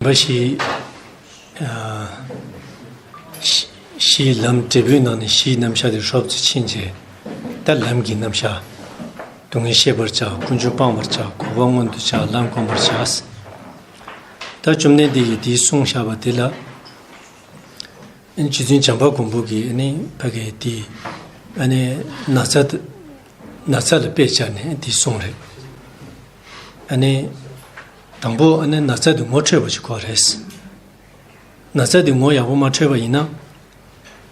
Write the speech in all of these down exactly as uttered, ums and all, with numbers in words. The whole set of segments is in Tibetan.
བཞི། ཨ། བཞི། བཞིའི་ལམ་འབྲས་བུའི་ནང་ནས་བཞིའི་རྣམ་གཞག་དེ་རོབ་ཙམ་ཕྱིན་རྗེས། ད་ལམ་གྱི་རྣམ་གཞག་སྡུག་བསྔལ་ཤེས་པར་བྱ། ཀུན་འབྱུང་སྤང་བར་བྱ། འགོག་པ་མངོན་དུ་བྱ། ལམ་བསྒོམ་པར་བྱ། ད་བཅོམ་ལྡན་འདས་ཀྱིས་འདི་གསུངས་བཞག་པ་དེ་ལ། རྗེ་བཙུན་བྱམས་པ་མགོན་པོ་གིས་ཨ་ནི་ཕ་གི་དེ་ཨ་ནི་ན་ཚ་དེ་ན་ཚ་ལ་དཔེ་བྱས་ནས་དེ་གསུངས་རེད། ཨ་ནི་དང་པོ་ཨ་ནི་ན་ཚ་དེ་ངོ་འཕྲོད་པ་ཞིག་དགོས་རེད། ན་ཚ་དེ་ངོ་ཡག་པོ་མ་འཕྲོད་པ་ཡིན་ན།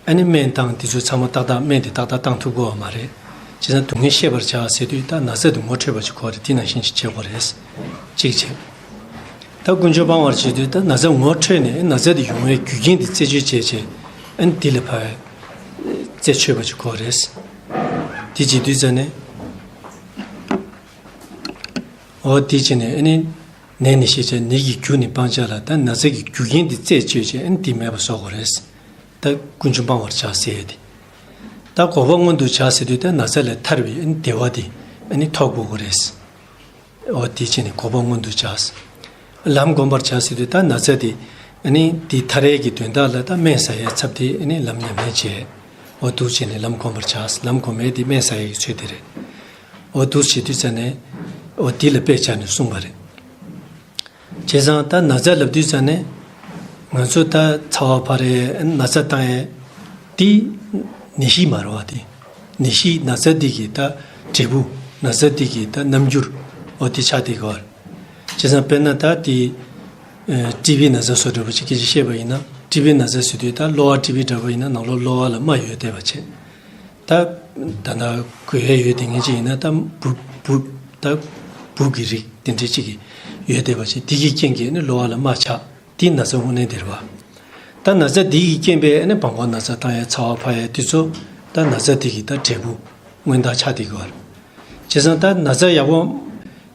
ཨ་ནི་སྨན་བཏང་དེ་ཚོ་ཚང་མ་ཏག་ཏག་སྨན་དེ་ཏག་ཏག་བཏང་ཐུབ་ཀྱི་ཡོད་མ་རེད། བྱས་ཙང་སྡུག་བསྔལ་ཤེས་པར་བྱ་ཟེར་དུས་ད་ན་ཚ་དེ་ངོ་འཕྲོད་པ་ཞིག་དགོས་རེད། དེ་ནང་བཞིན་ཞིག་བྱེད་དགོས་རེད། གཅིག་བྱས། ད་ཀུན་འབྱུང་སྤང་བར་བྱེད་དུས་ད་ན་ཚ་ངོ་འཕྲོད་ནས་ན་ཚ་དེ་ཡོང་བའི་རྒྱུ་རྐྱེན་དེ་རྩད་གཅོད་བྱས་བྱས། ཨ་ནི་དེ་ལ་ཕར་རྩད་གཅོད་པ་ཞིག་དགོས་རེད། དེ་བྱེད་དུས་ཙ་ནས། འོ་དེ་བྱས་ནས་ཨ་ནི་ནད་ནི་ཤེས་བྱ། ནད་ཀྱི་རྒྱུ་ནི་སྤང་བྱ་ལ། ད་ན་ཚ་གི་རྒྱུ་རྐྱེན་དེ་རྩད་གཅོད་བྱས་ཨ་ནི་དེ་མེད་པ་བཟོ་དགོས་རེད། ད་ཀུན་འབྱུང་སྤང་བར་བྱ་ཟེར་ཡས་དེ། ད་འགོག་པ་མངོན་དུ་བྱ་ཟེར་དུས་ད་ན་ཚ་ལས་ཐར་བའི་ཨ་ནི་བདེ་བ་དེ་ཨ་ནི་ཐོབ་དགོས་ཀྱི་རེད། འོ་དེ་བྱས་ནས་འགོག་པ་མངོན་དུ་བྱ། ལམ་བསྒོམ་པར་བྱ་ཟེར་དུས་ད་ན་ཚ་དེ་ཨ་ནི་དེ་ཐར་ཡས་ཀྱི་དོན་དག་ལ་ད་སྨན་ཟ་ཡས་ཚབ་དེ་ཨ་ནི་ལམ་ཉམས་ལེན་བྱས། འོ་འདུག་བྱས་ནས་ལམ་བསྒོམ་པར་བྱ། ལམ་བསྒོམ་ཡས་དེ་སྨན་ཟ་ཡས་ཀྱི་ཚུལ་དེ་རེད། འོ་འདུག་བྱེད་དུས་ཙ་ནས་འོ་དེ་ལ་དཔེ་བྱས་ནས་གསུངས་པ་རེད། བྱས་ཙང་ད་ན་ཚ་ལབ་དུས་ཙ་ནས་ང་ཚོ་ད་ཚ་བ་འཕར་ཡས་ན་ཚ་བཏང་ཡས་དེ་ནད་གཞི་མ་རེད་བ། དེ་ནད་གཞི་ན་ཚ་འདི་གི་ད་འབྲས་བུ། ན་ཚ་འདི་གི་ད་རྣམ་འགྱུར་འོ་དེ་ཆགས་བསྡད་ཀྱི་ཡོད་རེད། བྱས་ཙང་དཔེར་ན་ད་དེ་ཨ་ཊི་བི་ན་ཚ་བཟོ་འདྲ་པོ་ཅིག་སྐད་ཆ་བཤད་པ་ཡིན་ན། ཊི་བི་ན་ཚ་ཟེར་དུས་ད་གློ་བ་ཊི་བི་འདྲ་པོ་ཡིན་ན་ནང་ལོགས་གློ་བ་ལ་རྨ་ཡོད་བསྡད་པ་བྱས། ད་ད་ལྟ་གོ་ཡས་ཡོད་དེ་ངེས་ཅིག་ཡིན་ན་ད་འབུ་འབུ་ད་འབུ་གི་རིགས་དེ་འདྲ་ཅིག་གི་ཡོད་བསྡད་པ་བྱས། དེ་གི་རྐྱེན་གྱིས་ནི་གློ་བ་ལ་རྨ་ཆགས། དེ་ན་ཚ་དངོས་གནས་དེ་རེད་བ། ད་ན་ཚ་དེ་གི་རྐྱེན་པས་ནི་བྲང་ཁོག་ན་ཚ་བཏང་ཡས་ཚ་བ་འཕར་ཡས་དེ་ཚོ་ད་ན་ཚ་དེ་གི་ད་འབྲས་བུ་མངོན་རྟགས་ཆགས་བསྡད་ཀྱི་ཡོད་རེད། བྱས་ཙང་ད་ན་ཚ་ཡག་པོ།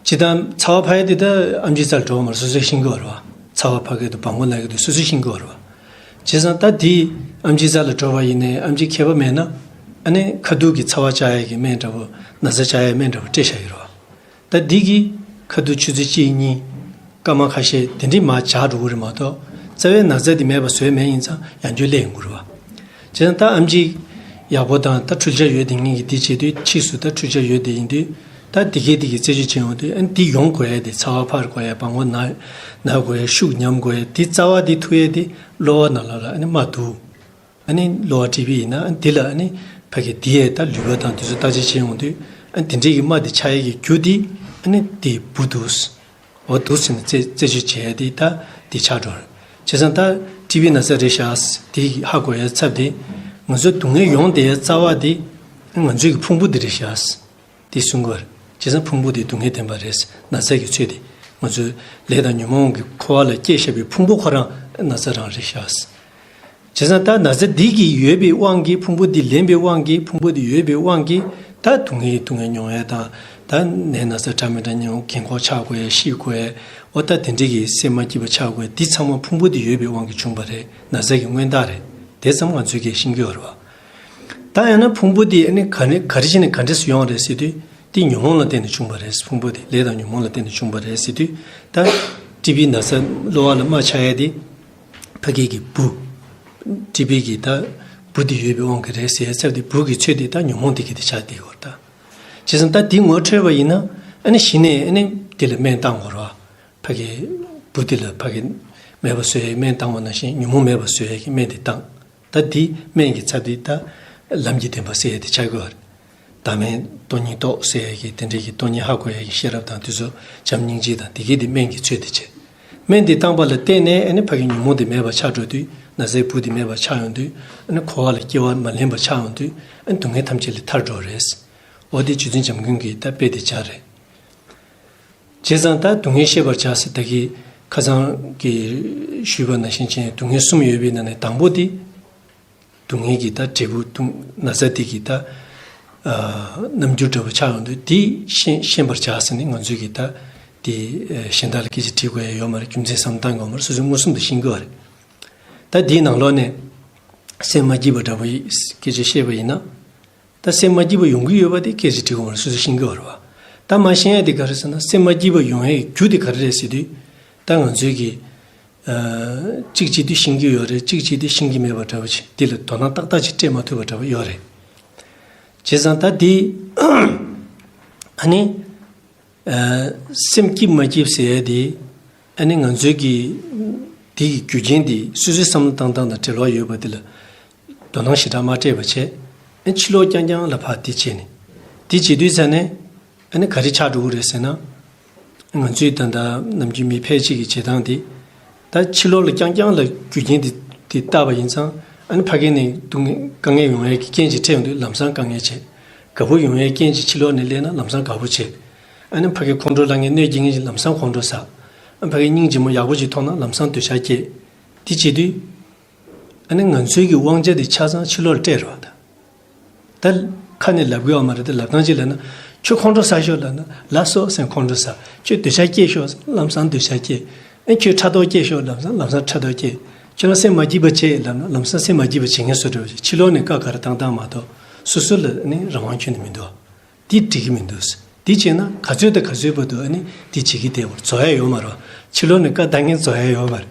སྤྱིར་བཏང་ཚ་བ་འཕར་ཡས་དེ་ད་ཨེམ་ཆི་རྩ་ལ་འགྲོ་བ་མ་རེད། སོ་སོས་ཤེས་ཀྱི་ཡོད་རེད་བ། ཚ་བ་འཕར་གི་འདུག་བྲང་ཁོག་ན་གི་འདུག་སོ་སོས་ཤེས་ཀྱི་ཡོད་རེད་བ། བྱས་ཙང་ད་དེ་ཨེམ་ཆི་རྩ་ལ་འགྲོ་བ་ཡིན་ནའི་ཨེམ་ཆི་མཁས་པ་མེད་ན། ཨ་ནི་ཁ་ཐུག་གི་ཚ་བ་བཅག་ཡས་ཀྱི་སྨན་འདྲ་པོ། ན་ཚ་བཅག་ཡས་སྨན་འདྲ་པོ་སྤྲད་བཞག་ཡོད་རེད་བ། ད་འདི་གི་ཁ་ཐུག་ཆུ་ཚོད་གཅིག་གཉིས། སྐར་མ་ཁ་ཤས་དེ་འདྲའི་མར་བྱས་འགྲོ་གི་རེད་མ་གཏོགས། རྩ་བའི་ན་ཚ་དེ་མེད་པ་བཟོས་མེད་ཡིན་ཙང་ཡང་བསྐྱར་སླེབས་ཡོང་གི་རེད་བ། བྱས་ཙང་ད་ཨེམ་ཆི་ཡག་པོ་དང་ད་འཕྲུལ་ཆས་ཡོད་དེ་ངེས་ཀྱི་དེ་བྱེད་དུས། ཕྱིས་སུ་ད་འཕྲུལ་ཆས་ཡོད་དེ་ཡིན་དུས། ད་དེ་གས་དེ་གི་རྩད་གཅོད་བྱེད་ཡོང་དུས། ཨ་ནི་དེ་ཡོང་དགོས་ཡས་དེ། ཚ་བ་འཕར་དགོས་ཡས། བྲང་ཁོག་ན་ན་དགོས་ཡས། ཤུགས་ཉམས་དགོས་ཡས་དེ། རྩ་བ་དེ་ཐུག་ཡས་དེ་གློ་བ་ནང་ལོགས་ལ་ཨ་ནི་རྨ་འདུག་ཨ་ནི་གློ་བ་ཊི་བི་ཡིན་ན་ཨ་ནི་དེ་ལ་ཨ་ནི་ཕ་གི་དེ་ཡས་ད་ལུད་པ་དང་དེ་ཚོ་བརྟག་དཔྱད་བྱེད་ཡོང་དུས། ཨ་ནི་དེ་འདྲའི་གི་རྨ་དེ་ཆགས་ཡས་ཀྱི་རྒྱུ་དེ་ཨ་ནི་དེ་འབུ་འདུག་འོ་འདུག་ཟེར་ནས་རྩད་རྩད་གཅོད་བྱས་ཏེ་ད་དེ་ཆགས་འགྲོ་རེད། བྱས་ཙང་ད་ཊི་བི་ན་ཚ་རེད་ཤག་དེ་ཧ་གོ་ཡ་ཚབ་དེ། ང་ཚོའི་སྡུག་བསྔལ་ཡོང་བསྡད་ཡ་རྩ་བ་དེ་ང་ཚོའི་གི་ཕུང་པོ་དེ་རེད་ཤག་དེ་གསུང་གི་ཡོད་རེད། བྱས་ཙང་ཕུང་པོ་དེ་སྡུག་བསྔལ་བདེན་པ་རེད། ན་ཚ་གི་ཚོད་དེ་ང་ཚོའི་ལས་དང་ཉོན་མོངས་ཀྱི་འཁོར་བ་ལ་སྐྱེས་བཞག་པའི་ཕུང་པོ་ཁོ་རང་ན་ཚ་རང་རེད་ཤག་བྱས་ཙང་ད་ན་ཚ་འདི་གི་ཡོད་པའི་དབང་གིས། ཕུང་པོ་འདི་ལེན་པའི་དབང་གིས། ཕུང་པོ་འདི་ཡོད་པའི་དབང་གིས་ད་སྡུག་བསྔལ་སྡུག་བསྔལ་མྱོང་ཡས་དང་། ད་ནད་ན་ཚ་འདྲ་མི་འདྲ་མྱོང་། རྒན་འཁོགས་ཆགས་དགོས་ཡས། ཤི་དགོས་ཡས། འོ་ད་དེ་འདྲའི་གི་སེམས་མ་སྐྱིད་པ་ཆགས་དགོས་ཡས་འདི་ཚང་མ་ཕུང་པོ་འདི་ཡོད་པའི་དབང་གིས་བྱུང་བ་རེད། ན་ཚ་གི་མངོན་རྟགས་རེད། དེ་ཙམ་ང་ཚོས་གི་ཤེས་ཀྱི་ཡོད་རེད་བ། ད་ཡང་ན་ཕུང་པོ་འདི་ཨ་ནི་ག་ནས་ག་རེ་བྱས་ནས་ག་འདྲས་སུ་ཡོང་བ་རེད་ཟེར་དུས། འདི་ཉོན་མོངས་ལ་བརྟེན་ནས་བྱུང་བ་རེད། ཕུང་པོ་འདི་ལས་དང་ཉོན་མོངས་ལ་བརྟེན་ནས་བྱུང་བ་རེད་ཟེར་དུས། ད་ཊི་བི་ན་ཚ་གློ་བ་ལ་རྨ་ཆགས་ཡས་འདི་ཕ་གི་གི་འབུ། ཊི་བི་གི་ད་འབུ་འདི་ཡོད་པའི་དབང་གིས་རེད་ཟེར་ཡས་ཚབ་དེ། འབུ་གི་ཚོད་དེ་ད་ཉོན་མོངས་དེ་གི་དེ་ཆགས་བསྡད་ཡོད་རེད་ད། བྱས་ཙང་ད་དེ་ངོ་འཕྲོད་པ་ཡིན་ན་ཨ་ནི་གཞི་ནས་ཨ་ནི་དེ་ལ་སྨན་བཏང་དགོས་རེད་བ། ཕ་གི་འབུ་དེ་ལ་ཕ་གི་མེད་པ་བཟོ་ཡས་སྨན་བཏང་བ་ནང་བཞིན། ཉོན་མོངས་མེད་པ་བཟོ་ཡས་ཀྱི་སྨན་དེ་བཏང་། ད་འདི་སྨན་གྱི་ཚབ་དེ་ད་ལམ་གྱི་བདེན་པ་ཟེར་ཡས་དེ་ཆགས་ཀྱི་ཡོད་རེད། བདག་མེད་སྟོང་ཉིད་རྟོགས་ཟེར་ཡས་ཀྱི་དེ་འདྲའི་གི་སྟོང་ཉིད་ཧ་གོ་ཡས་ཀྱི་ཤེས་རབ་དང་དེ་ཚོ། བྱམས་སྙིང་རྗེ་དང་དེ་གས་དེ་སྨན་གྱི་ཚོད་དེ་བྱས། སྨན་དེ་བཏང་པ་ལ་བརྟེན་ནས་ཨ་ནི་ཕ་གི་ཉོན་མོངས་དེ་མེད་པ་ཆགས་འགྲོ་དུས། ན་ཚའི་འབུ་དེ་མེད་པ་ཆགས་ཡོང་དུས། ཨ་ནི་འཁོར་བ་ལ་སྐྱེ་བ་མ་ལེན་པ་ཆགས་ཡོང་དུས། ཨ་ནི་སྡུག་བསྔལ་ཐམས་ཅད་ལས་ཐར་འགྲོ་རེད། འོ་དེ་རྗེ་བཙུན་བྱམས་མགོན་གྱི་ད་དཔེ་དེ་ཆགས་རེད། བྱས་ཙང་ད་སྡུག་བསྔལ་ཤེས་པར་བྱ་ཟེར། ད་གིན་ཁ་སང་གི་ཞུས་པ་ནང་བཞིན་བྱས་ནས་སྡུག་བསྔལ་གསུམ་ཡོད་པའི་ནང་ནས་དང་པོ་དེ། སྡུག་བསྔལ་གྱི་ད་འབྲས་བུ་སྡུག་ན་ཚ་དེ་གི་ད་ཨ་རྣམ་འགྱུར་འདྲ་པོ་ཆགས་ཡོང་དུས། དེ་ཤེས་ཤེས་པར་བྱ་ཟེར་ནས་ང་ཚོས་ཀྱི་ད་དེ་ཨ་གཞན་དག་ལ་སྐད་ཆ་དྲི་དགོས་ཡ་ཡོད་མ་རེད། རྒྱུ་མཚན་བསམ་བློ་བཏང་དགོས་མ་རེད། སོ་སོས་མངོན་སུམ་དུ་ཤེས་ཀྱི་ཡོད་རེད། ད་དེའི་ནང་ལོགས་ནས་སེམས་མ་སྐྱིད་པ་འདྲ་པོ་ཡི་སྐད་ཆ་བཤད་པ་ཡིན་ན། ད་སེམས་མ་སྐྱིད་པ་ཡོང་གི་ཡོད་པ་དེ་སྐད་ཆ་དྲི་དགོས་མ་རེད། སོ་སོས་ཤེས་ཀྱི་ཡོད་རེད་བ། ད་མ་ཤེས་ཡ་དེ་ག་རེ་ཟེར་ན། སེམས་མ་སྐྱིད་པ་ཡོང་ཡའི་རྒྱུ་དེ་ག་རེ་རེད་ཟེར་དུས། ད་ང་ཚོའི་གི་ གཅིག་བྱེད་དུས་ཤེས་ཀྱི་ཡོད་རེད། གཅིག་བྱེད་དུས་ཤེས་ཀྱི་མེད་པ་འདྲ་བོ་ཅིག་འདི་ལ་དོ་སྣང་ཏག་ཏག་ཅིག་སྤྲད་མ་ཐུབ་པ་འདྲ་བོ་ཡོད་རེད། བྱས་ཙང་ད་འདི་ཨ་ནི་སེམས་སྐྱིད་མ་སྐྱིད་ཟེར་ཡ་དེ་ཨ་ནི་ང་ཚོའི་གི་དེ་གི་རྒྱུ་རྐྱེན་དེ་སོ་སོའི་བསམ་བློ་བཏང་སྟངས་དང་འབྲེལ་བ་ཡོད་པ་དེ་ལ་དོ་སྣང་ཞེ་དྲག་མ་སྤྲད་པ་བྱས། ཨ་ཕྱི་ལོགས་རྐྱང་རྐྱང་ལ་ཕར་དེ་བྱས་ནས་དེ་བྱེད་དུས་ཙ་ནས། ཨ་ནི་ག་རེ་ཆགས་འགྲོ་གི་རེད་ཟེར་ན། ང་ཚོའི་ད་ལྟ་ནམ་རྒྱུན་མི་ཕལ་ཆེར་གྱི་བྱེད་སྟངས་དེ། ད་ཕྱི་ལོགས་ལ་རྐྱང་རྐྱང་ལ་རྒྱུ་རྐྱེན་དེ་དེ་བཏགས་པ་ཡིན་ཙང་། ཨ་ནི་ཕ་གི་ནས་སྡུག་བསྔལ་དཀའ་ངལ་ཡོང་ཡས་ཀྱི་རྐྱེན་ཅིག་འཕྲད་ཡོང་དུས་ལམ་སང་དཀའ་ངལ་བྱེད། དགའ་པོ་ཡོང་ཡས་རྐྱེན་ཅིག་ཕྱི་ལོགས་ནས་སླེབས་ན་ལམ་སང་དགའ་པོ་བྱེད། ཨ་ནི་ཕ་གི་ཁོང་ཁྲོ་ལངས་ངེས་གནོད་སྐྱེལ་མཁན་ཅིག་ལམ་སང་ཁོང་ཁྲོ་ཟ། ཨ་ཕ་གི་སྙིང་རྗེ་མོ་ཡག་པོ་ཅིག་མཐོང་ན་ལམ་སང་འདོད་ཆགས་སྐྱེ། དེ་བྱེད་དུས། ཨ་ནི་ང་ཚོའི་གི་དབང་ཆ་དེ་ཆ་ཚང་ཕྱི་ལོགས་ལ་སྤྲད་རོགས་ད། ད་ཁ་ནས་ལབ་དགོས་བ་མ་རེད་དེ། ལབ་སྟངས་ཅིག་ལབ་ན། ཁྱོད་ཁོང་ཁྲོ་ཟ་ཤོག་ལབ་ན་ལབ་སོ་ཟེར་ཁོང་ཁྲོ་ཟ། ཁྱོད་འདོད་ཆགས་སྐྱེས་ཤོག་ལམ་སང་འདོད་ཆགས་སྐྱེས། ཨ་ཁྱོད་ཕྲག་དོག་སྐྱེས་ཤོག་ལམ་སང་ལམ་སང་ཕྲག་དོག་སྐྱེས། ཁྱོད་རང་སེམས་མ་སྐྱིད་པ་བྱེད་ལབ་ན་ལམ་སང་སེམས་མ་སྐྱིད་པ་བྱེད་མཁན་བཟོ་འདྲ་བ་ཞིག་ཕྱི་ལོགས་ནས་བཀའ་ག་རེ་བཏང་བཏང་མ་གཏོགས་སོ་སོ་ལ་ནི་རང་དབང་ཁྱོན་ནས་མི་འདུག་འདི་འགྲིག་གི་མི་འདུག་འདི་བྱས་ན་ག་ཚོད་དང་ག་ཚོད་བར་དུ་ཨ་ནི་འདི་བྱེད་ཀྱི་བསྡད་པར་རྫོགས་ཡ་ཡོད་མ་རེད། ཕྱི་ལོགས་ནས་བཀའ་བཏང་མཁན་རྫོགས་ཡ་ཡོད་མ་རེད།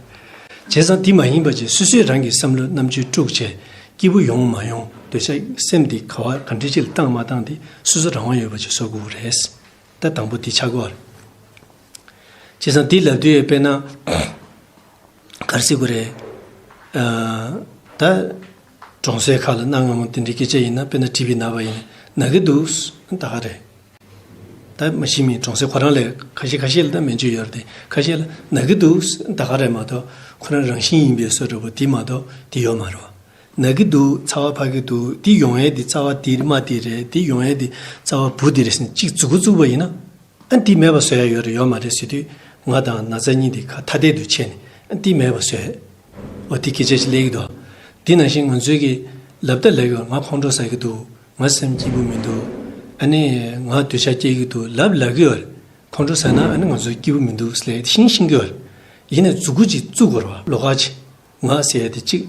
བྱས་ཙང་འདི་མ་ཡིན་པ་བྱས་སོ་སོས་རང་གི་བསམ་བློ་རྣམ་དཔྱོད་དཀྲུགས་བྱས་སྐྱིད་པོ་ཡོང་མ་ཡོང་འདོད་ཆགས་སེམས་འདི་ག་བ་ག་འདྲ་ཅིག་ལ་བཏང་མ་བཏང་འདི་སོ་སོ་རང་དབང་ཡོད་པ་ཅིག་བཟོ་དགོས་རེད། ད་དང་པོ་འདི་ཆགས་ཀྱི་ཡོད་རེད། བྱས་ཙང་འདི་ལབ་དུས་དཔེར་ན། ག་རེ་ཟེར་དགོས་རེད། ཨ། ད། གྲོང་གསེབ་ཁག་ལ་གནའ་སྔ་མོ་དེ་འདྲའི་སྐད་ཆ་ཡིན་ན། དཔེར་ན་དྲིས་པ་ཡིན་ན་བ་ཡིན་ན་ན་གི་འདུག་ད་ག་རེད། ད་མ་གཞི་མི་གྲོང་གསེབ་ཁོ་རང་ལ་ཁ་ཤས་ཁ་ཤས་ལ་ད་སྨན་བཅོས་ཡོད་རེད་དེ། ཁ་ཤས་ལ་ན་གི་འདུག་ད་ག་རེད་མ་གཏོགས་ཁོ་རང་རང་བཞིན་ཡིན་པའི་བཟོ་འདྲ་པོ་དེ་མ་གཏོགས་དེ་ཡོད་མ་རེད་བ། ན་གི་འདུག་ཚ་བ་འཕར་གི་འདུག་དེ་ཡོང་ཡས་དེ་རྩ་བ་དེ་རྨ་དེ་རེད། དེ་ཡོང་ཡས་དེ་རྩ་བ་བུ་དེ་རེད་ཟེར་ནས་གཅིག་མཛུབ་གུ་བཙུགས་པ་ཡིན་ན། ཨ་འདི་མེད་པ་བཟོ་ཡ་ཡོད་རེད་ཡོད་མ་རེད་ཟེར་དུས། ང་དང་ན་ཚ་གཉིས་དེ་ཁ་ཐ་དད་དུ་ཕྱེ་ནས་ཨ་འདི་མེད་པ་བཟོ་ཡ། འོ་དེ་སྐད་ཆ་ཞིག་སླེབས་ཀྱི་འདུག་དེ་ནང་བཞིན་ང་ཚོའི་གི་ལབ་ད་ལབ་ཡོད། ང་ཁོང་ཁྲོ་ཟ་གི་འདུག་ང་སེམས་སྐྱིད་པོ་མི་འདུག་ཨ་ནི་ང་འདོད་ཆགས་སྐྱེ་གི་འདུག་ལབ་ལབ་གི་ཡོད་རེད། ཁོང་ཁྲོ་ཟ་ན་ཨ་ནི་ང་ཚོ་སྐྱིད་པོ་མི་འདུག་ཟེར་ལབ་ཤིང་ཤིང་གི་ཡོད་རེད། ཡིན་ནའི་མཛུབ་གུ་ཅིག་བཙུགས་དགོས་རེད་བ། ལོགས་ཀ་ཅིག་ང་ཟེར་ཡ་དེ་གཅིག་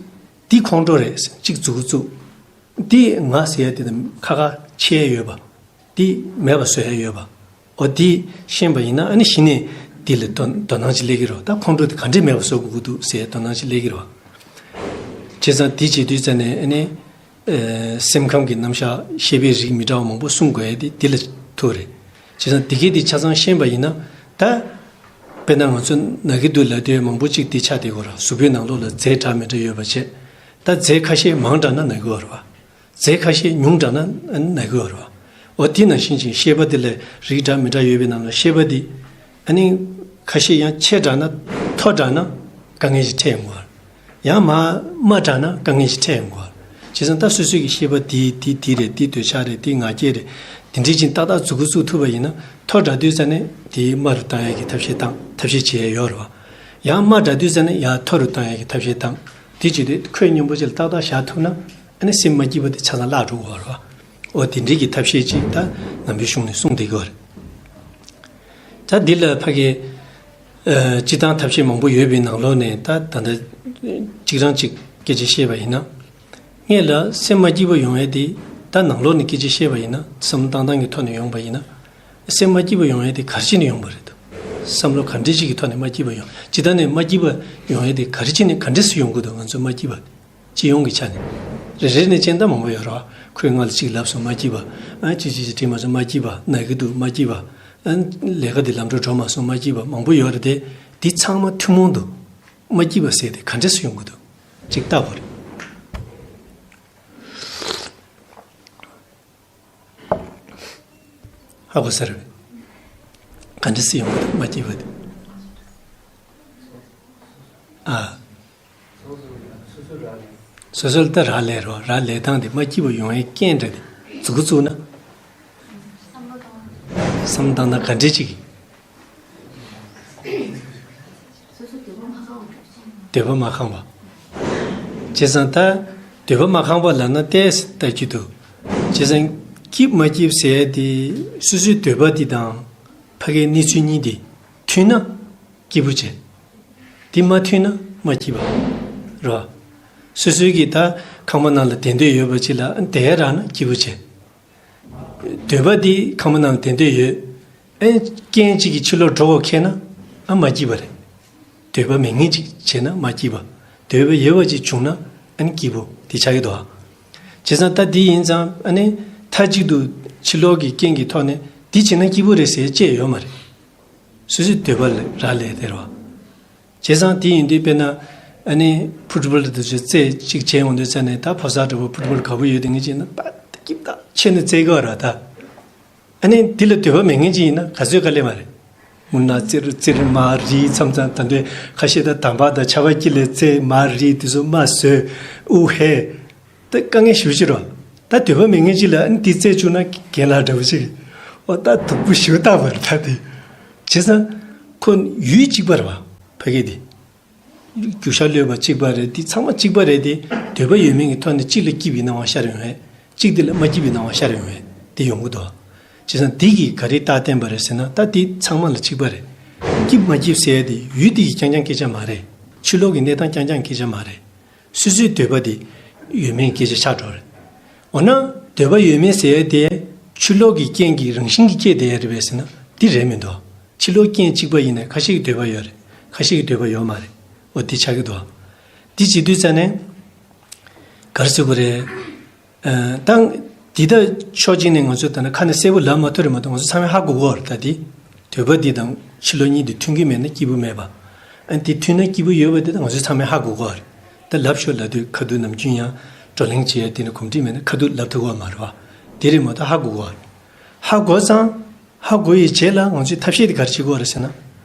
འདི་ཁོང་ཁྲོ་རེད་ཟེར་གཅིག་མཛུབ་གུ་བཙུགས། འདི་ང་ཟེར་ཡ་དེ་དང་ཁ་ཁ་ཕྱེ་ཡ་ཡོད་པ། འདི་མེད་པ་བཟོ་ཡ་ཡོད་པ། འོ་འདི་ཤེས་པ་ཡིན་ན་ཨ་ནི་གཞི་ནས་འདི་ལ་དོ་དོ་སྣང་ཅིག་སླེབས་ཀྱི་རེད། ད་ཁོང་ཁྲོ་དེ་ག་འདྲས་མེད་པ་བཟོ་དགོས་ཀྱི་འདུག་ཟེར་ཡ་དོ་སྣང་ཅིག་སླེབས་ཀྱི་རེད་བ། བྱས་ཙང་འདི་བྱེད་དུས་ཙ་ནས་ཨ་ནི། ཨེ། སེམས་ཁམས་ཀྱི་རྣམ་གཞག་ཤེས་པའི་རིགས་མི་འདྲ་བ་མང་པོ་གསུང་དགོས་ཡ་དེ་འདི་ལ་ཐུག་རེད། བྱས་ཙང་འདི་གའི་དེ་ཆ་ཚང་ཤེས་པ་ཡིན་ན་ད། དཔེར་ན་ང་ཚོ་ན་གི་འདུག་ལབ་དུས་མང་པོ་ཅིག་འདི་ཆགས་བསྡད་ཀྱི་ཡོད་རེད། གཟུགས་པོའི་ནང་ལོགས་ལ་རྫས་འདྲ་མི་འདྲ་ཡོད་པ་བྱས། ད་རྫས་ཁ་ཤས་མང་དྲགས་ན་ན་གི་ཡོད་རེད་བ། རྫས་ཁ་ཤས་ཉུང་དྲགས་ན་ན་གི་ཡོད་རེད་བ། འོ་དེ་ནང་བཞིན་ཅིག་ཤེས་པ་དེ་ལ་རིགས་འདྲ་མི་འདྲ་ཡོད་པའི་ནང་ལ་ཤེས་པ་དེ། ཨ་ནི། ཁ་ཤས་ཡང་ཆེ་དྲགས་ན་མཐོ་དྲགས་ན་དཀའ་ངལ་ཞིག་འཕྲད་ཡོང་གི་ཡོད་རེད། ཡང་མར་དམའ་དྲགས་ན་དཀའ་ངལ་ཞིག་འཕྲད་ཡོང་གི་ཡོད་རེད། བྱས་ཙང་ད་སོ་སོའི་གི་ཤེས་པ་དེ་དེ་དེ་རེད། དེ་འདོད་ཆགས་རེད། དེ་ང་རྒྱལ་རེད། དེ་འདྲས་ཅིག་ཏག་ཏག་མཛུབ་གུ་བཙུགས་ཐུབ་པ་ཡིན་ན་མཐོ་དྲགས་དུས་ཙ་ནས་དེ་དམའ་རུ་བཏང་ཡ་གི་ཐབས་ཤེས་བཏང་ཐབས་ཤེས་བྱེད་ཡ་ཡོད་རེད་བ། ཡང་དམའ་དྲགས་དུས་ཙ་ནས་ཡང་མཐོ་རུ་བཏང་ཡ་གི་ཐབས་ཤེས་བཏང་། དེ་བྱེད་དུས་ཁོད་སྙོམས་པོ་ཅིག་ལ་ཏག་ཏག་བཞག་ཐུབ་ན། ཨ་ནི་སེམས་མ་སྐྱིད་པ་དེ་ཆ་ཚང་བརླག་འགྲོ་གི་ཡོད་རེད་བ། འོ་དེ་འདྲས་ཀྱི་ཐབས་ཤེས་ཅིག་ད་ནང་པའི་གཞུང་ནས་གསུངས་བསྡད་ཀྱི་ཡོད་རེད། ད་འདི་ལ་ཕ་གི། ཨ། སྤྱིར་བཏང་ཐབས་ཤེས་མང་པོ་ཡོད་པའི་ནང་ལོགས་ནས་ད་ད་ལྟ་གཅིག་རང་གཅིག་སྐད་ཆ་བཤད་པ་ཡིན་ན། སྔོན་ལ་སེམས་མ་སྐྱིད་པ་ཡོང་ཡས་དེ་ད་ནང་ལོགས་ནས་སྐད་ཆ་བཤད་པ་ཡིན་ན། བསམ་བློ་བཏང་སྟངས་ཀྱི་ཐོག་ནས་ཡོང་པ་ཡིན་ན། སེམས་མ་སྐྱིད་པ་ཡོང་ཡས་དེ་ག་རེ་བྱས་ནས་ཡོང་པ་རེད་འདུག་བསམ་བློ་ག་འདྲས་ཅིག་གི་ཐོག་ནས་མ་སྐྱིད་པ་ཡོང་། སྤྱིར་བཏང་ནས་མ་སྐྱིད་པ་ཡོང་ཡས་དེ་ག་རེ་བྱས་ནས་ག་འདྲས་སེ་ཡོང་གི་འདུག་ང་ཚོ་མ་སྐྱིད་པ། སྤྱི་ཡོངས་ཀྱི་ཆ་ནས། རེ་རེ་ནས་ཅན་ད་མང་པོ་ཡོད་རེད་བ། ཁོས་ང་ལ་གཅིག་ལབ་སོང་མ་སྐྱིད་པ། ཨ། གཅིག་གཅིག་གཅིག་དྲིས་མ་སོང་མ་སྐྱིད་པ། ན་གི་འདུག་མ་སྐྱིད་པ། ཨ། ལས་ཀ་འདི་ལམ་འགྲོ་འགྲོ་མ་སོང་མ་སྐྱིད་པ། མང་པོ་ཡོད་རེད་དེ། འདི་ཚང་མ་ཐུན་མོང་དུ་མ་སྐྱིད་པ་ཟེར་དེ་ག་འདྲས་སེ་ཡོང་གི་འདུག་ཅིག་ལྟ་དགོས་རེད། ཧ་གོ་ས་རེད། ག་འདྲས་སེ་ཡོང་གི་འདུག་མ་སྐྱིད་པ་དེ། ཨ། སོ་སོ་ལ་ད་རག་ལས་རོ། རག་ལས་སྟངས་དེ་མ་སྐྱིད་པ་ཡོང་ཡའི་རྐྱེན་འདྲ་དེ་མཛུབ་གུ་བཙུགས་ན། བསམ་བློ་བཏང་ན་ག་འདྲས་ཅིག་འདོད་པ་མ་ཁེངས་པ། བྱས་ཙང་ད་འདོད་པ་མ་ཁེངས་པ་ལབ་ན་ཏོག་ཙམ་ལྟ་རྒྱུ་འདུག་བྱས་ཙང་སྐྱིད་མ་སྐྱིད་ཟེར་ཡ་དེ་སོ་སོའི་འདོད་པ་དེ་དང་ཕ་གིའི་གནས་ཚུལ་གཉིས་དེ་མཐུན་ན་སྐྱིད་པོ་བྱེད། དེ་མ་མཐུན་ན་མ་སྐྱིད་པ་རེད་བ། སོ་སོའི་གི་ད་ཁང་པ་ནང་ལ་བསྡད་འདོད་ཡོད་པ་ཅིག་ལ་བསྡད་ཡ་རག་ན་སྐྱིད་པོ་བྱེད། འདོད་པ་འདི་ཁང་པ་ནང་ལ་བསྡད་འདོད་ཡོད། ཨེ། རྐྱེན་གཅིག་གིས་ཕྱི་ལོགས་འགྲོ་དགོས་ཁེལ་ན་ཨ་མ་སྐྱིད་པ་རེད། འདོད་པ་མེད་མཁན་ཅིག་བྱས་ན་མ་སྐྱིད་པ། འདོད་པ་ཡོད་པ་ཅིག་བྱུང་ན་ཨ་ནི་སྐྱིད་པོ་དེ་ཆགས་ཀྱི་འདུག་ཨ། བྱས་ཙང་ད་འདི་ཡིན་ཙང་ཨ་ནི་མཐའ་གཅིག་ཏུ་ཕྱི་ལོགས་ཀྱི་རྐྱེན་གྱི་ཐོག་ནས་འདི་བྱས་ན་སྐྱིད་པོ་རེད་ཟེར་བཅས་ཡོད་མ་རེད། སོ་སོའི་འདོད་པ་ལ་རག་ལས་དེ་རེད་བ། བྱས་ཙང་དེ་ཡིན་དུས་དཔེར་ན་ཨ་ནི་ཕུཊ་བོལ་དེ་ཚོ་རྩེད་གཅིག་བྱས་ཡོང་དུས་ཙ་ནས་ད་ཕོ་གསར་འདྲ་པོ་ཕུཊ་བོལ་དགའ་པོ་ཡོད་དེ་ངེས་ཅན་ན་པ་ད་སྐྱིད་ད་ཆེ་ནས་རྩེད་གི་བ་ར་ད། ཨ་ནི་འདི་ལ་འདོད་པ་མེད་མཁན་ཅིག་ཡིན་ན་ག་ཚོད་དཀའ་ལས་མ་རེད། མུན་ནག་ཙིར་ཙིར་མ་རིལ་མཚམས་མཚམས་ད་འདོད་ཁ་ཤས་ད་དམ་པ་དང་ཆར་པ་དཀྱིལ་ལ་རྩེད་མ་རིལ་དེ་ཚོ་མ་བཟོས་ཨུ་ཧེ། ད་དཀའ་ངལ་ཞེ་པོ་ཅིག་རེད། ད་འདོད་པ་མེད་མཁན་ཅིག་ལ་ཨ་ནི་འདི་རྩེད་བཅུག་ན་རྒན་ལགས་འདྲ་པོ་ཅིག་ཨོ་ད་སྡུག་པོ་ཞེ་པོ་བཏགས་པ་རེད་ད་དེ། བྱས་ཙང་ཁོ་ཡུལ་གཅིག་པ་རེད་བ་ཕ་གི་དེ། རྒྱུ་ཤ་གློད་པ་གཅིག་པ་རེད། འདི་ཚང་མ་གཅིག་པ་རེད་དེ། འདོད་པ་ཡོད་མེད་ཀྱི་ཐོག་ནས་གཅིག་ལ་སྐྱིད་པའི་སྣང་བ་ཤར་ཡོང་བས་གཅིག་དེ་ལ་མ་སྐྱིད་པའི་སྣང་བ་ཤར་ཡོང་བས་དེ་ཡོང་གི་འདུག། བྱས་ཙང་འདི་གིས་ག་རེ་རྟགས་བསྟན་པ་རེད་ཟེར་ན་ད་འདི་ཚང་མ་ལ་གཅིག་པ་རེད། སྐྱིད་མ་སྐྱིད་ཟེར་ཡ་དེ་ཡུལ་དེ་ཡི་རྐྱང་རྐྱང་སྐད་ཆ་མ་རེད། ཕྱི་ལོགས་ཀྱི་གནས་སྟངས་རྐྱང་རྐྱང་སྐད་ཆ་མ་རེད། སོ་སོའི་འདོད་པ་དེ་ཡོད་མེད་སྐད་ཆ་ཆགས་འགྲོ་རེད། འོ་ན་འདོད་པ་ཡོད་མེད་ཟེར་ཡ་དེ་ཕྱི་ལོགས་ཀྱི་རྐྱེན་གྱི་རང་བཞིན་གྱིས་སྐྱེས་བསྡད་ཡ་རེད་པས་ཟེར་ན་འདི་རེད་མི་འདུག། ཕྱི་ལོགས་རྐྱེན་གཅིག་པ་ཡིན་ན་ཁ་ཤས་ཀྱི་འདོད་པ་ཡོད་རེད། ཁ་ཤས་ཀྱི་འདོད་པ་ཡོད་མ་རེད། འོ་འདི་ཆགས་ཀྱི་འདུག། འདི་བྱེད་དུས་ཙ་ནས་ག་རེ་ཟེར་དགོས་རེད། ཨ། ད་འདི་ད་ཕྱོགས་གཅིག་ནས་ང་ཚོས་ད་ནི་ཁ་ནས་གསལ་པོ་ལབ་མ་ཐུབ་རེད་མ་གཏོགས་ང་ཚོ་ཚང་མས་ཧ་གོ་གི་ཡོད་རེད་ད་འདི། འདོད་པ་འདི་དང་ཕྱི་ལོགས་གཉིས་དེ་མཐུན་གྱི་མེད་ན་སྐྱིད་པོ་མེད་པ། ཨ་འདི་མཐུན་ན་སྐྱིད་པོ་ཡོད་པ་འདི་ད་ང་ཚོས་ཚང་མས་ཧ་གོ་གི་ཡོད་རེད། ད་ལབ་ཤོག་ལབ་དུས་ཁ་ཐུག་ནམ་རྒྱུན་ཡང་བགྲོ་གླེང་བྱེད་ཡ་དེ་ནི་གོམས་འདྲིས་མེད་ན་ཁ་ཐུག་ལབ་ཐུབ་ཀྱི་ཡོད་མ་རེད་བ། དེ་རེད་མ་གཏོགས་ཧ་གོ་གི་ཡོད་རེད། ཧ་གོ་ཙང་། ཧ་གོ་ཡི་རྗེས་ལ་ང་ཚོས་ཐབས་ཤེས་དེ་ག་རེ་བྱེད་དགོས་རེད་ཟེར་ན།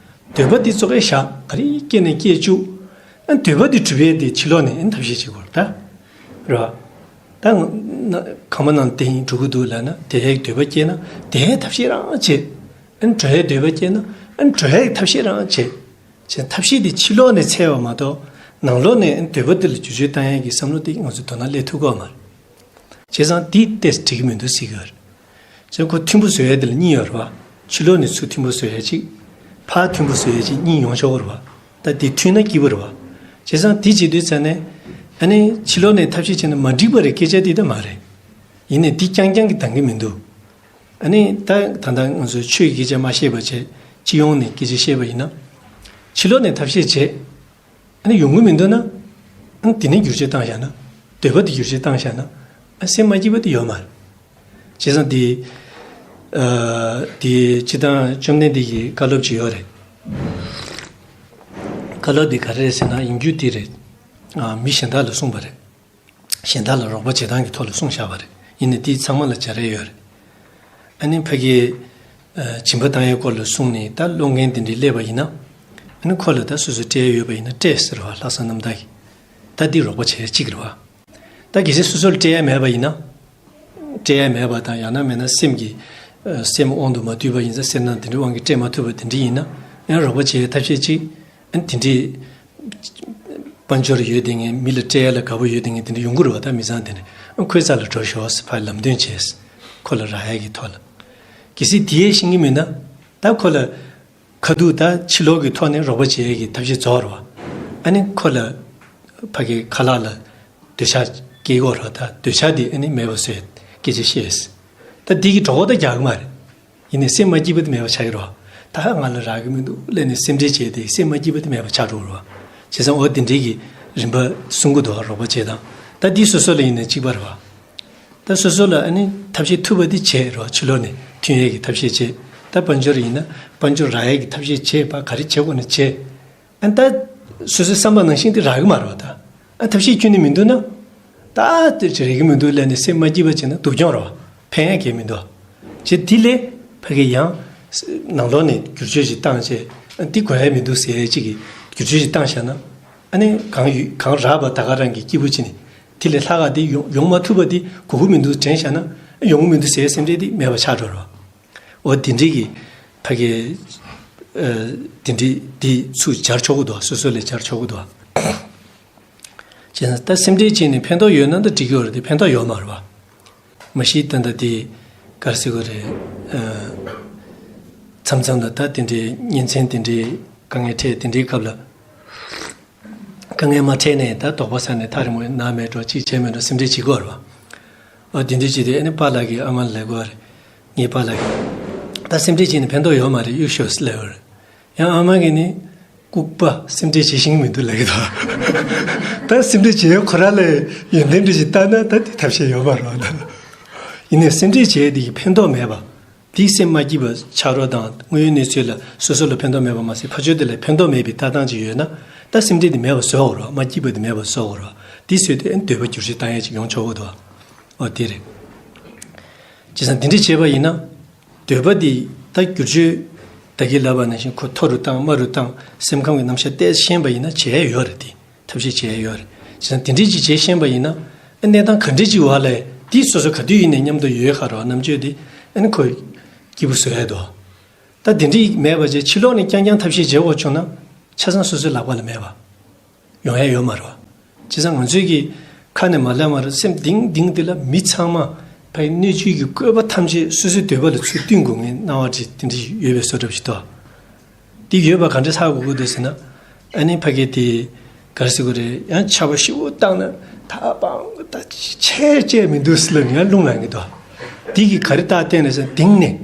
འདོད་པ་འདི་ཙོག་གེ་བཞག་ག་རེ་སྐྱེས་ནས་སྐྱེས་བཅུག། ཨ་འདོད་པ་འདི་གྲུབ་ཡས་དེ་ཕྱི་ལོགས་ནས་ཨ་ཐབས་ཤེས་བྱེད་དགོས་རེད་ད། རེད་བ། ད་ང་ཁང་པ་ནང་དེ་ཡིན་འགྲོ་གི་འདུག་ལབ་ན་དེ་ཡས་འདོད་པ་སྐྱེས་ན་དེ་ཡས་ཐབས་ཤེས་རང་བྱེད། ཨ་འགྲོ་ཡས་འདོད་པ་སྐྱེས་ན་ཨ་འགྲོ་ཡས་ཐབས་ཤེས་རང་བྱེད། བྱས་ཐབས་ཤེས་དེ་ཕྱི་ལོགས་ནས་འཚོལ་བ་མ་གཏོགས་ནང་ལོགས་ནས་ཨ་འདོད་པ་འདི་ལ་བསྒྱུར་བཅོས་བཏང་ཡས་ཀྱི་བསམ་བློ་དེ་ང་ཚོ་དོ་སྣང་སླེབས་ཐུབ་ཀྱི་ཡོད་མ་རེད། བྱས་ཙང་འདི་ཏོག་ཙམ་འགྲིག་གི་མི་འདུག་ཟེར་གྱི་ཡོད་རེད། བྱས་ཙང་ཁོ་མཐུན་པོ་བཟོ་ཡ་དེ་ལ་གཉིས་ཡོད་རེད་བ། ཕྱི་ལོགས་ནས་ཚུར་མཐུན་པོ་བཟོ་ཡ་གཅིག། ཕར་མཐུན་པོ་བཟོ་ཡ་གཅིག་གཉིས་ཡོང་ཆོག་གི་རེད་བ། ད་འདི་མཐུན་ན་སྐྱིད་པོ་རེད་བ། བྱས་ཙང་འདི་བྱེད་དུས་ཙ་ནས། ཨ་ནི་ཕྱི་ལོགས་ནས་ཐབས་ཤེས་བྱས་ན་མ་འགྲིག་པ་རེད་སྐད་ཆ་འདི་ད་མ་རེད། ཡིན་ནའི་འདི་རྐྱང་རྐྱང་གིས་འདང་གི་མི་འདུག། ཨ་ནི་ད་ད་ལྟ་ང་ཚོས་ཆོས་ཀྱི་སྐད་ཆ་མ་བཤད་པ་བྱས་སྤྱི་ཡོངས་ནས་སྐད་ཆ་བཤད་པ་ཡིན་ན། ཕྱི་ལོགས་ནས་ཐབས་ཤེས་བྱས། ཨ་ནི་ཡོང་གི་མི་འདུག་ན། ཨ་ནི་དེ་ནས་བསྒྱུར་བཅོས་བཏང་བཞག་ན། འདོད་པ་དེ་བསྒྱུར་བཅོས་བཏང་བཞག་ན། ཨ་སེམས་མ་སྐྱིད་པ་དེ་ཡོད་མ་རེད། བྱས་ཙང་དེ། ཨ་དེ་སྤྱིར་བཏང་བཅོམ་ལྡན་འདས་ཀྱི་བཀའ་སློབ་ཅིག་ཡོད་རེད། བཀའ་སློབ་དེ་ག་རེ་རེད་ཟེར་ན་ཡིན་རྒྱུ་དེ་རེད། ཨ་མི་གཞན་དག་ལ་གསུངས་པ་རེད། གཞན་དག་ལ་རོགས་པ་བྱེད་སྟངས་ཀྱི་ཐོག་ལ་གསུངས་བཞག་པ་རེད། ཡིན་ནའི་དེ་ཚང་མ་ལ་སྦྱར་ཡས་ཡོད་རེད། ཨ་ནི་ཕ་གིའི་ཨ་སྦྱིན་པ་བཏང་ཡས་སྐོར་ལ་གསུངས་ནས་ད་སློང་མཁན་དེ་འདྲས་སླེབས་པ་ཡིན་ན། ཨ་ནི་ཁོ་ལ་ད་སོ་སོས་སྤྲད་ཡས་ཡོད་པ་ཡིན་ན་སྤྲད་ཟེར་བ་ལྷག་བསམ་རྣམ་དག་གིས། ད་འདི་རོགས་པ་བྱེད་ཡས་གཅིག་རེད་བ། ད་གལ་སྲིད་སོ་སོ་ལ་སྤྲད་ཡས་མེད་པ་ཡིན་ན། སྤྲད་ཡས་མེད་པ་དང་ཡང་ན་མེད་ན་སེམས་ཀྱི་ཨ་སེམས་དབང་དུ་མ་འདུས་པ་ཡིན་ཙང་སེར་སྣ་དེ་འདྲའི་དབང་གིས་སྤྲད་མ་ཐུབ་པ་དེ་འདྲ་ཡིན་ན་ཡང་རོགས་པ་བྱེད་ཡས་ཐབས་ཤེས་གཅིག། ཨ་ནི་དེ་འདྲའི་དཔལ་འབྱོར་ཡོད་དེ་ངས་མི་ལ་སྤྲད་ཡ་ལ་དགའ་པོ་ཡོད་དེ་ངས་དེ་འདྲ་ཡོང་གི་རེད་བ། ད་མི་ཚང་དེ་འདྲ་ཨ་ཁོའི་རྩ་ལ་འགྲོ་ཤོག་ཟེར་ཕར་ལམ་སྟོན་བྱས། ཁོ་ལ་རག་ཡ་གི་ཐོག་ལ། གལ་སྲིད་དེ་ཡས་ཤེས་ཀྱི་མེད་ན་ད་ཁོ་ལ་ཁ་ཐུག་ད་ཕྱི་ལོགས་ཀྱི་ཐོག་ནས་རོགས་པ་བྱེད་ཡ་གི་ཐབས་ཤེས་རྫོགས་རེད་བ། ཨ་ནི་ཁོ་ལ་ཕ་གི་ཁ་ལག་ལ་འདོད་ཆགས་སྐྱེ་གི་རེད་བ། ད་འདོད་ཆགས་དེ་ཨ་ནི་མེད་པ་བཟོས་སྐད་ཆ་བཤད། ད་དེ་གི་གྲོད་ཁོག་ད་རྒྱག་གི་མ་རེད། ཡིན་ནའི་སེམས་མ་སྐྱིད་པ་དེ་མེད་པ་ཆགས་ཀྱི་རེད་བ། ད་ང་ལ་རག་གི་མི་འདུག་ལབ་ནས་སེམས་ཁྲལ་བྱས་ཏེ་སེམས་མ་སྐྱིད་པ་དེ་མེད་པ་ཆགས་འགྲོ་གི་རེད་བ། བྱས་ཙང་འོ་དེ་འདྲའི་གི་རིམ་པ་གསུང་གི་འདུག་བ། རོགས་པ་བྱེད་སྟངས་ད་འདི་སོ་སོ་ལ་ཡིན་ན་གཅིག་པ་རེད་བ། ད་སོ་སོ་ལ་ཨ་ནི་ཐབས་ཤེས་ཐུབ་པ་དེ་བྱས་རེད་བ། ཕྱི་ལོགས་ནས་མཐུན་ཡས་ཀྱི་ཐབས་ཤེས་བྱས། ད་དཔལ་འབྱོར་ཡིན་ན་དཔལ་འབྱོར་རག་ཡས་ཀྱི་ཐབས་ཤེས་བྱས་པ་ག་རེ་བྱེད་དགོས་ན་བྱས། ཨ་ད་སོ་སོའི་བསམ་པ་ནང་བཞིན་དེ་རག་གི་མ་རེད་བ་ད། ཨ་ཐབས་ཤེས་ཁྱོན་ནས་མི་འདུག་ན། ད་དེ་རེག་གི་མི་འདུག་ལབ་ནས་སེམས་མ་སྐྱིད་པ་བྱས་ན་སྡུག་གྱོང་རེད་བ། ཕན་ཡ་གང་ཡང་མི་འདུག་བ། བྱས་དེ་ལས་ཕ་གི་ཡང་ནང་ལོགས་ནས་བསྒྱུར་བཅོས་ཤིག་བཏང་བྱས། ཨ་འདི་དགོས་ཡ་མི་འདུག་ཟེར་ཡ་གཅིག་གི་བསྒྱུར་བཅོས་ཤིག་བཏང་བཞག་ན། ཨ་ནི་གང་ཡོད་གང་རག་པ་ད་ག་རང་གིས་སྐྱིད་པོ་བྱས་ནས་དེ་ལས་ལྷག་ག་དེ་ཡོང་ཡོང་མ་ཐུབ་པ་དེ་དགོས་ཀྱི་མི་འདུག་དྲན་བཞག་ན་ཡོང་གི་མི་འདུག་ཟེར་ཡ་སེམས་ཁྲལ་དེ་མེད་པ་ཆགས་འགྲོ་རེད་བ། འོ་དེ་འདྲའི་གི་ཕ་གི་ཨ་དེ་འདྲའི་འདི་ཚུར་སྦྱར་ཆོག་གི་འདུག་སོ་སོ་ལ་སྦྱར་ཆོག་གི་འདུག་བྱས་ན་ད་སེམས་ཁྲལ་བྱས་ནས་ཕན་ཐོགས་ཡོད་ན་ད་འགྲིག་གི་ཡོད་རེད་དེ་ཕན་ཐོགས་ཡོད་མ་རེད་བ། མ་གཞི་ད་ལྟ་དེ་ག་རེ་ཟེར་དགོས་རེད། ཨ་མཚམས་མཚམས་ལ་ད་དེ་འདྲའི་གཉེན་ཚན་དེ་འདྲའི་དཀའ་ངལ་འཕྲད་དེ་འདྲའི་སྐབས་ལ། དཀའ་ངལ་མ་འཕྲད་ནས་ད་དོགས་པ་ཟ་ནས་ཐག་རིང་པོ་ན་མེད་འགྲོ་གཅིག་བྱས་མེད་འགྲོ་སེམས་ཁྲལ་བྱེད་དགོས་རེད་བ། ཨ་དེ་འདྲ་བྱས་ཏེ་ཨ་ནི་པཱ་ལགས་ཀྱིས་ཨ་མ་ལ་ལབ་དགོས་རེད། ངའི་པཱ་ལགས་ཀྱིས་ད་སེམས་ཁྲལ་བྱས་ནས་ཕན་ཐོགས་ཡོད་མ་རེད་གཡུག་ཤོག་ཟེར་ལབ་ཡོད་རེད། ཡང་ཨ་མ་གིས་ནི་ ལྐུགས་པ་སེམས་ཁྲལ་བྱེད་ཤེས་ཀྱི་མི་འདུག་ལབ་ཀྱི་འདུག་ད་སེམས་ཁྲལ་བྱེད་ཡོད་ཁོ་རང་ལ་ཡོན་ཏན་འདྲ་ཞིག་བལྟ་ན་ད་དེ་ཐབས་ཤེས་ཡོད་མ་རེད་ད། ཡིན་ནའི་སེམས་ཁྲལ་བྱེད་ཡས་དེ་ཡིས་ཕན་ཐོགས་མེད་པ། དེའི་སེམས་མ་སྐྱིད་པ་ཆགས་རོགས་དང་དངོས་ཡོད་གནས་ཚུལ་ལ་སོ་སོ་ལ་ཕན་ཐོགས་མེད་པ་མ་ཟད་ཕར་ཕྱོགས་དེ་ལ་ཕན་ཐོགས་མེད་པའི་ལྟ་སྟངས་ཅིག་ཡོད་ན། ད་སེམས་ཁྲལ་དེ་མེད་པ་བཟོ་དགོས་རེད་བ། མ་སྐྱིད་པ་དེ་མེད་པ་བཟོ་དགོས་རེད་བ། དེ་བཟོས་ཏེ་ཨ་ནི་འདོད་པ་བསྒྱུར་བཅོས་བཏང་ཡས་ཅིག་ཡོང་ཆོག་གི་འདུག་བ། འོ་དེ་རེད། བྱས་ཙང་དེ་འདྲ་བྱས་པ་ཡིན་ན། འདོད་པ་འདི་ད་བསྒྱུར་བཅོས་ད་གིན་ལབ་པ་ནང་བཞིན་ཁོ་མཐོ་རུ་བཏང་དམའ་རུ་བཏང་སེམས་ཁམས་ཀྱི་རྣམ་གཞག་བལྟས་ཤེས་པ་ཡིན་ན་བྱས་ཡོད་རེད་དེ། ཐབས་ཤེས་བྱས་ཡོད་རེད། བྱས་ཙང་དེ་འདྲ་ཅིག་བྱས་ཤེས་པ་ཡིན་ན། ཨ་གནས་སྟངས་ག་འདྲ་ཅིག་བ་ལས་དེ་སོ་སོ་ག་དུས་ཡིན་ནའི་མཉམ་དུ་ཡོད་ཁ་རོགས་རྣམ་དཔྱོད་དེ་ཨ་ནི་ཁོ་སྐྱིད་པོ་བཟོ་ཡས་འདུག་ད་དེ་འདྲ་མེད་པ་བྱས་ཕྱི་ལོགས་ནས་རྐྱང་རྐྱང་ཐབས་ཤེས་བྱེད་དགོས་བྱུང་ན་ཆ་ཚང་སོ་སོའི་ལག་པ་ལ་མེད་པ། ཡོང་ཡ་ཡོད་མ་རེད་བ། བྱས་ཙང་ང་ཚོས་ཀྱི་ཁ་ནས་མ་ལབ་མ་རེད། སེམས་གཏིང་གཏིང་དེ་ལ་མི་ཚང་མ་ཕའི་སྣོད་བཅུད་ཀྱི་བཀོད་པ་ཐམས་ཅད་སོ་སོའི་འདོད་པ་ལ་ཚུར་བསྟུན་དགོས་ངེས་སྣང་བ་ཅིག་དེ་འདྲ་ཡོད་པའི་བཟོ་འདྲ་ཞིག་འདུག་དེ་ཡོད་པ་ག་འདྲ་ཧ་གོ་གི་འདུག་ཟེར་ན། ཨ་ནི་ཕ་གི་དེ་ག་རེ་ཟེར་དགོས་རེད། ཡང་ཆར་པ་ཞེ་པོ་བཏང་ན་ད་པང་ད་ཆད་ཆད་མི་འདུག་ཟེར་ལབ་ནས་ཡང་རླུང་ལངས་ཀྱི་འདུག་དེ་གི་ག་རེ་རྟགས་བསྟན་ནས་ཟེར་གཏིང་ནས།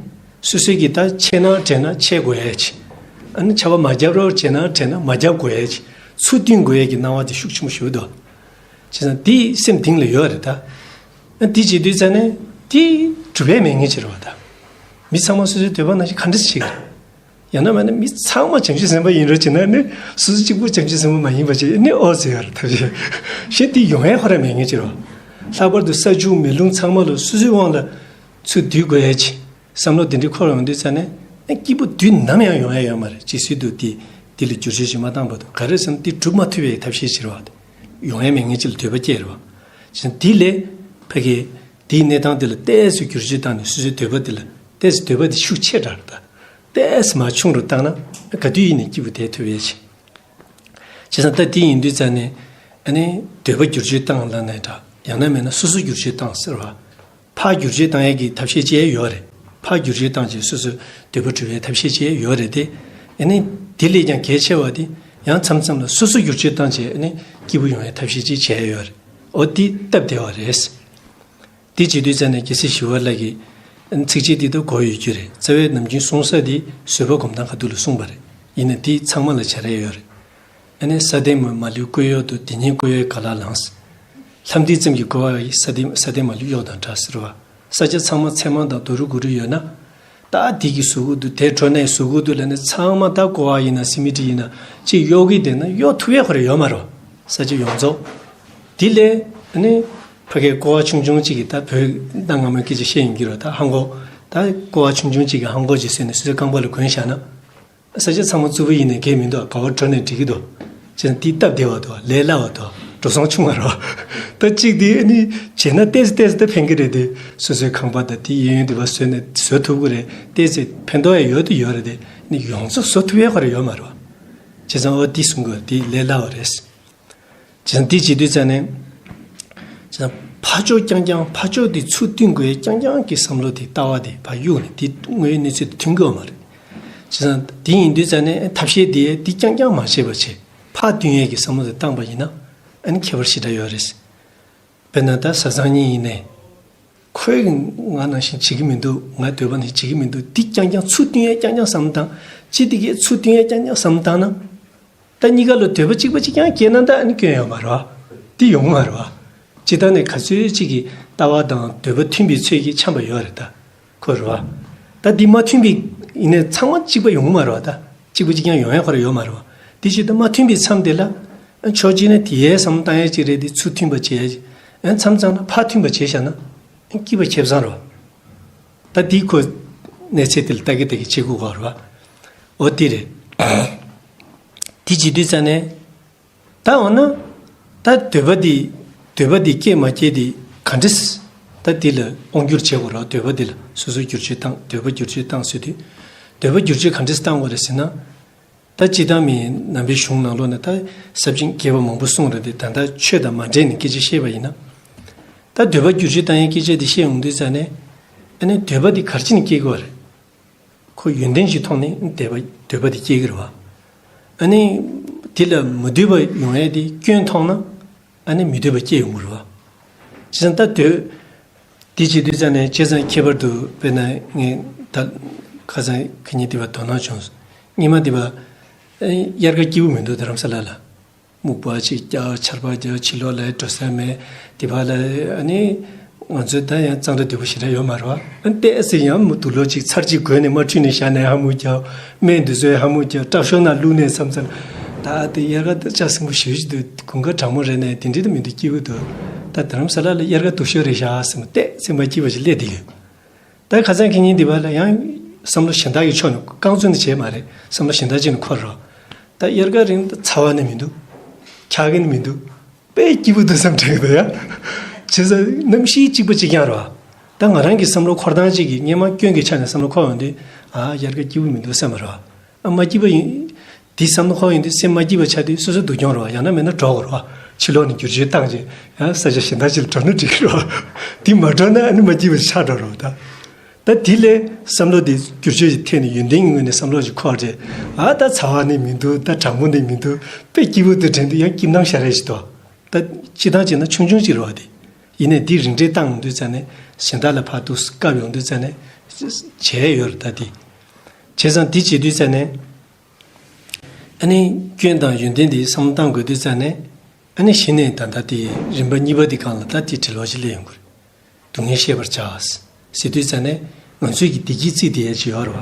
སོ་སོས་ཀྱིས་ད་ཆད་ན་བྲེལ་ན་ཆད་དགོས་ཡས་ཅིག་ཨ་ནི་ཆར་པ་མ་བརྒྱབ་རོགས་བྱས་ན་བྲེལ་ན་མ་བརྒྱབ་དགོས་ཡས་ཅིག་ཚུར་བསྟུན་དགོས་ཡས་ཀྱི་སྣང་བ་དེ་ཤུགས་ཆེན་པོ་ཞིག་འདུག་བྱས་ཙང་དེ་སེམས་གཏིང་ལ་ཡོད་རེད་ད། ཨ་དེ་བྱེད་དུས་ཙ་ནས་དེ་གྲུབ་པའི་མེད་ངེས་ཅིག་རེད་བ་ད། མི་ཚང་མ་སོ་སོའི་འདོད་པ་ནང་བཞིན་ག་འདྲ་ཞིག་བྱེད་ཀྱི་རེད། ཡང་ན་མིན་ན་མི་ཚང་མ་བྱང་ཆུབ་སེམས་དཔའ་ཡིན་རོགས་བྱས་ན་ནི་སོ་སོ་གཅིག་པུ་བྱང་ཆུབ་སེམས་དཔའ་མ་ཡིན་པ་བྱས་ནི་ཨོ་ཟེར་ཡ་རེད་ཐབས་ཤེས། གཞན་དེ་ཡོང་ཡ་ཁོ་རང་མེད་ངེས་ཅིག་རེད་བ། ལྷག་པར་དུ་ས་ཆུ་མེ་རླུང་ཚང་མ་ལ་སོ་སོའི་དབང་ལ་ཚུར་བསྡུ་དགོས་ཡས་ཅིག་བསམ་བློ་དེ་འདྲའི་འཁོར་ཡོང་དུས་ཙ་ནས་ཨ་སྐྱིད་པོ་དུས་ནམ་ཡང་ཡོང་ཡ་ཡོད་མ་རེད། ཇི་སྲིད་དུ་དེ་དེ་ལ་བསྒྱུར་བཅོས་ཅིག་མ་བཏང་བར་དུ་ག་རེ་ཟེར་ན་དེ་སྒྲུབ་མ་ཐུབ་པའི་ཐབས་ཤེས་ཅིག་རེད་བ། ཡོང་ཡ་མེད་ངེས་ཅིག་ལ་འདོད་པ་སྐྱེ་རེད་བ། བྱས་ཙང་དེ་ལས་ཕ་གི་དེའི་གནས་སྟངས་དེ་ལ་ཏོག་ཙམ་བསྒྱུར་བཅོས་བཏང་ནས་སོ་སོའི་འདོད་པ་དེ་ལ་ཏོག་ཙམ་འདོད་པ་དེ་ཤུགས་ཆེ་དྲགས་རེད་ད། ཏོག་ཙམ་མར་ཆུང་རུ་བཏང་ན་ག་དུས་ཡིན་ནའི་སྐྱིད་པོ་བསྡད་ཐུབ་ཡས་ཅིག་བྱས་ཙང་ད་དེ་ཡིན་དུས་ཙ་ནས་ཨ་ནི་འདོད་པ་བསྒྱུར་བཅོས་བཏང་ལབ་ནའི་འདྲ། ཡང་ན་མིན་ན་སོ་སོ་བསྒྱུར་བཅོས་བཏང་ཟེར་བ། ཕར་བསྒྱུར་བཅོས་བཏང་ཡས་ཀྱི་ཐབས་ཤེས་ཅིག་ཡོད་རེད། ཕར་བསྒྱུར་བཅོས་བཏང་བྱས་སོ་སོ་འདོད་པ་འགྲུབ་པའི་ཐབས་ཤེས་ཅིག་ཡོད་རེད་དེ། ཨ་ནི་དེ་ལས་ཀྱང་གལ་ཆེ་བ་དེ་ཡང་མཚམས་མཚམས་ལ་སོ་སོ་བསྒྱུར་བཅོས་བཏང་བྱས་ཨ་ནི་སྐྱིད་པོ་ཡོང་ཡས་ཐབས་ཤེས་ཅིག་བྱས་ཡོད་རེད། འོ་དེ་སྟབས་བདེ་བ་རེད། དེ་བྱེད་དུས་ཙ་ནས་རྒྱལ་སྲས་ཞི་བ་ལྷ་གིས་ཚིགས་བཅད་འདི་ལྟར་གོ་ཡོད་རྒྱུ་རེད། རྩ་བའི་ནམ་རྒྱུན་གསུང་ས་འདི་བཟོད་པ་སྒོམ་སྟངས་ཁ་ཐུག་ལ་གསུངས་པ་རེད། ཡིན་ནའི་འདི་ཚང་མ་ལ་བྱ་ར་ཡོད་རེད། ཨ་ནི་ས་སྟེང་མ་མ་ལུས་བཀོད་གཡོག་ཏུ། དེ་ཉིད་བཀོད་གཡོག་ག་ལ་ལངས། ལྷམ་མཐིལ་ཙམ་གྱིས་བཀོལ་བ་ཡིས། ས་སྟེང་ས་སྟེང་མ་ལུས་གཡོགས་དང་འདྲ་ཟེར་བ། ས་ཆ་ཚང་མ་ཚེར་མང་དང་རྡོ་རུ་གུ་རུ་ཡོད་ན། ད་དེ་གི་གཟུགས་པོ་འདུག་དེ་གྲོ་ནས་གཟུགས་པོ་འདུག་ལབ་ནས་ཚང་མ་ད་ཀོ་བ་ཡིན་ན་སི་མི་ཊི་ཡིན་ན་ཅིག་གཡོག་གི་བསྡད་ན་གཡོག་ཐུབ་ཡས་ཁོ་ར་ཡོད་མ་རེད་བ། ས་ཆ་ཡོངས་རྫོགས། དེ་ལས་ཨ་ནི་ཕ་གའི་ཀོ་བ་ཆུང་ཆུང་ཅིག་གིས་ད་བོད་གནའ་སྔ་མོའི་སྐད་ཆ་བཤད་ཡིན་གྱི་རེད། ད་ཧང་གོ། ད་ཀོ་བ་ཆུང་ཆུང་ཅིག་གིས་ཧང་གོ་ཅིག་བཟོས་ནས་སོ་སོའི་རྐང་པ་ལ་གོན་བཞག་ན། ས་ཆ་ཚང་མ་རྩུབ་པོ་ཡིན་ནའི་གལ་མི་འདུག་ག་བ་གྲོ་ནས་འགྲིག་གི་འདུག་བྱས་ན་དེ་སྟབས་བདེ་བ་འདུག་ལས་སླ་བ་འདུག་འགྲོ་སོང་ཆུང་བ་རེད་བ། ད་གཅིག་དེ་ཨ་ནི་བྱས་ན་ཏོག་ཙམ་ཏོག་ཙམ་ད་ཕན་གི་རེད་དེ། སོ་སོའི་ཁང་པ་དང་དེ་གཡས་གཡོན་དེ་བ་བཟོས་ནས་བཟོ་ཐུབ་གི་རེད། ཏོག་ཙམ་ཕན་ཐོགས་ཡ་ཡོད་དུ་ཡོད་རེད་དེ། ཨ་ནི་ཡོངས་རྫོགས་བཟོ་ཐུབ་ཡ་ཁོ་ར་ཡོད་མ་རེད་བ། བྱས་ཙང་འོ་དེ་གསུང་གི་རེད། དེ་ལས་སླ་བ་རེད། བྱས་ཙང་དེ་བྱེད་དུས་ཙ་ནས། བྱས་ཙང་ཕར་ཕྱོགས་རྐྱང་རྐྱང་ཕར་ཕྱོགས་དེ་ཚུར་བསྟུན་དགོས་རྐྱང་རྐྱང་གི་བསམ་བློ་དེ་ལྟ་བ་དེ་ཕར་གཡུག་ནས་དེ་དངོས་ཡོད་གནས་ཚུལ་དེ་མཐུན་གི་ཡོད་མ་རེད། བྱས་ཙང་དེ་ཡིན་དུས་ཙ་ནས་ཐབས་ཤེས་དེ་དེ་རྐྱང་རྐྱང་མ་བྱས་པ་བྱས་ཕར་བསྟུན་ཡས་ཀྱི་བསམ་བློ་དེ་བཏང་པ་ཡིན་ན་ཨ་ནི་ཁྱད་པར་ཞེ་དྲག་ཡོད་རེད། དཔེར་ན་ད་བཟའ་ཚང་གཉིས་ཡིན་ནའི། ཁོས་ང་ནང་བཞིན་བྱེད་ཀྱི་མི་འདུག་ང་འདོད་པ་ནི་བྱེད་ཀྱི་མི་འདུག་འདི་རྐྱང་རྐྱང་ཚུར་བསྟུན་ཡས་རྐྱང་རྐྱང་བསམ་བཏང་། ཅི་འདི་གས་ཚུར་བསྟུན་ཡས་རྐྱང་རྐྱང་བསམ་བཏང་ན། ད་གཉིས་ཀ་ལ་འདོད་པ་གཅིག་པ་གཅིག་རྐྱང་སྐྱེས་ན་ད་ཨ་ནི་སྐྱོན་ཡོད་མ་རེད་བ། འདི་ཡོང་མ་རེད་བ། སྤྱིར་བཏང་ནས་ག་ཚོད་ཅིག་གི་ལྟ་བ་དང་འདོད་པ་མཐུན་པའི་ཚོད་ཀྱིས་འཆམ་པ་ཡོད་རེད་ད། ཁོ་རེད་བ། ད་འདི་མ་མཐུན་པའི་ཡིན་ནའི་ཚང་མ་གཅིག་པ་ཡོང་གི་མ་རེད་བ་ད། གཅིག་པ་གཅིག་རྐྱང་ཡོང་ཡ་ཁོ་ར་ཡོད་མ་རེད་བ། དེ་བྱེད་དུས་མ་མཐུན་པའི་མཚམས་དེ་ལ། ཕྱོགས་གཅིག་ནས་དེའི་བསམ་བཏང་ཡ་གཅིག་རེད་དེ་ཚུར་མཐུན་པ་བྱས། མཚམས་མཚམས་ལ་ཕར་མཐུན་པ་བྱས་བཞག་ན། སྐྱིད་པ་ཁེ་བཟང་རེད་བ། ད་དེ་ཁོ་གནས་ཚད་དེ་ལ་ལྟ་གི་ལྟ་གི་བྱེད་དགོས་གོ་རེད་བ། འོ་དེ་རེད། དེ་བྱེད་དུས་ཙ་ནས། ད་འོ་ན། ད་འདོད་པ་འདི། འདོད་པ་འདི་སྐྱེ་མ་སྐྱེ་འདི་ག་འདྲས། ད་འདི་ལ་དབང་བསྒྱུར་བྱེད་དགོས་རེད། འདོད་པ་འདི་ལ་སོ་སོ་བསྒྱུར་བཅོས་བཏང་འདོད་པ་བསྒྱུར་བཅོས་བཏང་ཟེར་དུས། འདོད་པ་བསྒྱུར་བཅོས་ག་འདྲས་བཏང་དགོས་རེད་ཟེར་ན། ད་སྤྱིར་བཏང་མིའི་ནང་པའི་གཞུང་ནང་ལོགས་ནས་ད་ཟབ་ཅིང་རྒྱས་པ་མང་པོ་གསུངས་རེད་དེ། ད་ལྟ་ཆོས་དང་མ་འབྲེལ་ནས་སྐད་ཆ་བཤད་པ་ཡིན་ན། ད་འདོད་པ་བསྒྱུར་བཅོས་བཏང་ཡའི་སྐད་ཆ་འདི་བཤད་ཡོང་དུས་ཙ་ནས། ཨ་ནི་འདོད་པ་འདི་ག་རེ་བྱས་ནས་སྐྱེ་དགོས་རེད། ཁོ་ཡོན་ཏན་གྱི་ཐོག་ནས་འདོད་པ་འདོད་པ་དེ་སྐྱེ་གི་རེད་བ། ཨ་ནི། དེ་ལ་མི་འདོད་པ་ཡོང་ཡས་དེ་སྐྱོན་མཐོང་ན། ཨ་ནི་མི་འདོད་པ་སྐྱེ་ཡོང་གི་རེད་བ། བྱས་ཙང་ད་འདོད། དེ་བྱེད་དུས་ཙ་ནས་བྱས་ཙང་ཁྱད་པར་དུ་དཔེར་ན་ངས་ད། ཁ་སང་ཁ་ཉིན་དེ་བ་དོ་སྣང་བྱུང་། སྔོན་མ་དེ་བ། དབྱར་ཁ་སྐྱིད་པོ་མི་འདུག་རྡ་རམ་ས་ལ་ལ། སྨུག་པ་ཅིག་རྒྱག་ཆར་པ་རྒྱག་ཕྱི་ལོགས་ལ་འགྲོ་ས་མེད། དེ་བར་ལ་ཨ་ནི་ང་ཚོའི་ད་ཡང་གཙང་སྦྲ་དོད་པོ་ཞེ་དྲག་ཡོད་མ་རེད་བ། ཨ་ནི་ཏོག་ཙམ་ཡང་མི་འདུག་ལོ་གཅིག་ཚར་གཅིག་གོན་ནས་མ་འཁྲུད་ནས་བཞག་ནས་ཧ་མུ་རྒྱག་སྨན་དེ་ཚོའི་ཧ་མུ་རྒྱག་སྐྲ་ཤོར་ན་བླུགས་ནས་མཚམས་མཚམས། ད་དེ་དབྱར་ཁ་ད་ལྕགས་སྲིན་པོ་ཞེ་པོ་ཅིག་འདུག་དགུན་ཁ་གྲང་མོ་རེད་ནས་དེ་འདྲ་ད་མི་འདུག་སྐྱིད་པོ་འདུག་ད་རྡ་རམ་ས་ལ་ལ་དབྱར་ཁ་སྡུག་ཤོས་རེད་ཤག་ཟེར་མ་ཏོག་ཙམ་མ་སྐྱིད་པ་ཞིག་སླེབས་བསྡད་ཡོད། ད་ཁ་སང་ཁེ་ཉིན་འདི་བར་ལ་ཡང་བསམ་བློ་གཞན་དག་གི་ཕྱོགས་ནས་རྐང་བཙུགས་ནས་བྱས་མ་རེད། བསམ་བློ་གཞན་དག་ཅིག་ནས་འཁོར་རོགས། ད་དབྱར་ཁ་རིང་ད་ཚ་བ་ནི་མི་འདུག་འཁྱག་གི་ནི་མི་འདུག་དཔེ་སྐྱིད་པོ་འདུག་བསམ་དྲན་གི་འདུག་ཡ། བྱས་ཙང་གནམ་གཤིས་གཅིག་པ་གཅིག་རྐྱང་རེད་བ། ད་ང་རང་གི་བསམ་བློ་འཁོར་སྟངས་གཅིག་གིས་སྔོན་མ་སྐྱོན་གྱི་ཆ་ནས་བསམ་བློ་འཁོར་ཡོང་དུས། ཨ་དབྱར་ཁ་སྐྱིད་པོ་མི་འདུག་བསམ་པ་རེད་བ། ཨ་མ་སྐྱིད་པ་ཡིན། དེ་བསམ་བློ་འཁོར་ཡོང་དུས་སེམས་མ་སྐྱིད་པ་ཆགས་དུས་སོ་སོ་སྡུག་གྱོང་རེད་བ། ཡང་ན་མེད་ན་འགྲོ་དགོས་རེད་བ། ཕྱི་ལོགས་ནས་བསྒྱུར་བཅོས་བཏང་རྗེས་ཡང་ས་ཆ་གཞན་དག་ཅིག་ལ་འགྲོ་ན་འགྲིག་གི་རེད་བ། དེ་མ་འགྲོ་ན་ཨ་ནི་མ་སྐྱིད་པ་ཆགས་འགྲོ་རེད་བ་ད། ད་དེ་ལས་བསམ་བློ་དེ་བསྒྱུར་བཅོས་ཅིག་ཐེབས་ནས་ཡོན་ཏན་གྱི་ངོས་ནས་བསམ་བློ་ཅིག་འཁོར་རྗེས། ཨ་ད་ཚ་བ་ནི་མི་འདུག་ད་གྲང་མོ་ནི་མི་འདུག་དཔེ་སྐྱིད་པོ་འདུག་དྲན་དུས་ཡང་སྐྱིད་སྣང་ཞེ་དྲག་ཞིག་འདུག་ད་སྤྱིར་བཏང་བྱས་ན་ཆུང་ཆུང་ཅིག་རེད་བ་དེ། ཡིན་ནའི་འདི་རིམ་གྲོ་བཏང་ཡོང་དུས་ཙ་ནས་གཞན་དག་ལ་ཕར་འདུག་སེ་བཀབ་ཡོང་དུས་ཙ་ནས་བྱས་ཡོད་རེད་ད་དེ། བྱས་ཙང་འདི་བྱེད་དུས་ཙ་ནས། ཨ་ནི་སྐྱོན་དང་ཡོན་ཏན་འདི་བསམ་བློ་བཏང་དགོས་དུས་ཙ་ནས། ཨ་ནི་གཞི་ནས་ད་ལྟ་དེ་རིམ་པ་གཉིས་པ་འདི་སྒང་ལ་ད་དེ་དྲིལ་བ་ཞིག་སླེབས་ཡོང་གི་རེད། སྡུག་བསྔལ་ཤེས་པར་བྱ། ཟེར་དུས་ཙ་ནས་ང་ཚོས་ཀྱི་བདེ་སྐྱིད་རྩིས་དེ་ཡས་ཅིག་ཡོད་རེད་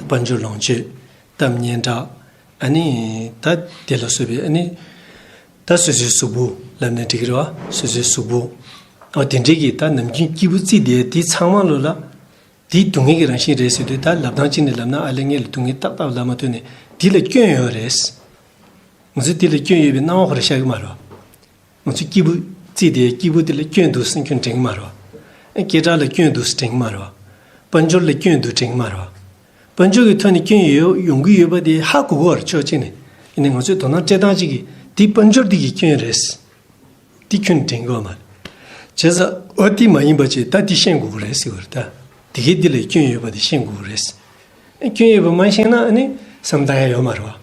བ། དཔལ་འབྱོར་ལོངས་སྤྱོད། གཏམ་སྙན་གྲགས། ཨ་ནི་ད་དེ་ལ་སོགས་པའི་ཨ་ནི། ད་སོ་སོའི་གཟུགས་པོ་ལབ་ནས་འགྲིག་གི་རེད་བ། སོ་སོའི་གཟུགས་པོ། ཨོ་དེ་འདྲའི་གི་ད་ནམ་རྒྱུན་སྐྱིད་པོ་རྩིས་དེ་དེ་ཚང་མ་ལོ་ལ། དེ་སྡུག་བསྔལ་གྱི་རང་བཞིན་རེད་ཟེར་དུས་ད་ལབ་སྟངས་གཅིག་ནས་ལབ་ན་ཨ་ལས་ངས་ལ་སྡུག་བསྔལ་ཏག་ཏག་ལབ་མ་ཐུབ་ནས་དེ་ལ་སྐྱོན་ཡོད་རེད། ང་ཚོས་དེ་ལ་སྐྱོན་ཡོད་པའི་སྣང་བ་ཁོ་རང་ཤར་གི་མ་རེད་བ། ང་ཚོས་སྐྱིད་པོ་རྩིས་དེ་སྐྱིད་པོ་དེ་ལ་སྐྱོན་འདུག་ཟེར་ཁྱོན་དྲན་གི་མ་རེད་བ། སྐད་གྲགས་ལ་སྐྱོན་འདུག་ཟེར་དྲན་གི་མ་རེད་བ། དཔལ་འབྱོར་ལ་སྐྱོན་འདུག་དྲན་གི་མ་རེད་བ། དཔལ་འབྱོར་གྱི་ཐོག་ནས་སྐྱོན་ཡོད་ཡོང་གི་ཡོད་པ་དེ་ཧ་གོ་གི་རེད་ཕྱོགས་གཅིག་ནས། ཡིན་ནའི་ང་ཚོས་དོ་སྣང་སྤྲད་སྟངས་གཅིག་གིས་དེ་དཔལ་འབྱོར་འདི་གི་སྐྱོན་རེད། འདི་ཁྱོན་དྲན་གི་ཡོད་མ་རེད། བྱས་ཙང་འོ་དེ་མ་ཡིན་པ་བྱས་ད་འདི་ཤེས་དགོས་ཀྱི་རེད་ཟེར་བ་རེད་ད། དེ་གའི་འདི་ལ་སྐྱོན་ཡོད་པ་དེ་ཤེས་དགོས་ཀྱི་རེད། སྐྱོན་ཡོད་པ་མ་ཤེས་ན་ཨ་ནི་བསམ་བློ་བཏང་ཡ་ཡོད་མ་རེད་བ།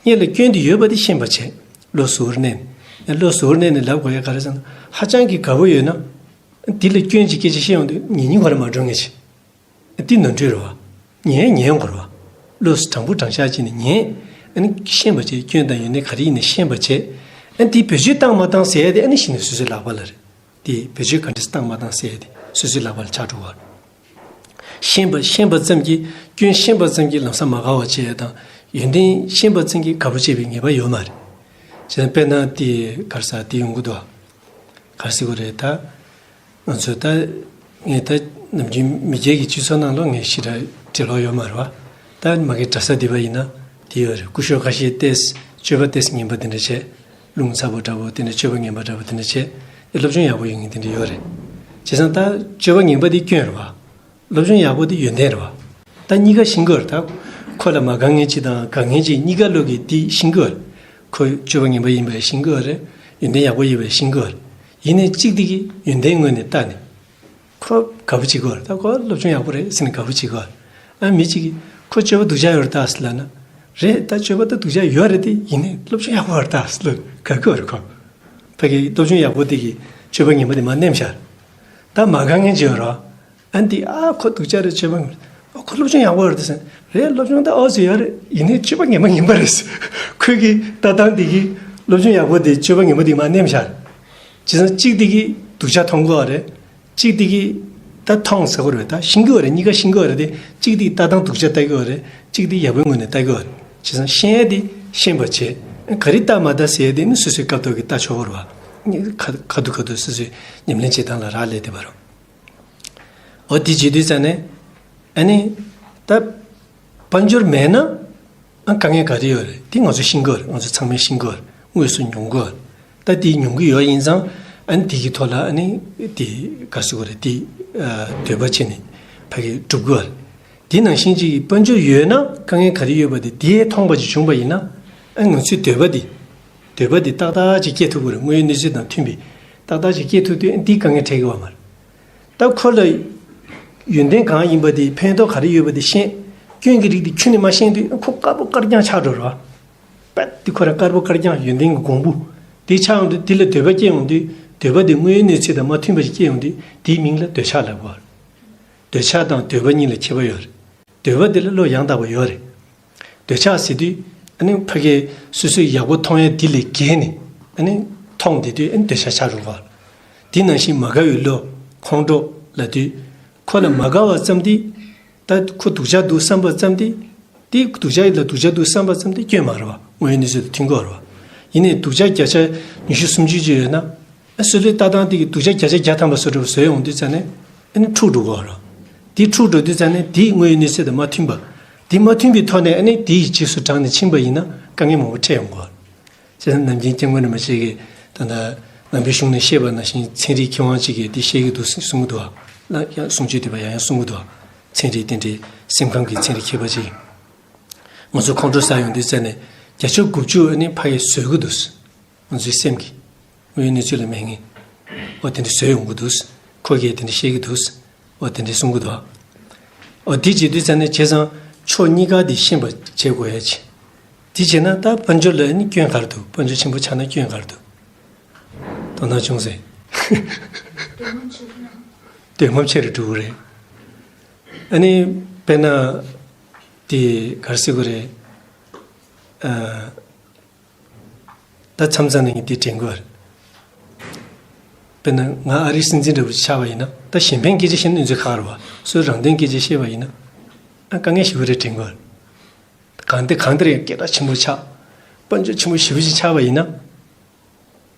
སྔོན་ལ་སྐྱོན་དེ་ཡོད་པ་དེ་ཤེས་པ་བྱས། བློ་གཟུ་བོར་གནས་ནས། བློ་གཟུ་བོར་གནས་ནས་ལབ་དགོས་ཡ་ག་རེ་ཟེར་ན་ཧ་ཅང་གི་དགའ་པོ་ཡོད་ན། འདི་ལ་སྐྱོན་ཅིག་སྐད་ཆ་བཤད་ཡོང་དུས་ཉན་ཉན་ཁོ་རང་མ་འགྲོ་ངེས་ཅིག་འདི་ནོར་འཁྲུལ་རེད་བ། ཉན་ཉན་དགོས་རེད་བ། བློ་དྲང་པོ་དྲང་བཞག་བྱས་ནས་ཉན། ཨ་ནི་ཤེས་པ་བྱས། སྐྱོན་དང་ཡོན་ཏན་ག་རེ་ཡིན་ནའི་ཤེས་པ་བྱས། ཨ་ནི་དེ་བེད་སྤྱོད་བཏང་མ་བཏང་ཟེར་ཡ་དེ་ཨ་ནི་གཞི་ནས་སོ་སོའི་ལག་པ་ལ་རེད། དེ་བེད་སྤྱོད་ག་འདྲས་བཏང་མ་བཏང་ཟེར་ཡ་དེ་སོ་སོའི་ལག་པ་ལ་ཆགས་འགྲོ་བ་རེད། ཤེས་པ་ཤེས་པ་ཙམ་གྱིས། སྐྱོན་ཤེས་པ་ཙམ་གྱིས་ལམ་སང་མ་དགའ་བ་བྱེད་ཡ་དང་། ཡོན་ཏན་ཤེས་པ་ཙམ་གྱིས་དགའ་པོ་བྱེད་པའི་ངེས་པ་ཡོད་མ་རེད། བྱས་ན་དཔེར་ན་དེ་ག་རེ་ཟེར་དེ་ཡོང་གི་འདུག་ག་རེ་ཟེར་དགོས་རེད་ད། ང་ཚོ་ད། ངས་ད་ནམ་རྒྱུན་མི་སྒེར་གྱི་སྤྱི་ཚོགས་ནང་ལོགས་ངས་ཞེ་དྲག་འབྲེལ་བ་ཡོད་མ་རེད་བ། ད་མ་གི་གྲྭ་ས་འདི་པ་ཡིན་ན་དེ་ཡོད་རེད། སྐུ་ཞབས་ཁ་ཤས་ཏོག་ཙམ་སྤྱོད་པ་ཏོག་ཙམ་ངན་པ་དེ་འདྲ་བྱས། རླུང་ཚ་པོ་འདྲ་པོ་དེ་འདྲ། སྤྱོད་པ་ངན་པ་འདྲ་པོ་དེ་འདྲ་བྱས། དེ་སློབ་སྦྱོང་ཡག་པོ་ཡོད་མཁན་དེ་འདྲ་ཡོད་རེད། བྱས་ཙང་ད་སྤྱོད་པ་ངན་པ་དེ་སྐྱོན་རེད་བ། སློབ་སྦྱོང་ཡག་པོ་དེ་ཡོན་ཏན་རེད་བ། ད་གཉིས་ཀ་ཤེས་ཀྱི་ཡོད་རེད་ད། ཁོ་ལ་མ་དགའ་མཁན་ཅིག་དང་དགའ་མཁན་ཅིག་གཉིས་ཀ་ལོགས་ཀྱིས་དེ་ཤེས་ཀྱི་ཡོད་རེད། ཁོ་སྤྱོད་པ་ངན་པ་ཡིན་པ་ཤེས་ཀྱི་ཡོད་རེད། ཡོན་ཏན་ཡག་པོ་ཡོད་པ་ཤེས་ཀྱི་ཡོད་རེད། ཡིན་ནའི་གཅིག་དེ་གིས་ཡོན་ཏན་ངོས་ནས་བལྟས་ནས། ཁོ་དགའ་པོ་བྱེད་ཀྱི་ཡོད་རེད་ད། ཁོ་སློབ་སྦྱོང་ཡག་པོ་རེད་ཟེར་ནས་དགའ་པོ་བྱེད་ཀྱི་ཡོད་རེད། ཨ་མི་གཅིག་གིས་ཁོ་སྤྱོད་པ་སྡུག་ཅག་ཡོད་རེད་ད་ཟེར་ལབ་ན། རེད་ད། སྤྱོད་པ་ད་སྡུག་ཅག་ཡོད་རེད་དེ། ཡིན་ནའི་སློབ་སྦྱོང་ཡག་པོ་ཡོད་རེད་ད་ཟེར་ལབ་དགའ་གི་ཡོད་རེད་ཁོ། ཕ་གི་སློབ་སྦྱོང་ཡག་པོ་དེ་གིས་སྤྱོད་པ་ངན་པ་དེ་མར་ནེམ་བཞག་ད་མ་དགའ་མཁན་ཅིག་ཡོད་རེད་བ། ཨ་འདི་ཨ་ཁོ་སྡུག་ཅག་རེད། སྤྱོད་པ་ངན་པ། ཨ་ཁོ་སློབ་སྦྱོང་ཡག་པོ་ཡོད་རེད་ཟེར། རེད། སློབ་སྦྱོང་ད་ཨོ་ཙི་ཡོད་རེད། ཡིན་ནའི་སྤྱོད་པ་ངན་པ་ངན་པ་རེད་ཟེར། ཁོས་ཀྱི་ལྟ་སྟངས་དེ་གིས་སློབ་སྦྱོང་ཡག་པོ་དེ་སྤྱོད་པ་ངན་པ་དེ་མར་ནེམ་བཞག་བྱས་ཙང་གཅིག་དེ་གིས་སྡུག་ཅག་མཐོང་གི་ཡོད་རེད། གཅིག་དེ་གིས་ད་མཐོང་ཟེར་གྱི་རེད། ད་ཤེས་ཀྱི་ཡོད་རེད། གཉིས་ཀ་ཤེས་ཀྱི་ཡོད་རེད་དེ། གཅིག་དེ་ལྟ་སྟངས་སྡུག་ཅག་ལྟ་གི་ཡོད་རེད། གཅིག་དེ་ཡག་པོའི་ངོས་ནས་ལྟ་གི་ཡོད་རེད། བྱས་ཙང་ཤེས་ཡ་དེ་ཤེས་པ་བྱས། ག་རེ་ལྟ་མ་ལྟ་ཟེར་ཡ་དེ་ནི་སོ་སོའི་སྐབས་ཐོག་གི་ལྟ་ཆོག་གི་རེད་བ། ཁ་ཁ་ཐུག་ཁ་ཐུག་སོ་སོའི་ཉམས་ལེན་བྱེད་སྟངས་ལ་རག་ལས་བསྡད་པ་རེད། འོ་དེ་བྱེད་དུས་ཙང་ནས། ཨ་ནི། ད། དཔལ་འབྱོར་མེད་ན། ཨ་དཀའ་ངལ་ག་རེ་ཡོད་རེད། དེ་ང་ཚོ་ཤེས་ཀྱི་ཡོད་རེད། ང་ཚོ་ཚང་མས་ཤེས་ཀྱི་ཡོད་རེད། དངོས་སུ་མྱོང་གི་ཡོད་རེད། ད་དེ་མྱོང་གི་ཡོད་ཡིན་ཙང་། ཨ་ནི་དེ་གི་ཐོག་ལ་ཨ་ནི་དེ་ག་ཟེར་དགོས་རེད། དེ་ཨ་འདོད་པ་བྱས་ནས་ཕ་གི་སྒྲུབ་ཀྱི་ཡོད་རེད། དེ་ནང་བཞིན་གཅིག་གི་དཔལ་འབྱོར་ཡོད་ན་དཀའ་ངལ་ག་རེ་ཡོད་པ་དེ་དེ་མཐོང་བ་ཅིག་བྱུང་བ་ཡིན་ན། ཨ་ང་ཚོའི་འདོད་པ་དེ། འདོད་པ་དེ་ཏག་ཏག་ཅིག་སྐྱེ་ཐུབ་ཀྱི་རེད། དངོས་ཡོད་གནས་ཚུལ་དང་མཐུན་པའི་ཏག་ཏག་ཅིག་སྐྱེ་ཐུབ་དུས་ཨ་ནི་དེ་དཀའ་ངལ་འཕྲད་ཀྱི་ཡོད་མ་རེད། ད་ཁོ་ལ་ཡོན་ཏན་གང་ཡིན་པ་དེ། ཕན་ཐོགས་ག་རེ་ཡོད་པ་དེ་ཤེས། སྐྱོན་གྱི་རིགས་དེ་ཁྱོན་ནས་མ་ཤེས་དུས་ཁོ་དཀར་པོ་དཀར་རྐྱང་ཆགས་འགྲོ་རེད་བ། པད་དེ་ཁོ་རང་དཀར་པོ་དཀར་རྐྱང་ཡོན་ཏན་གྱི་གོང་བུ་དེ་ཆགས་ཡོང་དུས། དེ་ལ་འདོད་པ་སྐྱེ་ཡོང་དུས། འདོད་པ་དེ་དངོས་ཡོད་གནས་ཚུལ་དང་མ་མཐུན་པ་ཞིག་སྐྱེ་ཡོང་དུས། དེའི་མིང་ལ་འདོད་ཆགས་ལབ་དགོས་རེད། འདོད་ཆགས་དང་འདོད་པ་གཉིས་ལ་ཁྱད་པར་ཡོད་རེད། འདོད་པ་དེ་ལ་བློ་ཡང་དག་པ་ཡོད་རེད། འདོད་ཆགས་ཟེར་དུས། ཨ་ནི་ཕ་གིའི་སོ་སོའི་ཡག་པོ་མཐོང་ཡ་འདི་ལས་བརྒལ་ནས་ཨ་ནི་མཐོང་བསྡད་དུས་ཨ་ནི་འདོད་ཆགས་ཆགས་འགྲོ་གི་རེད། དེ་ནང་བཞིན་མ་དགའ་བའི་བློ་ཁོང་ཁྲོ་ལབ་དུས་ཁོ་ལ་མ་དགའ་བ་ཙམ་དེ། ད་ཁོ་སྡུག་ཅག་འདུག་བསམ་པ་ཙམ་དེ། དེ་སྡུག་ཅག་ཡིན་ལ་སྡུག་ཅག་འདུག་བསམ་པ་ཙམ་དེ་སྐྱོན་མ་རེད་བ། དངོས་ཡོད་གནས་ཚུལ་དང་མཐུན་གྱི་རེད་བ། ཡིན་ནའི་སྡུག་ཅག་བརྒྱ་ཆ་ཉི་ཤུ་སུམ་ཅུ་ཅིག་ཡོད་ན། ཨ་སོ་སོའི་ལྟ་སྟངས་དེ་གིས་སྡུག་ཅག་བརྒྱ་ཆ་བརྒྱ་ཐམ་པ་བཟོ་འདྲ་བཟོས་ཡོང་དུས་ཙ་ནས་ཨ་ནི་འཁྲུག་འགྲོ་གི་རེད་བ། དེ་འཁྲུག་འགྲོ་དུས་ཙ་ནས་དེ་དངོས་ཡོད་གནས་ཚུལ་དང་མ་མཐུན་པ། དེ་མ་མཐུན་པའི་ཐོག་ནས་ཨ་ནི་དེའི་རྗེས་སུ་འབྲངས་ནས་ཕྱིན་པ་ཡིན་ན་དཀའ་ངལ་མང་པོ་འཕྲད་ཡོང་གི་རེད་བ། བྱས་ཙང་ནམ་རྒྱུན་སྐྱབས་མགོན་རིན་པོ་ཆེ་གིས་ད་ལྟ་ནང་པའི་གཞུང་ནས་བཤད་པ་ནང་བཞིན་ཚན་རིག་མཁས་དབང་གཅིག་གིས་འདི་བཤད་ཀྱི་འདུག་གསུང་གི་འདུག་བ། ཡང་གསུང་ཆོས་དེ་བ་ཡང་ཡང་གསུང་གི་འདུག་བ། ཚན་རིག་དེ་འདྲའི་སེམས་ཁམས་ཀྱི་ཚན་རིག་མཁས་པ་གཅིག་ང་ཚོ་ཁོང་ཁྲོ་ཟ་ཡོང་དུས་ཙ་ནས་བརྒྱ་ཆ་དགུ་བཅུ་ཨ་ནི་ཕ་གིས་བཟོད་ཀྱི་འདུག་ང་ཚོའི་སེམས་ཀྱིས་དངོས་ཡོད་གནས་ཚུལ་ལ་མེད་ངེས། འོ་དེ་འདྲ་བཟོད་ཡོང་གི་འདུག་ཁོ་གིས་དེ་འདྲ་བཤད་ཀྱི་འདུག་འོ་དེ་འདྲ་གསུང་གི་འདུག་འོ་དེ་འདྲ་བྱེད་དུས་ཙ་ནས་བྱས་ཙང་ཕྱོགས་གཉིས་ཀ་དེ་ཤེས་པ་བྱེད་དགོས་ཡ་ཅིག་དེ་བྱས་ན་ད་དཔལ་འབྱོར་ལ་ནི་སྐྱོན་ག་རེ་འདུག་དཔལ་འབྱོར་ཆེན་པོ་ཆགས་ན་སྐྱོན་ག་རེ་འདུག་དོ་སྣང་བྱུང་ཟེར། འདོད་རྔམ་ཆེ་རུ་འགྲོ་གི་རེད། ཨ་ནི་དཔེར་ན་དེ་ག་རེ་ཟེར་དགོས་རེད། ཨ། ད་མཚམས་མཚམས་ནས་ངས་འདི་དྲན་གྱི་ཡོད་རེད། དཔེར་ན་ང་ཨ་རིའི་སྲིད་འཛིན་འདྲ་བོ་ཅིག་ཆགས་པ་ཡིན་ན་ད་གཞན་ཕན་སྐད་ཆ་བཤད་ན་ཡོད་ཚད་ཁག་རེད་བ། སོའི་རང་དོན་སྐད་ཆ་བཤད་པ་ཡིན་ན་ཨ་དཀའ་ངལ་ཞེ་པོ་རེད་དྲན་གྱི་ཡོད་རེད། གང་ལྟར་གང་ལྟར་ཡང་སྐད་གྲགས་ཆེན་པོ་ཆགས། དཔལ་འབྱོར་ཆེན་པོ་ཞེ་པོ་ཅིག་ཆགས་པ་ཡིན་ན་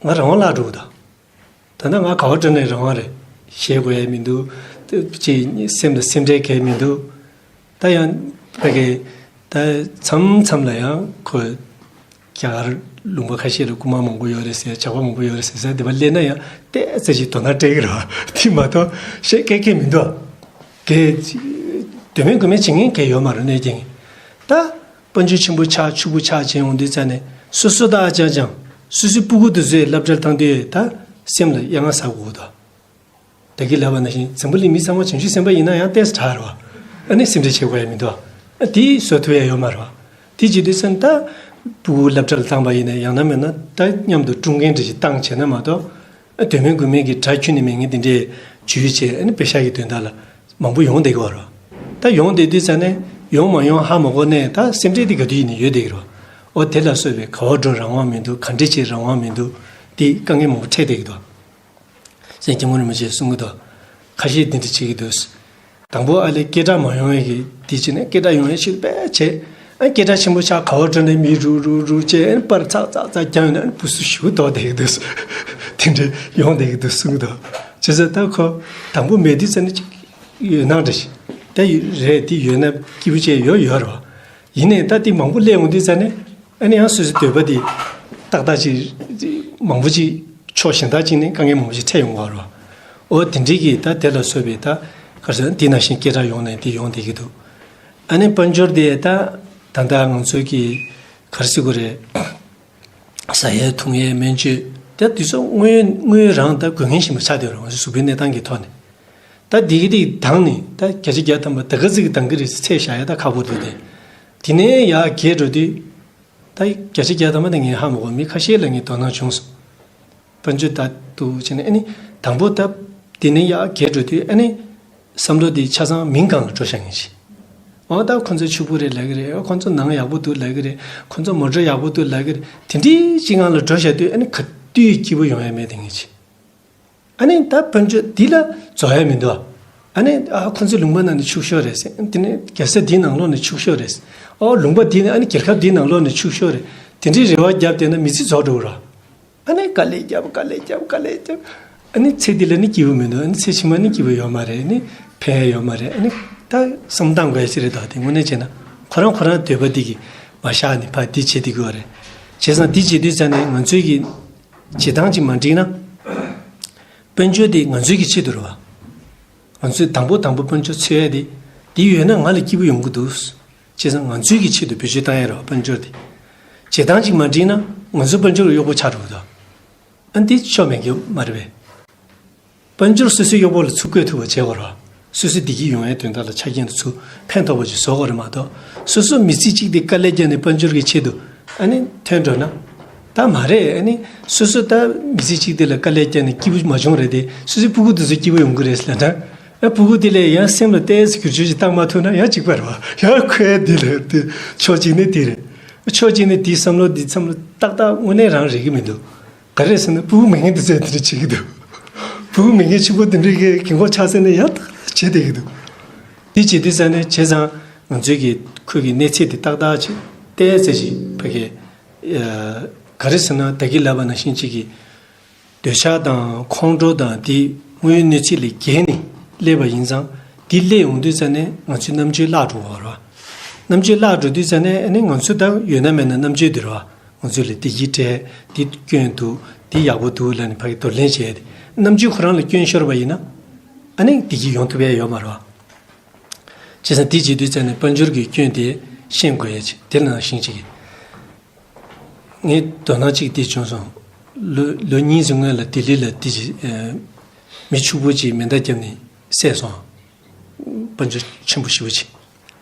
ང་རང་དབང་བརླག་འགྲོ་གི་ད། ད་ལྟ་ང་ག་བ་འགྲོ་ནས་རང་དབང་རེད། བཤད་དགོས་ཡ་མི་འདུག་ཅིག་སེམས་ལ་སེམས་ཁྲལ་གང་ཡང་མི་འདུག་ད་ཡང་ཕ་གི་ད་མཚམས་མཚམས་ལ་ཡང་ཁོས་རྒྱ་གར་ལུང་པ་ཁ་ཤས་ལ་རྐུན་མ་མང་པོ་ཡོད་རེད་ཟེར། ཇག་པ་མང་པོ་ཡོད་རེད་ཟེར་ཟེར་དེ་པ་སླེབས་ན་ཡང་ཏོག་ཙམ་ཞིག་དོ་སྣང་སྤྲད་ཀྱི་རེད་བ། དེ་མ་གཏོགས་བཤད་མཁན་གང་ཡང་མི་འདུག་གལ་དོན་མེད་དགོས་མེད་བྱེད་མཁན་གང་ཡང་ཡོད་མ་རེད་གནོད་སྐྱེལ་མཁན། ད། དཔལ་འབྱོར་ཆེན་པོ་ཆགས་ཕྱུག་པོ་ཆགས་བྱས་ཡོང་དུས་ཙ་ནས་སོ་སོ་ད་ཨ་ཅང་ཅང་སོ་སོའི་སྤུ་གུ་དེ་ཚོས་སློབ་གྲྭར་བཏང་དུས་ད་སེམས་ལ་གཡང་ཟ་དགོས་ཀྱི་འདུག་ད་གིན་ལབ་པ་ནང་བཞིན་འཛམ་བུ་གླིང་མི་ཚང་མ་བྱང་ཆུབ་སེམས་དཔའ་ཡིན་ན་ཡང་ཏོག་ཙམ་དྲག་རེད་བ། ཨ་ནི་སེམས་ཁྲལ་བྱེད་དགོས་ཡ་མི་འདུག་ཨ་དེ་བཟོ་ཐུབ་ཡ་ཡོད་མ་རེད་བ། དེ་བྱེད་དུས་ཙ་ནས་ད་སྤུ་གུ་སློབ་གྲྭ་ལ་བཏང་པ་ཡིན་ན་ཡང་ན་མིན་ན་ད་མཉམ་དུ་སྲུང་མཁན་འདྲ་ཞིག་བཏང་བྱས་ན་མ་གཏོགས། ཨ་དོན་མེད་དགོས་མེད་ཀྱི་དགྲ་ཁྱོན་ནས་མེད་མཁན་དེ་འདྲས་འཇུས་བྱས་ཨ་ནི་པེ་ཤག་གི་དོན་དག་ལ་མང་པོ་ཡོང་བསྡད་ཀྱི་ཡོད་རེད། ད་ཡོང་བསྡད་དུས་ཙ་ནས་ཡོང་མ་ཡོང་ཧ་མ་གོ་ནས་ད་སེམས་ཁྲལ་དེ་ག་དུས་ཡིན་ནའི་ཡོད་བསྡད་ཀྱི་རེད། འོ་དེ་ལ་སོགས་པའི་ག་བ་འགྲོ་རང་དབང་མི་འདུག་ག་འདྲས་བྱེད་རང་དབང་མི་འདུག་དེ་དཀའ་ངལ་མང་པོ་འཕྲད་བསྡད་ཀྱི་འདུག་སེང་སྐྱབས་མགོན་རིན་པོ་ཆེས་གསུང་གི་འདུག་ཁ་ཤས་འདི་འདྲ་བྱེད་ཀྱི་འདུག་དང་པོ་ཨ་ལས་སྐད་གྲགས་མ་ཡོང་ཡས་ཀྱི་དེ་བྱས་ནས་སྐད་གྲགས་ཡོང་ཡས་ཤིག་དཔེ་བྱས། ཨ་སྐད་གྲགས་ཆེན་པོ་ཆགས་ག་བ་འགྲོ་ནས་མི་རུག་རུག་རུག་བྱས་ཨ་པར་ཚག་ཚག་ཚག་རྒྱག་ཡོང་ན་ཨ་བུ་སུ་ཞུ་དོག་བསྡད་ཀྱི་འདུག་དེ་འདྲ་ཡོང་བསྡད་ཀྱི་འདུག་གསུང་གི་འདུག་བྱས་ཙང་ད་ཁོ་དང་པོ་མེད་དུས་ཙ་ནས་ཅིག་ཡོད་སྣང་འདྲ་ཞིག་ད་ཡོད་རེད། དེ་ཡོད་ན་སྐྱིད་པོ་བྱས་ཡོད་ཡོད་རེད་བ། ཡིན་ནའི་ད་དེ་མང་པོ་སླེབས་ཡོང་དུས་ཙ་ནས་ཨ་ནི་ཡང་སོ་སོའི་འདོད་པ་དེ་ཏག་ཏག་ཅིག་མང་པོ་ཅིག་ཕྱོགས་གཞན་དག་ཅིག་ནས་དཀའ་ངལ་མང་པོ་ཞིག་འཕྲད་ཡོང་གི་རེད་བ། འོ་དེ་འདྲའི་གི་ད་དེ་ལ་སོགས་པའི་ད་ག་རེ་ཟེར་འདི་ནང་བཞིན་སྐད་གྲགས་ཡོང་ནས་འདི་ཡོང་བསྡད་ཀྱི་འདུག་ཨ་ནི་དཔལ་འབྱོར་དེ་ད་ད་ལྟ་ང་ཚོའི་གི་ག་རེ་ཟེར་དགོས་རེད། ཟ་ཡས་འཐུང་ཡས་སྨན་བཅོས་ད་དེ་ཚོ་དངོས་དངོས་རང་ད་དགོས་ངེས་ཞིག་མ་ཆགས་བསྡད་ཡོད་རེད། ང་ཚོའི་གཟུགས་པོའི་གནས་སྟངས་ཀྱི་ཐོག་ནས་ད་འདི་གི་དེ་དང་ནི་ད་བརྒྱ་ཆ་བརྒྱ་ཐམ་པ་ད་ག་ཚོད་ཀྱི་འདང་གི་རེད་ཚད་བཞག་ཡ་ད་ཁག་པོ་འདུག་དེ་དེ་ནས་ཡར་རྒྱས་འགྲོ་དུས། ད་བརྒྱ་ཆ་བརྒྱ་ཐམ་པ་དེ་ངས་ཧ་མ་གོ་མི་ཁ་ཤས་ལ་ངས་དོ་སྣང་བྱུང་སོང་། དཔལ་འབྱོར་ད་འདུག་བྱས་ནས་ཨ་ནི་དང་པོ་ད་དེ་ནས་ཡར་རྒྱས་འགྲོ་དུས་ཨ་ནི་བསམ་བློ་དེ་ཆ་ཚང་མིང་སྒང་ལ་འགྲོ་བཞག་མཁན་ཞིག་འོ་ད་ཁོ་ཚོ་ཕྱུག་པོ་རེད་ལབ་ཀྱི་རེད། ཁོ་ཚོ་ནང་ཡག་པོ་འདུག་ལབ་ཀྱི་རེད། ཁོ་ཚོ་མོ་ཊ་ཡག་པོ་འདུག་ལབ་ཀྱི་རེད། དེ་འདྲའི་ཅིག་སྒང་ལ་འགྲོ་བཞག་དུས་ཨ་ནི་ག་དུས་སྐྱིད་པོ་ཡོང་ཡ་མེད་དེ་ངེས་ཅིག་ཨ་ནི་ད་དཔལ་འབྱོར་འདི་ལ་རྫོགས་ཡ་མི་འདུག་ཨ་ནི་ཨ་ཁོ་ཚོའི་ལུང་པ་ནང་ནས་ཕྱུག་ཤོས་རེད་ཟེར། དེ་ནས་རྒྱལ་ས་འདིའི་ནང་ལོགས་ནས་ཕྱུག་ཤོས་རེད་ཟེར། ཨོ་ལུང་པ་འདི་ནས་ཨ་ནི་རྒྱལ་ཁབ་འདིའི་ནང་ལོགས་ནས་ཕྱུག་ཤོས་རེད། དེ་འདྲའི་རེ་བ་བརྒྱབ་བསྡད་ན་མི་ཚེ་རྫོགས་འགྲོ་གི་རེད། ཨ་ནི་དཀའ་ལས་བརྒྱབ་དཀའ་ལས་བརྒྱབ་དཀའ་ལས་བརྒྱབ། ཨ་ནི་ཚེ་འདི་ལ་ནི་སྐྱིད་པོ་མི་འདུག་ཨ་ནི་ཚེ་ཕྱི་མ་ནི་སྐྱིད་པོ་ཡོད་མ་རེད། ཨ་ནི་ཕན་ཡ་ཡོད་མ་རེད། ཨ་ནི་ད་བསམ་སྟངས་དགོས་ཡ་ཅིག་རེད། ད་དེ་དངོས་གནས་བྱས་ན་ཁོ་རང་ཁོ་རང་འདོད་པ་འདི་གི་མ་བཞག་ནས་ཕར་འདི་བྱེད་བསྡད་ཀྱི་ཡོད་རེད། བྱས་ཙང་འདི་བྱེད་དུས་ཙང་ནས་ང་ཚོའི་གི་བྱེད་སྟངས་ཅིག་མ་འགྲིག་ན། དཔལ་འབྱོར་དེ་ང་ཚོའི་གི་ཆེད་དུ་རེད་བ། ང་ཚོས་དང་པོ་དང་པོ་དཔལ་འབྱོར་འཚོལ་ཡ་དེ། དེ་ཡོད་ན་ང་ལ་སྐྱིད་པོ་ཡོང་གི་འདུག་བྱས་ཙང་ང་ཚོའི་གི་ཆེད་དུ་བེད་སྤྱོད་བཏང་ཡ་རེད་བ་དཔལ་འབྱོར་དེ། བྱེད་སྟངས་ཅིག་མ་འགྲིག་ན་ང་ཚོ་དཔལ་འབྱོར་གྱི་གཡོག་པོ་ཆགས་འགྲོ་གི་འདུག་ཨ་འདི་ཆོ་མེད་གི་མ་རེད་པས། དཔལ་འབྱོར་སོ་སོའི་གཡོག་པོ་ལ་ཚུར་བཀོལ་ཐུབ་པ་བྱེད་དགོས་རེད་བ། སོ་སོའི་བདེ་སྐྱིད་ཡོང་ཡའི་དོན་དག་ལ་ཆ་རྐྱེན་དེ་ཚུར་ཕན་ཐོགས་པ་ཅིག་བཟོ་དགོས་རེད་མ་གཏོགས། སོ་སོ་མི་ཚེ་གཅིག་དེ་དཀའ་ལས་བརྒྱབ་ནས་དཔལ་འབྱོར་གྱི་ཆེད་དུ་ཨ་ནི་ཐོན་འགྲོ་ན། ད་མ་རེད། ཨ་ནི་སོ་སོ་ད་མི་ཚེ་གཅིག་དེ་ལ་དཀའ་ལས་བརྒྱབ་ནས་སྐྱིད་པོ་མ་བྱུང་རེད་དེ་སོ་སོའི་སྤུ་གུ་དེ་ཚོ་སྐྱིད་པོ་ཡོང་གི་རེད་ཟེར་ལབ་ན། ཨ་སྤུ་གུ་དེ་ལ་ཡང་སེམས་ལ་ཏོག་ཙམ་བསྒྱུར་བཅོས་ཅིག་བཏང་མ་ཐུབ་ན་ཡང་གཅིག་པ་རེད་བ། ཡང་ཁོའི་དེ་ལ་དེ་ཕྱོགས་གཅིག་ནས་དེ་རེད། ཕྱོགས་གཅིག་ནས་དེའི་བསམ་བློ་འདི་བསམ་བློ་ཏག་ཏག་དངོས་གནས་རང་རེག་གི་མི་འདུག་ག་རེ་ཟེར་ན་ཕྲུ་གུ་མེད་མཁན་དེ་ཚོས་དེ་འདྲ་བྱེད་ཀྱི་འདུག་ཕྲུ་གུ་མེད་མཁན་ཕྲུ་གུ་དེ་འདྲའི་གི་གི་མགོ་ཆག་སེ་ནས་ཡང་དག་བྱེད་བསྡད་ཀྱི་འདུག་དེ་བྱེད་དུས་ཙང་ནས་བྱས་ཙང་ང་ཚོའི་གི་ཁོའི་གི་གནས་ཚད་དེ་ཏག་ཏག་ཅིག་ཏོག་ཙམ་ཅིག་ཕ་གི་ག་རེ་ཟེར་ན་ད་གིན་ལབ་པ་ནང་བཞིན་ཅིག་གི་འདོད་ཆགས་དང་ཁོང་ཁྲོ་དང་དེ་དངོས་ཡོད་གནས་ཚུལ་ལས་བརྒལ་ནས་སླེབས་པ་ཡིན་ཙང་དེ་སླེབས་ཡོང་དུས་ཙང་ནས་ང་ཚོའི་རྣམ་དཔྱོད་བརླག་འགྲོ་བ་རེད་བ། རྣམ་དཔྱོད་བརླག་འགྲོ་དུས་ཙང་ནས་ཨ་ནི་ང་ཚོ་ད་ཡོད་ན་མེད་ན་རྣམ་དཔྱོད་དེ་རེད་བ། ང་ཚོ་ལ་བདེ་སྐྱིད་སྤྲད་དེ་སྐྱོན་འདུག་དེ་ཡག་པོ་འདུག་ལབ་ནས་ཕ་གི་འདོར་ལེན་བྱས་ཏེ་རྣམ་དཔྱོད་ཁོ་རང་ལ་སྐྱོན་ཤོར་བ་ཡིན་ན་ཨ་ནི་བདེ་སྐྱིད་ཡོང་ཐུབ་ཡ་ཡོད་མ་རེད་བ། བྱས་ཙང་དེ་བྱེད་དུས་ཙང་ནས་དཔལ་འབྱོར་གྱི་སྐྱོན་དེ་ཤེས་དགོས་ཡ་ཅིག་དེ་ནང་བཞིན་ཅིག་གི་ངས་དོ་སྣང་གཅིག་དེ་བྱུང་སོང་། ལོ་ལོ་གཉིས་ཙམ་སྔོན་ལ་ལྡི་ལི་ལ་དེ་ཅི་མི་ཕྱུག་པོ་ཅིག་མེ་མདའ་བརྒྱབ་ནས་བསད་སོང་། དཔལ་འབྱོར་ཆེན་པོ་ཞེ་པོ་ཅིག་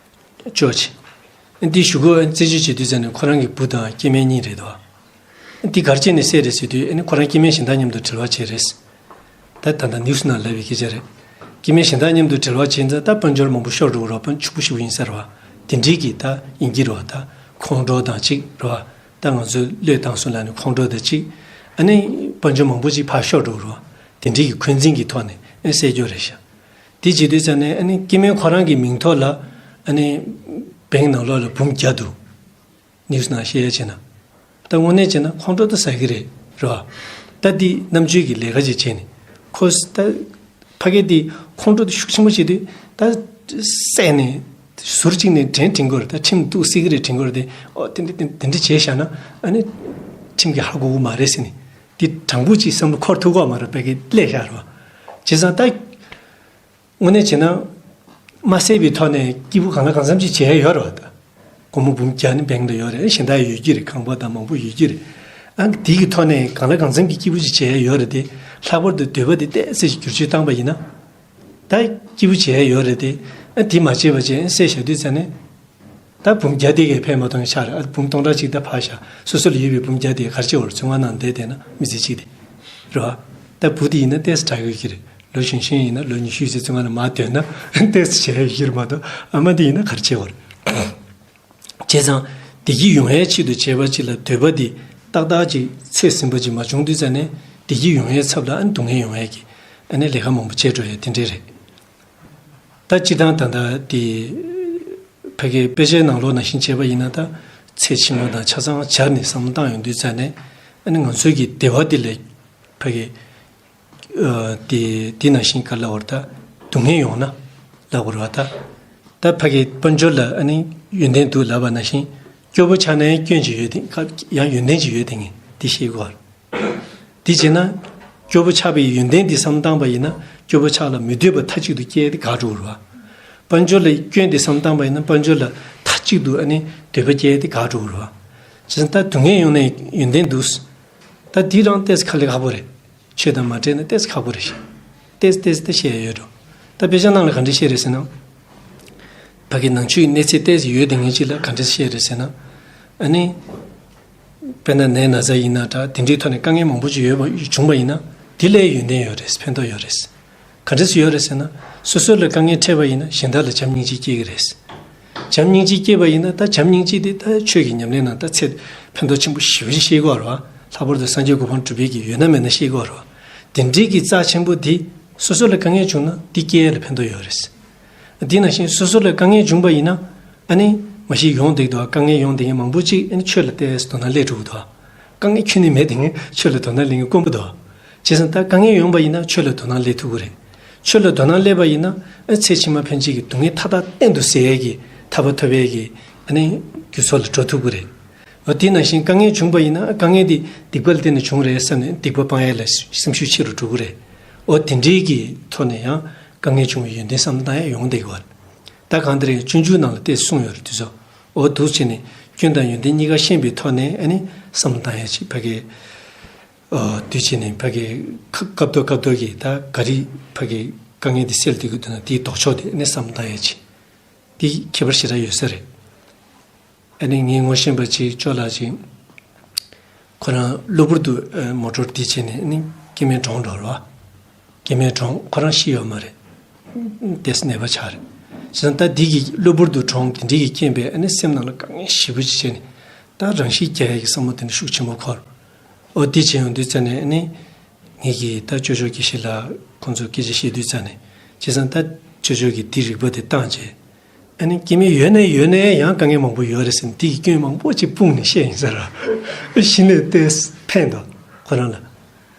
ཅོག་ཅིག་འདི་ཞུ་སྒོ་རྩད་གཅོད་བྱེད་དུས་ཙམ་ནས་ཁོ་རང་གི་བུ་དང་སྐྱེ་དམན་གཉིས་རེད་དོ། འདི་ག་རེ་བྱས་ནས་བསད་རེད་ཟེར་དུས་ཨ་ནི་ཁོ་རང་སྐྱེ་དམན་གཞན་དག་མཉམ་དུ་བྲེལ་བ་བྱས་རེད། ད་ད་ལྟ་ནིའུ་སི་ནང་ལབ་པའི་སྐད་ཆ་རེད། སྐྱེ་དམན་གཞན་དག་མཉམ་དུ་བྲེལ་བ་བྱས་ཙང་ད་དཔལ་འབྱོར་མང་པོ་ཤོར་འགྲོ་གི་རེད་བ། ཕྱུག་པོ་ཞེ་པོ་ཡིན་ས་རེད་བ། དེ་འདྲའི་གི་ད་ཡིན་གྱི་རེད་བ། ད་ཁོང་ཁྲོ་དང་གཅིག་རེད་བ། ད་ང་ཚོས་བློས་བཏང་སོང་ལབ་ནས་ཁོང་ཁྲོ་དང་གཅིག་ཨ་ནི་དཔལ་འབྱོར་མང་པོ་ཅིག་ཕར་ཤོར་འགྲོ་གི་རེད་བ། དེ་འདྲའི་གི་འཁོན་འཛིན་གྱི་ཐོག་ནས་ཨ་ནི་བསད་རྒྱུ་རེད་ཤག་དེ་བྱེད་དུས་ཙང་ནས་ཨ་ནི་སྐྱེ་དམན་ཁོ་རང་གི་མིང་ཐོག་ལ་ཨ་ནི་བེང་ནང་ལོགས་ལ་འབུམ་བརྒྱ་འདུག་ནིའུ་སི་ནང་བཤད་ཡ་བྱས་ན། ད་དངོས་གནས་བྱས་ན་ཁོང་ཁྲོ་ད་ཟ་གི་རེད་རེད་བ། ད་འདི་རྣམ་དཔྱོད་ཀྱི་ལས་ཀ་ཅིག་བྱས་ནས་ཁོ་ད་ཕ་གི་འདི་ཁོང་ཁྲོ་ད་ཤུགས་ཆེན་པོ་བྱེད་དུས་ད་བསད་ནས་ཟུར་གཅིག་ནས་དྲན་དྲན་དགོས་རེད། ད་ཁྲིམས་གཏུག་སྲིད་གི་རེད་དྲན་དགོས་རེད་དེ། ཨོ་དེ་འདྲ་དེ་འདྲ་བྱས་བཞག་ན་ཨ་ནི་ཁྲིམས་ཀྱིས་ཧ་གོ་གི་མ་རེད་ཟེར་ནས་འདི་དྲང་པོ་ཅིག་བསམ་བློ་འཁོར་ཐུབ་ཀྱི་མ་རེད། ཕ་གི་སླེབས་བཞག་རེད་བ། བྱས་ཙང་ད། དངོས་གནས་བྱས་ན། མ་བསད་པའི་ཐོག་ནས་སྐྱིད་པོ་གང་ལ་གང་འཚམ་ཅིག་བྱས་ཡོད་རེད་བ། ད། སྒོར་མོ་འབུམ་བརྒྱ་ནི་བེང་དུ་ཡོད་རེད། གཞན་དག་ཡོད་ཀྱི་རེད། ཁང་པ་དང་མང་པོ་ཡོད་ཀྱི་རེད། ཨ་འདི་གི་ཐོག་ནས་གང་ལ་གང་འཚམ་གྱི་སྐྱིད་པོ་ཅིག་བྱས་ཡོད་རེད་དེ། ལྷག་པར་དུ་འདོད་པ་དེ་ཏོག་ཙམ་ཅིག་བསྒྱུར་བཅོས་བཏང་པ་ཡིན་ན། ད་སྐྱིད་པོ་བྱས་ཡོད་རེད་དེ། ཨ་འདི་མ་བྱས་པ་བྱས་བསད་བཞག་དུས་ཙང་ནས། ད་འབུམ་བརྒྱ་དེ་གས་ཕན་མ་ཐོགས་ཆགས་རེད། ཨ་འབུམ་སྟོང་ཕྲག་གཅིག་ད་ཕར་བཞག་སོ་སོ་ལ་ཡོད་པའི་འབུམ་བརྒྱ་དེ་ག་རེ་བྱེད་དགོས་རེད། ཚོང་ཁང་ནང་བསྡད་བསྡད་ན་མི་ཚེ་གཅིག་དེ། རེད་བ། ད་བུ་དེ་ཡིན་ན་ཏོག་ཙམ་དྲག་ཡོད་ཀྱི་རེད། ལོ་གཞོན་གཞོན་ཡིན་ན་ལོ་ཉི་ཤུ་ཙམ་ཚོང་ཁང་ནང་མར་སྡོད་ན་ཏོག་ཙམ་བྱས་ཡོད་ཀྱི་རེད་མ་གཏོགས་ཨ་མ་དེ་ཡིན་ན་ག་རེ་བྱེད་དགོས་རེད། བྱས་ཙང་བདེ་སྐྱིད་ཡོང་ཡའི་ཆེད་དུ་བྱས་པ་ཅིག་ལ་འདོད་པ་དེ་ཏག་ཏག་ཅིག་ཚོད་ཟིན་པ་ཅིག་མ་བྱུང་དུས་ཙང་ནས་བདེ་སྐྱིད་ཡོང་ཡའི་ཚབ་ལ་ཨ་ནི་སྡུག་བསྔལ་ཡོང་ཡ་གི་ཨ་ནི་ལས་ཀ་མང་པོ་བྱས་འགྲོ་ཡ་དེ་འདྲས་རེད། ད་སྤྱིར་བཏང་ད་ལྟ་དེ་ཕ་གིའི་དཔེ་ཆའི་ནང་ལོགས་ནང་བཞིན་བྱས་པ་ཡིན་ན། ད་ཚེ་ཕྱི་མ་དང་ཆ་ཚང་སྦྱར་ནས་བསམ་བློ་བཏང་ཡོང་དུས་ཙང་ནས་ཨ་ནི་ང་ཚོའི་གི་བདེ་བ་དེ་ལས་ཕ་གི་ཨ་དེ་དེ་ནང་བཞིན་ག་ལབ་དགོས་རེད། ད་སྡུག་བསྔལ་ཡོང་ན་ལབ་དགོས་རེད་བ། ད་ད་ཕ་གིའི་དཔལ་འབྱོར་ལ་ཨ་ནི་ཡོན་ཏན་འདུག་ལབ་པ་ནང་བཞིན་སྐྱོ་པོ་ཆགས་ན་ཡང་སྐྱོན་ཅིག་ཡོད་དེ། ཡང་ཡོན་ཏན་ཅིག་ཡོད་དེ་ངས་དེ་ཤེས་དགོས་རེད། དེ་བྱས་ན། སྐྱོ་པོ་ཆགས་པའི་ཡོན་ཏན་འདི་བསམ་བཏང་པ་ཡིན་ན་སྐྱོ་པོ་ཆགས་ལ་མི་འདོད་པ་མཐའ་གཅིག་ཏུ་སྐྱེས་ཏེ་དགག་འགྲོ་རུ་བ། དཔལ་འབྱོར་ལ་སྐྱོན་འདི་བསམ་བཏང་པ་ཡིན་ན་དཔལ་འབྱོར་ལ་མཐའ་གཅིག་ཏུ་ཨ་ནི་འདོད་པ་སྐྱེས་ཏེ་དགག་འགྲོ་རུ་བ། བྱས་ཙང་ད་སྡུག་བསྔལ་ཡོང་ནས་ཡོན་ཏན་འདུག་ད་འདི་རང་ཏོག་ཙམ་དཀའ་ལས་ཁག་པོ་རེད། ཆོས་དང་མ་འབྲེལ་ན་ཏོག་ཙམ་ཁག་པོ་རེད་ཤག་ཏོག་ཙམ་ཏོག་ཙམ་ད་བཤད་ཡ་ཡོད་འགྲོ། ད་དཔེ་ཆ་ནང་ལ་ག་འདྲ་བཤད་རེད་ཟེར་ན། ཕ་གི་ནང་ཆོས་ཀྱི་གནས་ཚད་ཏོག་ཙམ་ཡོད་དེ་ངེས་ཅིག་ལ་ག་འདྲ་བཤད་རེད་ཟེར་ན། ཨ་ནི། དཔེར་ན་ནད་ན་ཚ་ཡིན་ན་འདྲ་དེ་འདྲའི་ཐོག་ནས་དཀའ་ངལ་མང་པོ་ཅིག་ཡོད་པ་བྱུང་བ་ཡིན་ན་དེ་ལས་ཡོན་ཏན་ཡོད་རེད། ཕན་ཐོགས་ཡོད་རེད། ག་འདྲ་སེ་ཡོད་རེད་ཟེར་ན། སོ་སོ་ལ་དཀའ་ངལ་འཕྲད་པ་ཡིན་ན་གཞན་དག་ལ་བྱམས་སྙིང་རྗེ་སྐྱེ་གི་རེད། བྱམས་སྙིང་རྗེ་སྐྱེས་པ་ཡིན་ན་ད་བྱམས་སྙིང་རྗེ་དེ་ད་ཆོས་ཀྱི་ཉམས་ལེན་ནང་ད་ཚད་ཕན་ཐོགས་ཆེན་པོ་ཞེ་པོ་ཅིག་ཤེས་དགོས་རེད་བ། ལྷག་པར་དུ་སངས་རྒྱས་གོ་འཕང་སྒྲུབ་པའི་གི་ཡོད་ན་མེད་ན་ཤེས་དགོས་རེད་བ། དེ་འདྲའི་གི་རྩ་ཆེན་པོ་དེ་སོ་སོ་ལ་དཀའ་ངལ་བྱུང་ན་དེ་སྐྱེ་ཡ་ལ་ཕན་ཐོགས་ཡོད་རེད། དེ་ནང་བཞིན་སོ་སོ་ལ་དཀའ་ངལ་བྱུང་པ་ཡིན་ན་ཨ་ནི་མ་གཞི་ཡོང་བསྡད་འདུག་དཀའ་ངལ་ཡོང་བསྡད་མཁན་མང་པོ་ཅིག་ཨ་ནི་ཆོས་ལ་ཏོག་ཙམ་དོ་སྣང་སླེབས་འགྲོ་གི་འདུག་དཀའ་ངལ་ཁྱོན་ནས་མེད་དེ་ངས་ཆོས་ལ་དོ་སྣང་སླེབས་མཁན་དཀོན་པོ་འདུག་བྱས་ཙང་ད་དཀའ་ངལ་ཡོང་པ་ཡིན་ན་ཆོས་ལ་དོ་སྣང་སླེབས་ཐུབ་ཀྱི་རེད། ཆོས་ལ་དོ་སྣང་སླེབས་པ་ཡིན་ན་ཨ་ཚེ་ཕྱི་མ་ཕན་ཆད་ཀྱི་སྡུག་བསྔལ་མཐའ་དག་གཏན་དུ་སེལ་ཡས་ཀྱི་ཐར་པ་ཐོབ་ཡས་ཀྱི་ཨ་ནི་རྒྱུ་ཚོགས་ལ་འགྲོ་ཐུབ་ཀྱི་རེད། འོ་དེ་ནང་བཞིན་དཀའ་ངལ་བྱུང་པ་ཡིན་ན་དཀའ་ངལ་དེ་སྡིག་པ་ལ་བརྟེན་ནས་བྱུང་རེད་བསམ་ནས་སྡིག་པ་སྤང་ཡས་ལ་སེམས་ཤུགས་ཆེ་རུ་འགྲོ་གི་རེད། འོ་དེ་འདྲའི་གི་ཐོག་ནས་ཡང་དཀའ་ངལ་བྱུང་བའི་ཡོན་ཏན་བསམ་བློ་བཏང་ཡས་ཡོང་བསྡད་ཀྱི་ཡོད་རེད། ད་གང་ལྟར་ཡང་སྤྱོད་འཇུག་ནང་ལ་ཏོག་ཙམ་གསུངས་ཡོད་རེད་དུས་ཚོད། འོ་འདུག་བྱས་ནས་སྐྱོན་དང་ཡོན་ཏན་གཉིས་ཀ་ཤེས་པའི་ཐོག་ནས་ཨ་ནི་བསམ་བློ་བཏང་ཡ་ཅིག་ཕ་གི། འོ་དུས་བྱས་ནས་ཕ་གི་ཁ་སྐབས་ཐོག་སྐབས་ཐོག་གི་ད་ག་རེ་ཕ་གི་དཀའ་ངལ་འདི་སེལ་ཐུབ་ཀྱི་འདུག་ན་དེའི་ལྡོག་ཕྱོགས་དེ་ཨ་ནི་བསམ་བློ་བཏང་ཡ་ཅིག་དེ་ཁྱད་པར་ཞེ་དྲག་ཡོད་ས་རེད། ཨ་ནི་ངའི་ངོ་ཤེས་པ་ཅིག་ཅོ་ལགས་ཅིག་ཁོ་རང་གློ་བུར་དུ་ཨ་མོ་ཊོར་དེ་བྱས་ནས་ཨ་ནི་སྐྱེ་དམན་གྲོངས་འགྲོ་རོ། སྐྱེ་དམན་གྲོངས་ཁོ་རང་ཤི་ཡོད་མ་རེད། ཏོག་ཙམ་ནད་པ་ཆགས་རེད། བྱས་ཙང་ད་འདི་གི་གློ་བུར་དུ་གྲོངས་དེ་འདྲའི་གི་རྐྱེན་པས་ཨ་ནི་སེམས་ནང་ལ་དཀའ་ངལ་ཞེ་པོ་ཅིག་བྱས་ནས་ ད་རང་ཤི་རྒྱག་ཡ་གི་བསམ་བློ་དེ་འདྲ་ཤུགས་ཆེན་པོ་འཁོར། ཨོ་དེ་བྱས་ཡོང་དུས་ཙ་ནས་ཨ་ནི། ངེད་ཀྱིས་ད་ཅོ་ཅོ་དགེ་བཤེས་ལ་ཁོང་ཚོ་སྐད་ཆ་བཤད་དུས་ཙ་ནས་བྱས་ཙང་ད་ཅོ་ཅོ་གིས་དེ་རིག་པ་དེ་བཏང་བྱས། ཨ་ནི་སྐྱེ་དམན་ཡོད་ནས་ཡོད་ནས་ཡང་དཀའ་ངལ་མང་པོ་ཡོད་རེད་ཟེར་ནས་དེ་གི་སྐྱོན་མང་པོ་ཅིག་སྤུངས་ནས་བཤད་ཡིན་ས་ར། གཞི་ནས་ཏོག་ཙམ་ཕན་ཐོགས་ཁོ་རང་ལ།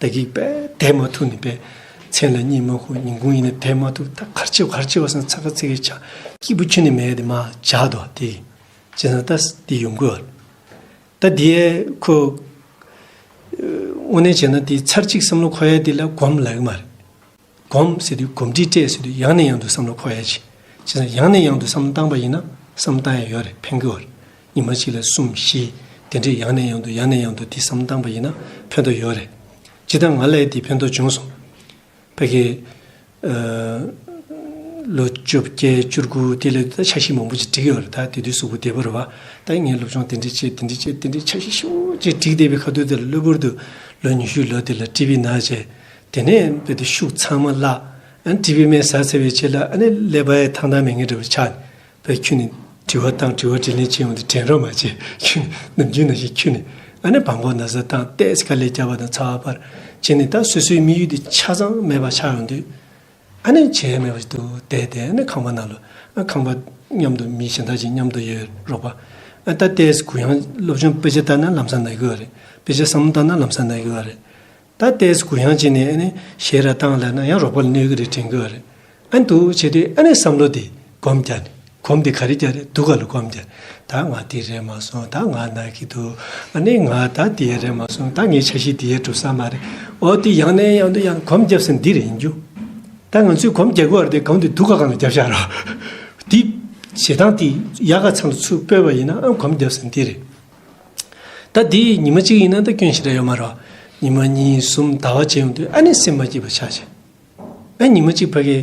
ད་གིས་པས་བསྡད་མ་ཐུབ་ནས་པས་མཚན་ལ་གཉིད་མ་ཁུག་ཉིན་གུང་ཡིན་ན་བསྡད་མ་ཐུབ། ད་གར་ཆེ་བ་གར་ཆེ་བ་སང་ཚ་ག་ཚི་གི་ཆ་སྐྱིད་པོ་ཁྱོན་ནས་མེད་དེ་མ་བྱ་དོ་དེ་བྱས་ཙང་ད་དེ་ཡོང་གི་ཡོད། ད་དེ་ཁོ་དངོས་གནས་བྱས་ན་དེ་ཚར་གཅིག་བསམ་བློ་འཁོར་ཡ་དེ་ལ་སྒོམ་ལབ་ཀྱི་མ་རེད། སྒོམ་ཟེར་དུས་གོམས་འདྲིས་སྤྲད་ཟེར་དུས་ཡང་ནས་ཡང་དུ་བསམ་བློ་འཁོར་ཡ་ཅིག་བྱས་ཙང་ཡང་ནས་ཡང་དུ་བསམ་བློ་བཏང་པ་ཡིན་ན་བསམ་བློ་བཏང་ཡ་ཡོད་རེད། ཕན་གི་ཡོད་རེད། ཉི་མ་གཅིག་ལ་གསུམ་བཞི་དེ་འདྲས་ཡང་ནས་ཡང་དུ་ཡང་ནས་ཡང་དུ་དེ་བསམ་བློ་བཏང་པ་ཡིན་ན་ཕན་ཐོགས་ཡོད་རེད། ཇི་ལྟར་ང་ལ་ཡ་དེ་ཕན་ཐོགས་བྱུང་སོང་། ཕ་གི། ཨ། ལོ་བཅོ་བརྒྱད་བཅུ་དགུ་དེ་ལ་ད་འཆར་གཞི་མང་པོ་ཅིག་བསྒྲིགས་ཡོད་རེད། ད་དེ་དུས་གཟུགས་པོ་བདེ་པོ་རེད་བ། ད་ངས་སློབ་སྦྱོང་དེ་འདྲས་བྱེད་དེ་འདྲས་བྱེད་དེ་འདྲས་འཆར་གཞི་ཞེ་པོ་ཅིག་བསྒྲིགས་བསྡད་པའི་ཁ་ཐུག་དེ་ལ་གློ་བུར་དུ་ལོ་ཉི་ཤུ་ལོ་དེ་ལ་ཊི་བི་ན་བྱས། དེ་ནས་རྦད་དེ་ཤུགས་ཚང་མ་བརླག་ཨ་ནི་ཊི་བི་སྨན་ཟ་ཚར་བའི་རྗེས་ལ་ཨ་ནི་ཀླད་པ་ཡང་ཐང་ཐང་མེད་མཁན་འདྲ་བོ་ཆགས་ནས། བས་ཁྱོད་ནི་དྲི་བ་བཏང་དྲི་བ་དྲིས་ལན་བྱེད་ཡོང་དུས་དྲན་རོགས་མ་བྱེད། ཁྱོད་ནམ་རྒྱུན་ནང་བཞིན་ཁྱོད་ནི་ཨ་ནི་བང་གོ་ན་ཚ་བཏང་ཏོག་ཙམ་དཀའ་ལས་བརྒྱབ་པ་དང་ཚ་བ་འཕར་བྱས་ནས་ད་སོ་སོའི་དམིགས་ཡུལ་དེ་ཆ་ཚང་མེད་པ་ཆགས་ཡོང་དུས། ཨ་ནི་བྱས་མེད་པ་ཞིག་ཏུ་བསྡད་དེ་ཨ་ནི་ཁང་པ་ནང་ལ་ཨ་ཁང་པ་མཉམ་དུ་མི་གཞན་དག་ཅིག་མཉམ་དུ་ཡོད་རོགས་པ། ཨ་ད་ཏོག་ཙམ་གུ་ཡངས་སློབ་སྦྱོང་དཔེ་ཆ་ལྟ་ན་ལམ་སང་ན་གི་ཡོད་རེད། དཔེ་ཆ་བསམ་བློ་བཏང་ན་ལམ་སང་ན་གི་ཡོད་རེད། ད་ཏོག་ཙམ་གུ་ཡངས་བྱས་ནས་ཨ་ནི་གཞས་ར་བཏང་ལབ་ན་ཡང་རོགས་པ་ལ་གནོད་གི་རེད་དྲན་གི་ཡོད་རེད། ཨ་ནི་འདུག་བྱས་དུས་ཨ་ནི་བསམ་བློ་དེ་སྒོམ་རྒྱག་ནས་སྒོམ་དེ་ག་རེ་རྒྱག་རེད། སྡུག་ག་ལ་སྒོམ་རྒྱག་ད་ང་དེ་རེད་མ་སོང་། ད་ང་ན་གི་འདུག་ཨ་ནི་ང་ད་དེ་རེད་མ་སོང་། ད་ངའི་འཆར་གཞི་དེ་ཡས་འགྲུབ་ས་མ་རེད། ཨོ་དེ་ཡང་ནས་ཡང་དུ་ཡང་སྒོམ་རྒྱབ་ས་འདི་རེད་ཡིན་རྒྱུ། ད་ང་ཚོས་སྒོམ་རྒྱག་གི་ཡོད་རེད་དེ་སྒོམ་དེ་སྡུག་ག་གང་ལ་རྒྱབ་བཞག་རོགས། དེ་ཞེ་སྡང་དེ་ཡག་ག་ཚང་དུ་ཚུར་སྤོས་པ་ཡིན་ན་ཨ་སྒོམ་རྒྱབ་ས་འདི་རེད། ད་འདི་ཉི་མ་གཅིག་ཡིན་ན་ད་སྐྱོན་ཞེ་དྲག་ཡོད་མ་རེད། ཉི་མ་གཉིས་གསུམ་ཟླ་བ་བྱས་ཡོང་དུས་ཨ་ནི་སེམས་མ་སྐྱིད་པ་ཆགས་བྱས། ཨ་ཉི་མ་གཅིག་ཕ་གི་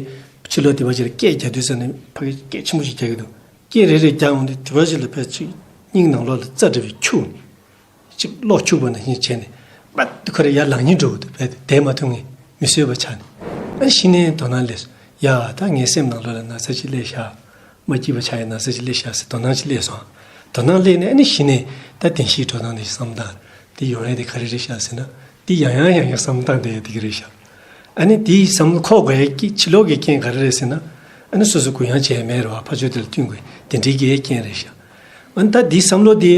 ཕྱི་ལོགས་དེ་བ་ཅིག་ལ་སྐད་རྒྱག་དུས་ཙ་ནས་ཕ་གི་སྐད་ཆེན་པོ་ཞིག་རྒྱག་གི་འདུག་སྐད་རེ་རེ་རྒྱག་འོང་དུས་དེ་བ་ཅིག་ལ་ཕལ་ཆེར་སྙིང་ནང་ལོགས་ལ་རྩ་འདྲ་བའི་འཁྱུག་ནས་ཅིག་གློག་འཁྱུག་པ་ནང་བཞིན་བྱས་ནས་པ་ཁོ་རེ་ཡར་ལངས་སྙིང་འདོད་འདུག་བས་བསྡད་མ་ཐུབ་ངས་མི་བཟོད་པ་ཆགས་ནས་ཨ་གཞི་ནས་དོ་སྣང་སླེབས་སོང་། ཡ་ད་ངའི་སེམས་ནང་ལོགས་ལ་ན་ཚ་ཅིག་སླེབས་ཤག་མ་སྐྱིད་པ་ཆགས་ཡ་ན་ཟེར་ཅིག་སླེབས་ཤག་ཟེར་དོ་སྣང་ཅིག་སླེབས་སོང་། དོ་སྣང་སླེབས་ནས་ཨ་ནི་གཞི་ནས་ད་བདེན་བཞིའི་འགྲོ་སྟངས་དེ་བསམ་སྟངས་དེ་ཡོང་ཡ་དེ་ག་རེ་རེད་ཤག་ཟེར་ན། དེ་ཡང་ཡང་ཡང་ཡང་བསམ་སྟངས་དེ་དེ་ག་རེད་ཤག་ཨ་ནི་དེའི་བསམ་བློ་འཁོར་དགོས་ཡ་གི་ཕྱི་ལོགས་ཀྱི་རྐྱེན་ག་རེ་རེད་ཟེར་ན། ཨ་ནི་སོ་སོ་གུ་ཡངས་བྱས་མེད་རེད་བ། ཕར་ཕྱོགས་དེ་ལ་བསྟུན་དགོས་དེ་འདྲའི་གི་རྐྱེན་རེད་ཤག་ཨ་ནི་ད་དེའི་བསམ་བློ་དེ་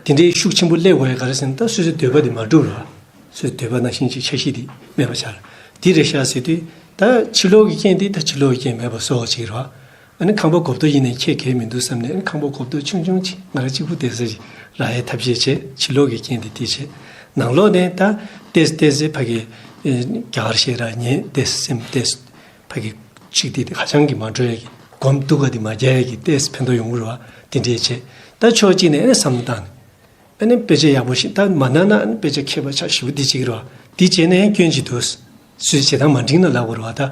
དེ་འདྲའི་ཤུགས་ཆེན་པོ་སླེབས་དགོས་ཡ་ག་རེ་ཟེར་ན་ད་སོ་སོའི་འདོད་པ་དེ་མ་འགྲུབ་རེད་བ། སོ་སོའི་འདོད་པ་ནང་བཞིན་ཅིག་འཆར་གཞི་དེ་མེད་པ་ཆགས་རེད། དེ་རེད་ཤག་ཟེར་དུས་ད་ཕྱི་ལོགས་ཀྱི་རྐྱེན་དེ་ད་ཕྱི་ལོགས་ཀྱི་རྐྱེན་མེད་པ་བཟོ་བ་ཅིག་རེད་བ། ཨ་ནི་ཁང་པ་སྒོ་རྡོ་ཡིན་ནའི་ཁྱད་གལ་མི་འདུག་བསམ་ནས་ཨ་ནི་ཁང་པ་སྒོ་རྡོ་ཆུང་ཆུང་ཅིག་ང་རང་གཅིག་པུ་བསྡད་ས་ཅིག་རག་ཡའི་ཐབས་ཤེས་བྱས། ཕྱི་ལོགས་ཀྱི་རྐྱེན་དེ་དེ་བྱས། ནང་ལོགས་ནས་ད་ཏོག་ཙམ་ཏོག་ཙམ་ཕ་གི་རྒྱ་གར་ཞེས་ར་ཉན་ཏོག་ཙམ་སེམས་ཏོག་ཙམ་ཕ་གི་ཅིག་དེ་དེ་ཧ་ཅང་གི་མ་འགྲོ་ཡ་གི་སྒོམ་སྡུག་ག་དེ་མ་རྒྱག་ཡ་གི་ཏོག་ཙམ་ཕན་ཐོགས་ཡོང་གི་རེད་བ། དེ་འདྲས་བྱས་ད་ཕྱོགས་གཅིག་ནས་ཨ་ནི་བསམ་བློ་བཏང་ནས། ཨ་ནི་དཔེ་ཆ་ཡག་པོ་ཞིག་ད་མ་གནང་ན་ཨ་ནི་དཔེ་ཆ་མཁས་པ་ཆགས་ཞེ་པོ་འདི་བྱེད་ཀྱི་རེད་བ། འདི་བྱས་ན་ཡང་སྐྱོན་ཅིག་འདུག་སོ་སོའི་བྱེད་སྟངས་མ་འགྲིག་ན་ལབ་དགོས་རེད་བ། ད་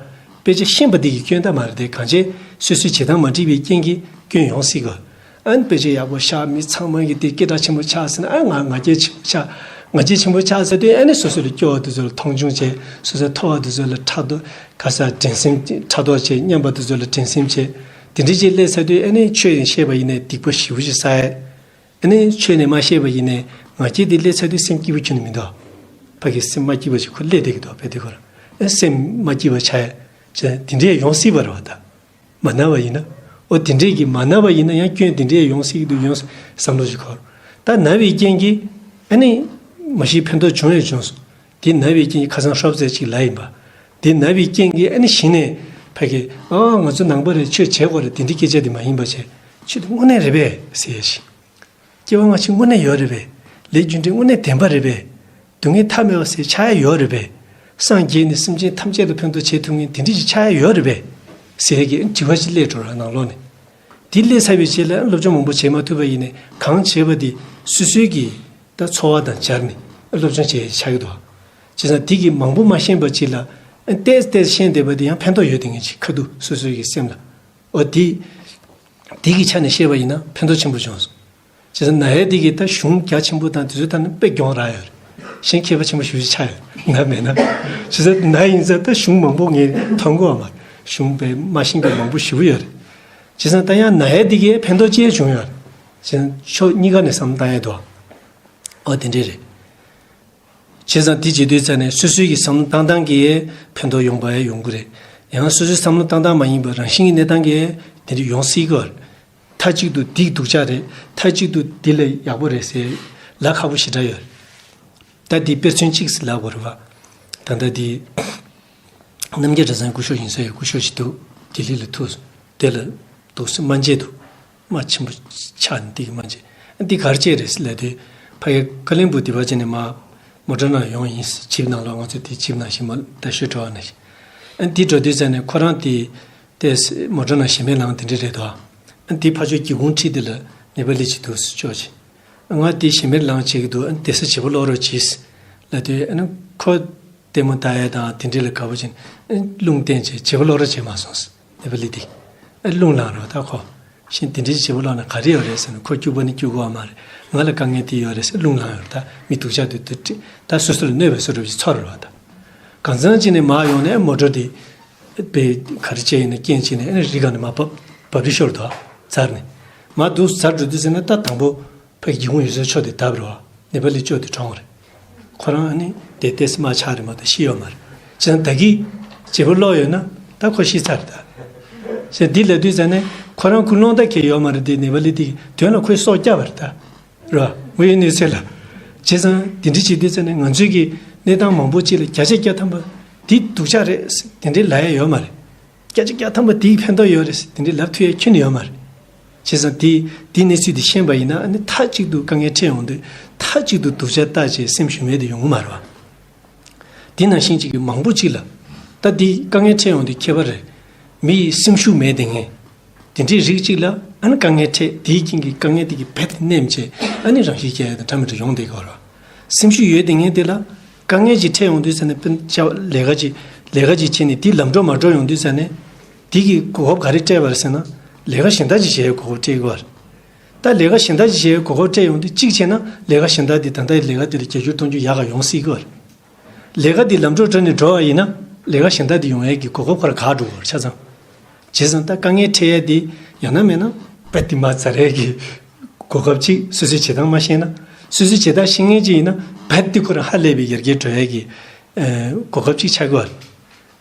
དཔེ་ཆ་ཤེས་པ་འདི་གི་སྐྱོན་ད་མ་རེད་དེ། གང་བྱས་སོ་སོའི་བྱེད་སྟངས་མ་འགྲིག་པའི་རྐྱེན་གྱིས་སྐྱོན་ཡོང་སྲིད་གི། ཨ་ནི་དཔེ་ཆ་ཡག་པོ་ཤག་མི་ཚང་མ་གི་དེ་སྐད་གྲགས་ཆེན་པོ་ཆགས་ཟེར་ན་ཨ་ང་ང་རྒྱལ་ཆེན་པོ་ཆགས། ང་རྒྱལ་ཆེན་པོ་ཆགས་ཟེར་དུས་ཨ་ནི་སོ་སོ་ལ་སྐྱོ་བ་དེ་ཚོ་ལ་མཐོང་ཆུང་བྱས། སོ་སོ་མཐོ་བ་དེ་ཚོ་ལ་ཕྲག་དོག་ག་ས་འགྲན་སེམས་ཕྲག་དོག་བྱས། མཉམ་པ་དེ་ཚོ་ལ་འགྲན་སེམས་བྱས། དེ་འདྲ་ཅིག་སླེབས་ཚར་དུས་ཨ་ནི་ཆོས་ཡིན་ཤེས་པ་ཡིན་ནའི་སྡིག་པ་ཞེ་པོ་ཅིག་བསགས་ཡ། ཨ་ནི་ཆོས་ནས་མ་ཤེས་པ་ཡིན་ནའི་ང་རྒྱལ་དེ་སླེབས་ཚར་དུས་སེམས་སྐྱིད་པོ་ཁྱོན་ནས་མི་འདུག་ཕ་གི་སེམས་མ་སྐྱིད་པ་ཞིག་ཁོ་སླེབས་བསྡད་ཀྱི་འདུག་དཔེ་དེ་ཁོ་རང་ཨ་སེམས་མ་སྐྱིད་པ་ཆགས་ཡ་དེ་འདྲས་ཡོང་སྲིད་པ་རེད་བ། ད་མ་ན་བ་ཡིན་ན། ཨོ་དེ་འདྲས་ཀྱི་མ་ན་བ་ཡིན་ན་ཡང་སྐྱོན་དེ་འདྲས་ཡོང་སྲིད་ཀྱི་འདུག་ཡོང་བསམ་བློ་ཞིག་འཁོར། ད་ན་བའི་རྐྱེན་གྱིས་ཨ་ནི་མ་གཞི་ཕན་ཐོགས་བྱུང་ཡང་བྱུང་སོང་། དེ་ན་བའི་རྐྱེན་གྱིས་ཁ་སང་ཧྲོབ་ཙེ་ཅིག་ལ་ཡིན་པ། དེ་ན་བའི་རྐྱེན་གྱིས་ཨ་ནི་གཞི་ནས་ཕ་གི་ཨ་ང་ཚོ་ནང་པ་རེད། ཆོས་བྱེད་དགོས་རེད། དེ་འདྲའི་སྐད་ཆ་དེ་མ་ཡིན་པ་བྱས། ཆོས་དེ་དངོས་གནས་རེད་པས་ཟེར་ཡ་ཞིག་སྐྱེ་བ་སྔ་ཕྱི་དངོས་གནས་ཡོད་རེད་པས། ལས་རྒྱུ་འབྲས་དངོས་གནས་བདེན་པ་རེད་པས། སྡུག་བསྔལ་མཐའ་མེད་པ་ཟེར་ཆགས་ཡ་ཡོད་རེད་པས། སངས་རྒྱས་ནས་སེམས་ཅན་ཐམས་ཅད་ལ་ཕན་ཐོགས་བྱེད་ཐུབ་མཁན་དེ་འདྲ་ཞིག་ཆགས་ཡ་ཡོད་རེད་པས། ཟེར་གྱི་དྲི་བ་ཞིག་སླེབས་འགྲོ་ར་ནང་ལོགས་ནས། དེ་སླེབས་ཚར་བའི་རྗེས་ལ་སློབ་སྦྱོང་མང་པོ་བྱེད་མ་ཐུབ་པ་ཡིན་ནའི་གང་བྱས་པ་དེ་སོ་སོའི་གི་ད་འཚོ་བ་དང་སྦྱར་ནས་སློབ་སྦྱོང་བྱས་ཆགས་ཀྱི་འདུག་བྱས་ཙང་དེ་གི་མང་པོ་མ་ཤེས་པ་ཅིག་ལ་ཏོག་ཙམ་ཏོག་ཙམ་ཤེས་བསྡད་པ་དེ་ཡང་ཕན་ཐོགས་ཡོད་དེ་ངེས་ཅིག་ཁ་ཐུག་སོ་སོའི་གི་སེམས་ལ། འོ་དེ། དེ་གི་ཆ་ནས་བཤད་པ་ཡིན་ན་ཕན་ཐོགས་ཆེན་པོ་བྱུང་སོང་། བྱས་ཙང་ན་ཡ་དེ་གིས་ད་གཞུང་རྒྱ་ཆེན་པོ་དང་དེ་ཚོའི་ཐད་ནས་དཔེ་གྱོང་རག་ཡོད་རེད། གཞན་མཁས་པ་ཆེན་པོ་ཞེ་པོ་ཅིག་ཆགས་ཡོད་ན་མེད་ན། བྱས་ཙང་ན་ཡིན་ཙང་ད་གཞུང་མང་པོ་ངས་མཐོང་གི་ཡོད་མ་རེད། གཞུང་དཔེ་མ་ཤེས་མཁན་མང་པོ་ཞེ་པོ་ཡོད་རེད། བྱས་ཙང་ད་ཡང་ན་ཡ་དེ་གིས་ཕན་ཐོགས་ཅི་བྱུང་ཡོད་རེད། བྱས་ཙང་ཕྱོགས་གཉིས་ཀ་ནས་བསམ་བློ་བཏང་ཡ་འདུག་ཨོ་དེ་འདྲས་རེད། བྱས་ཙང་དེ་བྱེད་དུས་ཙང་ནས་སོ་སོའི་གི་བསམ་བློ་བཏང་སྟངས་ཀྱིས་ཕན་ཐོགས་ཡོང་པ་ཡང་ཡོང་གི་རེད། ཡང་སོ་སོའི་བསམ་བློ་བཏང་སྟངས་མ་ཡིན་པར་རང་བཞིན་གྱི་གནས་སྟངས་ཀྱིས་དེ་འདྲས་ཡོང་སྲིད་ཀྱི་ཡོད་རེད། མཐའ་གཅིག་ཏུ་འདི་སྡུག་ཅག་རེད། མཐའ་གཅིག་ཏུ་འདི་ལས་ཡག་པོ་རེད་ཟེར་ལབ་ཁག་པོ་ཞེ་དྲག་ཡོད་རེད། ད་འདི་དཔེར་མཚོན་གཅིག་ལབ་དགོས་རེད་བ། ད་ལྟ་འདི་རྣམ་རྒྱལ་གྲྭ་ཚང་སྐུ་ཞབས་ཡིན་ས་ཡི་སྐུ་ཞབས་ཤིག་འདུག་ལྡི་ལི་ལ་ཐུག་དེ་ལ་འདུག་སེ་སྨན་དཔྱད་འདུག་དམག་ཆེན་པོ་ཆགས་ནས་འདི་གི་སྨན་དཔྱད་འདི་ག་རེ་བྱས་རེད་ཟེར་ལབ་དུས། ཕ་གི་ཀ་ལིང་པུ་འདི་བ་ཅན་ནས་མ་མོ་ཊ་ནང་ཡོང་ཡིན། ཇིབ་ནང་ལོགས་ང་ཚོ་དེ་ཇིབ་ནང་བཞིན་མ་ད་ཤོད་འགྲོ་བ་ནང་བཞིན། ཨ་འདི་འགྲོ་དུས་ཙང་ནས་ཁོ་རང་དེ་དེ་མོ་ཊ་ནང་ཞེ་མེར་ལངས་དེ་འདྲ་རེད་དོ། ཨ་འདི་ཕ་ཆོས་སྒེའུ་ཁུང་ཁྲིད་དེ་ལ་ནེ་པ་ལི་ཅིག་འདུག་སེ་ཅོག་ཅིག་ང་དེ་ཞེ་མེར་ལངས་བྱེད་ཀྱི་འདུག་ཨ་བསྡད་ས་བྱེད་པོ་ཀློག་རོགས་གྱིས་ལབ་དུས། ཨ་ནི་ཁོ་ལྟད་མོ་ལྟ་ཡ་དང་དེ་འདྲ་ལ་དགའ་པོ་བྱས་ནས་ཨ་རླུང་བསྟན་བྱས་བྱེད་པོ་ཀློག་རོགས་བྱེད་མ་སོང་ཟེར། ནེ་པ་ལི་དེ་ཨ་རླུང་ལངས་རོགས་ད་ཁོ་ཤིང་དེ་འདྲའི་བྱེད་པོ་ཀློག་ན་ག་རེ་ཡོད་རེད་ཟེར་ན། ཁོ་སྐྱུག་པ་ནི་སྐྱུག་གི་ཡོད་མ་རེད། ང་ལ་དཀའ་ངལ་དེ་ཡོད་རེད་ཟེར་རླུང་ལངས་ཡོད་རེད། ད་མི་སྡུག་ཅག་དེ་དེ་ད་སོ་སོ་ལ་གནོད་པའི་བཟོ་འདྲ་ཅིག་ཚོར་རེད་བ། ད་གང་ཚང་ཅིག་ནས་མར་ཡོང་ནས་མོ་ཊ་དེ་པའི་ག་རེ་བྱས་ཡིན་ན་རྐྱེན་བྱས་ནས་ཨ་ནི་རི་སྒང་ནས་མར་བབས་བབས་རི་ཤོར་འདུག་ཨ། འཛར་ནས་མར་འདུག་འཛར་འགྲོ་དུས་ཟེར་ན། ད་དང་པོ་ཕ་གི་སྒེའུ་ཁུང་ཡོད་སའི་ཕྱོགས་དེ་བརྡབས་རེད་བ། ནེ་པ་ལི་ཅོག་དེ་གྲོངས་རེད། ཁོ་རང་ཨ་ནི་དེ་ཏོག་ཙམ་དམག་ཆགས་རེད་མ་གཏོགས་ཤི་ཡོད་མ་རེད། བྱས་ཙང་ད་གིན་བྱེད་པོ་ཀློག་ཡོད་ན་ད་ཁོ་ཤི་ཚར་རེད་ད། བྱས་འདི་ལབ་དུས་ཙང་ནས་ཁོ་རང་ཀུན་སློང་ད་གས་ཡོད་མ་རེད་དེ། ནེ་པ་ལི་དེ་དོན་ལ་ཁོས་སྲོག་བསྐྱབས་པ་རེད་ད། རེད་བ། དངོས་ཡོད་གནས་ཚུལ་ལ། བྱས་ཙང་དེ་འདྲ་བྱེད་དུས་ཙང་ནས་ང་ཚོའི་གི་གནས་སྟངས་མང་པོ་ཅིག་ལ་བརྒྱ་ཆ་བརྒྱ་ཐམ་པ་འདི་སྡུག་ཅག་རེད་དེ་འདྲ་ལབ་ཡ་ཡོད་མ་རེད། བརྒྱ་ཆ་བརྒྱ་ཐམ་པ་དེའི་ཕན་ཐོགས་ཡོད་རེད་དེ་འདྲ་ལབ་ཐུབ་ཡ་ཁྱོན་ནས་ཡོད་མ་རེད། བྱས་ཙང་དེ་དེ་གནས་ཚུལ་དེ་ཤེས་པ་ཡིན་ན། ཨ་ནི་མཐའ་གཅིག་ཏུ་དཀའ་ངལ་འཕྲད་ཡོང་དུས་མཐའ་གཅིག་ཏུ་སྡུག་ཅག་ལྟ་བྱས་སེམས་ཞུམ་མེད་དུ་ཡོང་གི་མ་རེད་བ། དེ་ནང་བཞིན་གཅིག་གི་མང་པོ་གཅིག་ལ་ད་དེ་དཀའ་ངལ་འཕྲད་ཡོང་དུས་ཁྱད་པར་རེད། མི་ཡི་སེམས་ཤུགས་མེད་དེ་ངས། དེ་འདྲའི་རིགས་གཅིག་ལ་ཨ་ནི་དཀའ་ངལ་འཕྲད། དེའི་རྐྱེན་གྱིས་དཀའ་ངལ་དེ་གི་རྦད་དེ་ནེམ་བྱས། ཨ་ནི་རང་ཤི་རྒྱག་ཡ་དང་འདྲ་མི་འདྲ་ཡོང་བསྡད་ཀྱི་ཡོད་རེད་བ། སེམས་ཤུགས་ཡོད་དེ་ངས་དེ་ལ་དཀའ་ངལ་ཅིག་འཕྲད་ཡོང་དུས་ཙང་ནས་དཔེར་ན་ལས་ཀ་ཅིག་ལས་ཀ་ཅིག་བྱས་ནས་དེ་ལམ་འགྲོ་མ་འགྲོ་ཡོང་དུས་ཙང་ནས་དེ་གི་གོ་སྐབས་ག་རེ་སྤྲད་པ་རེད་ཟེར་ན། ལས་ཀ་གཞན་དག་ཅིག་བྱེད་ཡའི་གོ་སྐབས་སྤྲད་ཀྱི་ཡོད་རེད། ད་ལས་ཀ་གཞན་དག་ཅིག་བྱེད་ཡའི་གོ་སྐབས་སྤྲད་ཡོང་དུས་གཅིག་བྱས་ན་ལས་ཀ་གཞན་དག་དེ་ད་ལྟའི་ལས་ཀ་དེ་ལས་བརྒྱ་འགྱུར་སྟོང་འགྱུར་ཡག་ག་ཡོང་སྲིད་ཀྱི་ཡོད་རེད། ལས་ཀ་འདི་ལམ་འགྲོ་འགྲོ་ནས་འགྲོ་བ་ཡིན་ན་ལས་ཀ་གཞན་དག་འདི་ཡོང་ཡས་ཀྱི་གོ་སྐབས་ཁོ་ར་འགག་འགྲོ་གི་རེད་ཆ་ཚང་། བྱས་ཙང་ད་དཀའ་ངལ་འཕྲད་ཡས་འདི་ཡང་ན་མེད་ན་དཔེ་འདི་མ་ཚར་ཡས་ཀྱི་གོ་སྐབས་ཅིག་སོ་སོའི་བྱེད་སྟངས་མ་ཤེས་ན། སོ་སོའི་བྱེད་སྟངས་ཤེས་མཁན་ཅིག་ཡིན་ན་དཔེ་འདི་ཁོ་ར་ཧ་ལས་པའི་ཡར་རྒྱས་འགྲོ་ཡས་ཀྱི་ཨ་གོ་སྐབས་ཅིག་ཆགས་ཀྱི་ཡོད་རེད།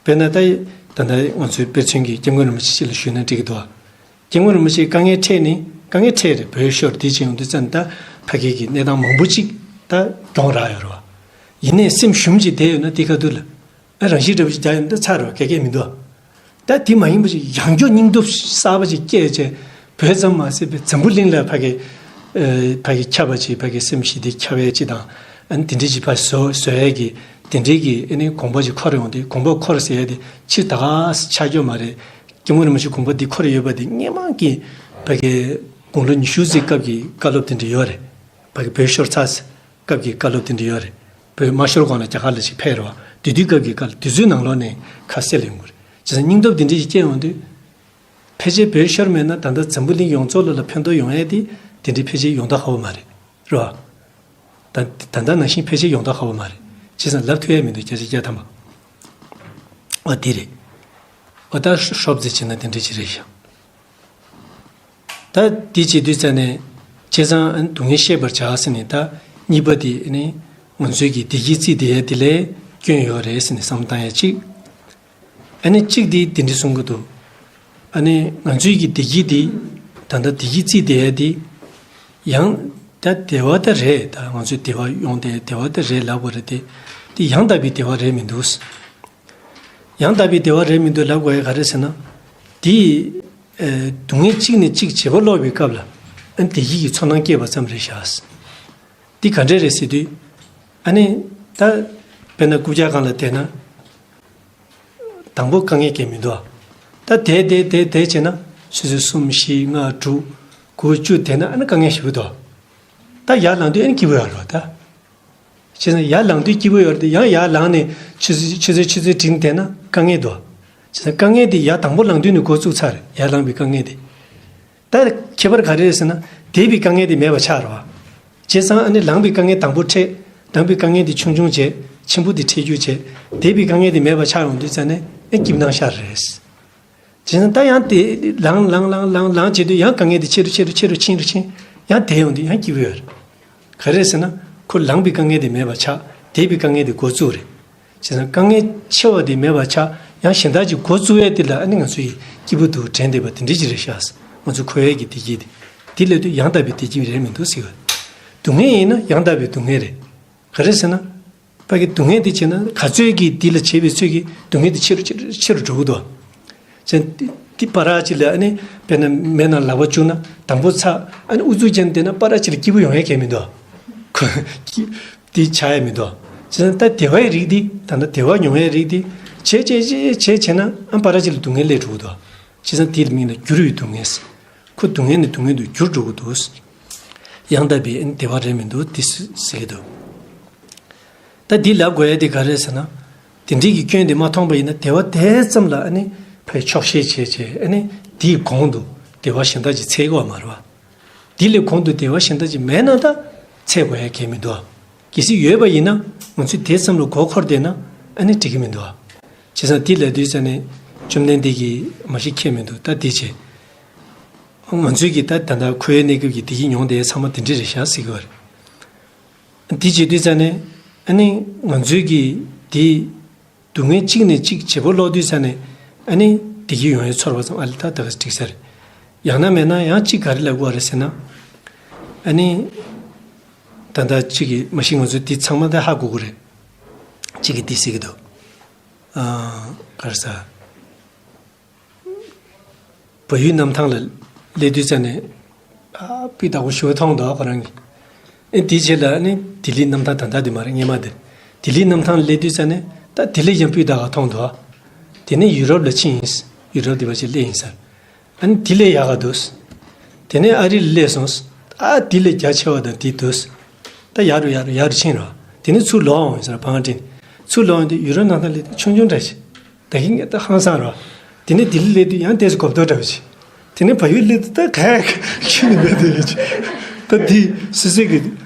དཔེར་ན་ད་ད་ལྟ་ང་ཚོའི་དཔེ་མཚོན་གྱི་སྐྱབས་མགོན་རིན་པོ་ཆེ་ཅིག་ལ་ཞུས་ན་འགྲིག་གི་འདུག་ཨ། སྐྱབས་མགོན་རིན་པོ་ཆེ་དཀའ་ངལ་འཕྲད་ནས་དཀའ་ངལ་འཕྲད་རེད། བོད་ཤོར་དེ་བྱས་ཡོང་དུས་ཙམ་ད་ཕ་གི་གི་གནས་སྟངས་མང་པོ་ཅིག་ད་གྱོང་རག་ཡོད་རེད་བ། ཡིན་ནའི་སེམས་ཞུམ་ཅིག་བསྡད་ཡོད་ན་དེ་ཁ་ཐུག་ལ་ཨ་རང་ཤི་འདྲ་པོ་ཅིག་རྒྱག་ཡོང་ད་ཚར་རེད་བ། ག་གེ་མི་འདུག་ཨ། ད་དེ་མ་ཡིན་པ་ཅིག་ཡང་བསྐྱར་སྙིང་སྟོབས་གསར་པ་ཅིག་སྐྱེས་བྱས་བོད་ཙམ་མ་ཟད་པའི་འཛམ་བུ་གླིང་ལ་ཕ་གི་ཨ་ཕ་གི་ཁྱབ་པ་ཅིག་ཕ་གི་སེམས་ཤིག་དེ་ཁྱབ་ཡས་ཅིག་དང་། ཨ་ནི་དེ་འདྲའི་ཅིག་ཕར་བཟོ་བཟོ་ཡས་ཀྱི་དེ་འདྲའི་གི་ཨ་ནི་དགོངས་པ་ཅིག་འཁོར་ཡོང་དུས། དགོངས་པ་འཁོར་ཟེར་ཡས་དེ་ཕྱིར་ད་ག་སེ་ཆགས་ཀྱི་ཡོད་མ་རེད། སྐྱབས་མགོན་རིན་པོ་ཆེ་དགོངས་པ་འདི་འཁོར་ཡོད་པ་འདི་སྔོན་མ་གི་ཕ་གི་དགུང་ལོ་ཉི་ཤུ་ཙམ་སྐབས་ཀྱི་བཀའ་སློབ་དེ་འདྲ་ཡོད་རེད། ཕ་གི་བོད་ཤོར་ཚར་སྐབས་ཀྱི་བཀའ་སློབ་དེ་འདྲ་ཡོད་རེད། བོད་མ་ཤོར་གོང་ལ་རྒྱ་གར་ལ་ཞིག་ཕེབས་རེད་བ། དེ་དུས་སྐབས་ཀྱི་བཀའ་སློབ་དེ་ཚོའི་ནང་ལོགས་ནས་ཁ་གསལ་ཡོང་གི་རེད། བྱས་ཙང་སྙིང་སྟོབས་དེ་འདྲ་ཞིག་སྐྱེ་ཡོང་དུས། ཕལ་ཆེར་བོད་ཤོར་མེད་ན་ད་ལྟ་འཛམ་བུ་གླིང་ཡོངས་རྫོགས་ལ་ལ་ཕན་ཐོགས་ཡོང་ཡས་དེ་དེ་འདྲའི་ཕལ་ཆེར་ཡོང་ད་ཧ་པོ་མ་རེད། རེད་བ། ད་ད་ལྟ་ནང་བཞིན་ཕལ་ཆེར་ཡོང་ད་ཧ་པོ་མ་རེད། བྱས་ཙང་ལབ་ཐུབ་ཡས་མི་འདུག་བརྒྱ་ཆ་བརྒྱ་ཐམ་པ། ཨ་དེ་རེད། ཨ་ད་ཧྲོབ་ཙེ་བྱས་ན་དེ་འདྲ་ཅིག་རེད་ཤག་ད་དེ་བྱེད་དུས་ཙ་ནས་བྱས་ཙང་སྡུག་བསྔལ་ཤེས་པར་བྱ་ཟེར་ནས། ད་གཉིས་པ་དེ་ནི་ང་ཚོའི་གི་བདེ་སྐྱིད་རྩིས་བསྡད་ཡས་དེ་ལས་སྐྱོན་ཡོད་རེད་ཟེར་ནས་བསམ་བློ་བཏང་ཡས་གཅིག་ཨ་ནི་གཅིག་དེ་དེ་འདྲ་གསུང་གི་འདུག་ཨ་ནི་ང་ཚོའི་གི་བདེ་སྐྱིད་དེ་ད་ལྟ་བདེ་སྐྱིད་རྩིས་བསྡད་ཡས་དེ་ཡང་ད་བདེ་བ་ད་རེད། ད་ང་ཚོའི་བདེ་བ་ཡོང་དེ་བདེ་བ་ད་རེད་ལབ་དགོས་རེད་དེ། དེ་ཡང་དག་པའི་བདེ་བ་རེད་མི་འདུག་ཡང་དག་པའི་བདེ་བ་རེད་མི་འདུག་ལབ་དགོས་ཡ་ག་རེ་ཟེར་ན། དེ་ཨ་སྡུག་བསྔལ་གཅིག་ནས་གཅིག་བྱེད་པོ་ཀློག་པའི་སྐབས་ལ་ཨ་བདེ་སྐྱིད་ཀྱི་ཚོར་སྣང་སྐྱེས་པ་ཙམ་རེད་ཤག་འདི་ག་འདྲས་རེད་ཟེར་དུས། ཨ་ནི་ད་དཔེར་ན་རྐུབ་བཀྱག་སྒང་ལ་བསྡད་ན་དང་པོ་དཀའ་ངལ་གང་ཡང་མི་འདུག་ད་བསྡད་བསྡད་བསྡད་བསྡད་བྱས་ན་ཆུ་ཚོད་གསུམ་བཞི་ལྔ་དྲུག་དགུ་བཅུ་བསྡད་ན་ཨ་ནི་དཀའ་ངལ་ཞེ་པོ་འདུག་ད་ཡར་ལངས་དུས་ཨ་ནི་སྐྱིད་པོ་ཡོད་རེད་བ་ད། བྱས་ཙང་ཡར་ལངས་དུས་སྐྱིད་པོ་ཡོད་རེད་དེ། ཡང་ཡར་ལངས་ནས་ཆུ་ཚོད་ཆུ་ཚོད་ཆུ་ཚོད་བདུན་བསྡད་ན་དཀའ་ངལ་འདུག་བྱས་ཙང་དཀའ་ངལ་དེ་ཡར་དང་པོ་ལངས་དུས་ནས་འགོ་བཙུགས་ཚར་རེད། ཡར་ལངས་པའི་དཀའ་ངལ་དེ། ད་ཁྱད་པར་ག་རེ་རེད་ཟེར་ན། བསྡད་པའི་དཀའ་ངལ་དེ་མེད་པ་ཆགས་རེད་བ། བྱས་ཙང་ཨ་ནི་ལངས་པའི་དཀའ་ངལ་དང་པོ་འཕྲད། ལངས་པའི་དཀའ་ངལ་དེ་ཆུང་ཆུང་བྱས། ཆེན་པོ་དེ་འཕྲད་རྒྱུ་བྱས། བསྡད་པའི་དཀའ་ངལ་དེ་མེད་པ་ཆགས་ཡོང་དུས་ཙ་ནས་ཨེ་སྐྱིད་སྣང་ཤར་རེད། བྱས་ཙང་ད་ཡང་དེ་ལངས་ལངས་ལངས་ལངས་ལངས་བྱེད་དུས་ཡང་དཀའ་ངལ་དེ་ཆེ་རུ་ཆེ་རུ་ཆེ་རུ་ཕྱིན་རུ་ཕྱིན། ཡང་དེ་ཡོང་དུས་ཡང་སྐྱིད་པོ་ཡོད་རེད། ག་རེ་ཟེར་ན། ཁོ་ལངས་པའི་དཀའ་ངལ་དེ་མེད་པ་ཆགས། བསྡད་པའི་དཀའ་ངལ་དེ་འགོ་བཙུགས་རེད། བྱས་ཙང་དཀའ་ངལ་ཆེ་བ་དེ་མེད་པ་ཆགས། ཡང་གཞན་དག་ཅིག་འགོ་བཙུགས་ཡས་དེ་ལ་ཨ་ནི་ང་ཚོ་ཡི་སྐྱིད་པོ་འདུག་དྲན་བསྡད་པ་དེ་འདྲ་ཅིག་རེད་ཤག་ང་ཚོ་འཁོར་ཡས་ཀྱི་བདེ་སྐྱིད་དེ། དེ་ལས་དུས་ཡང་དག་པའི་བདེ་སྐྱིད་རེད་མི་འདུག་ཟེར་བ། སྡུག་བསྔལ་ཡིན་ན་ཡང་དག་པའི་སྡུག་བསྔལ་རེད། ག་རེ་ཟེར་ན། ཕ་གི་སྡུག་བསྔལ་དེ་བྱས་ན་ག་ཚོད་ཀྱིས་འདི་ལ་བྱས་པའི་ཚོད་ཀྱིས་སྡུག་བསྔལ་དེ་ཆེ་རུ་ཆེ་རུ་ཆེ་རུ་འགྲོ་གི་འདུག་བྱས་ཙང་འདི་འདི་པ་ར་ཅིག་ལ་ཨ་ནི་དཔེར་ན་མེ་ནང་ལག་པ་བཅུག་ན་དང་པོ་ཚ། ཨ་ནི་ཨུ་ཚུགས་ཅན་དེ་ན་པ་ར་ཅིག་ལ་སྐྱིད་པོ་ཡོང་ཡ་གལ་མི་འདུག་ཁོ་སྐྱིད་འདི་ཆགས་ཡ་མི་འདུག་བྱས་ཙང་ད་བདེ་བའི་རིགས་འདི་ད་ལྟ་བདེ་བ་མྱོང་ཡའི་རིགས་འདི་བྱས་བྱས་བྱས་བྱས་བྱས་ན་ཨ་པ་ར་ཅིག་ལ་སྡུག་བསྔལ་སླེབས་འགྲོ་གི་འདུག་བྱས་ཙང་དེའི་མིང་ལ་འགྱུར་བའི་སྡུག་བསྔལ། ཁོ་སྡུག་བསྔལ་ནས་སྡུག་བསྔལ་དུ་འགྱུར་འགྲོ་གི་འདུག་ཡང་དག་པའི་བདེ་བ་རེད་མི་འདུག་འདི་ཟེར་གྱི་འདུག་ད་འདི་ལབ་དགོས་ཡ་དེ་ག་རེ་ཟེར་ན། དེ་འདྲའི་གི་སྐྱོན་དེ་མ་མཐོང་པ་ཡིན་ན་བདེ་བ་དེ་ཙམ་ལ་ཨ་ནི་ཕར་ཆོག་ཤེས་བྱས་བྱས་ཨ་ནི་དེའི་གོང་དུ་བདེ་བ་གཞན་དག་ཅིག་འཚོལ་དགོས་མ་རེད་བ། དེ་ལས་གོང་དུ་བདེ་བ་གཞན་དག་ཅིག་མེད་ན་ད་འཚོལ་དགོས་ཡ་གལ་མི་འདུག་གལ་སྲིད་ཡོད་པ་ཡིན་ན་ང་ཚོས་དེ་ཙམ་ལ་མགོ་འཁོར་བསྡད་ན་ཨ་ནི་འགྲིག་གི་མི་འདུག་བྱས་ཙང་དེ་ལབ་དུས་ཙ་ནས་བཅོམ་ལྡན་འདས་ཀྱིས་མ་གཞི་ཁྱད་མི་འདུག་ད་དེ་བྱས། ང་ཚོས་ཀྱིས་ད་ད་ལྟ་འཁོར་བའི་གནས་སྐབས་ཀྱི་བདེ་སྐྱིད་མྱོང་བསྡད་ཡ་ཚང་མ་དེ་འདྲ་རེད་ཤག་ཟེར་གྱི་ཡོད་རེད། དེ་བྱེད་དུས་ཙ་ནས་ཨ་ནི་ང་ཚོས་ཀྱིས་དེ་སྡུག་བསྔལ་གཅིག་ནས་གཅིག་བརྗེ་པོ་སློག་དུས་ཙ་ནས་ཨ་ནི་བདེ་སྐྱིད་ཡོང་ཡའི་ཚོར་བ་ཙམ་ཨ་ལས་ད་ད་ག་འགྲིག་ས་རེད། ཡང་ན་མེད་ན་ཡང་གཅིག་ག་རེ་ལབ་དགོས་རེད་ཟེར་ན། ཨ་ནི་ད་ལྟ་གཅིག་གིས་མ་གཞི་ང་ཚོས་འདི་ཚང་མ་ད་ཧ་གོ་གི་རེད། གཅིག་གིས་འདི་ཟེར་གྱི་འདུག་ཨ། ག་རེ་ཟ། བལ་ཡུལ་གནམ་ཐང་ལ་སླེབས་དུས་ཙ་ནས། ཨ། སྤུས་དག་པོ་ཞེ་པོ་མཐོང་འདུག་ཁོ་རང་གིས། ཨེ། དེའི་རྗེས་ལ་ནི་ལྡི་ལི་གནམ་ཐང་ད་ལྟ་དེ་མ་རེད། སྔོན་མ་དེ། ལྡི་ལི་གནམ་ཐང་ལ་སླེབས་དུས་ཙ་ནས་ད་དེ་ལས་ཀྱང་སྤུས་དག་པ་མཐོང་འདུག་དེ་ནས་ཡུ་རོབ་ལ་ཕྱིན་ཡིན། ཡུ་རོབ་དེ་བ་ཅིག་སླེབས་ཡིན་ས། ཨ་ནི་དེ་ལས་ཡག་ག་འདུག་དེ་ནས་ཨ་རི་ལ་སླེབས་སོང་། ཨ། དེ་ལས་རྒྱ་ཆེ་བ་དང་དེ་འདུག་ད་ཡག་རུ་ཡག་རུ་ཡག་རུ་ཕྱིན་རོ། དེ་ནས་ཚུར་ལོག་འོང་ཡིན་ས་ར། བང་ཁྲིད་ནས་ཚུར་ལོག་འོང་དུས་ཡུ་རོབ་གནམ་ཐང་སླེབས་དུས་ཆུང་ཆུང་འདྲ་ཞིག་ད་གིན་ངས་ད་ཧང་སང་རོ། དེ་ནས་ལྡི་ལི་སླེབས་དུས་ཡང་ཏོག་ཙམ་གོམ་མདོག་འདྲ་བ་ཞིག་དེ་ནས་བལ་ཡུལ་སླེབས་དུས་ད་ག་ཁྱོན་ནས་མེད་དེ་ཡོད་ཅིག་ད་དེ་སོ་སོའི་གི་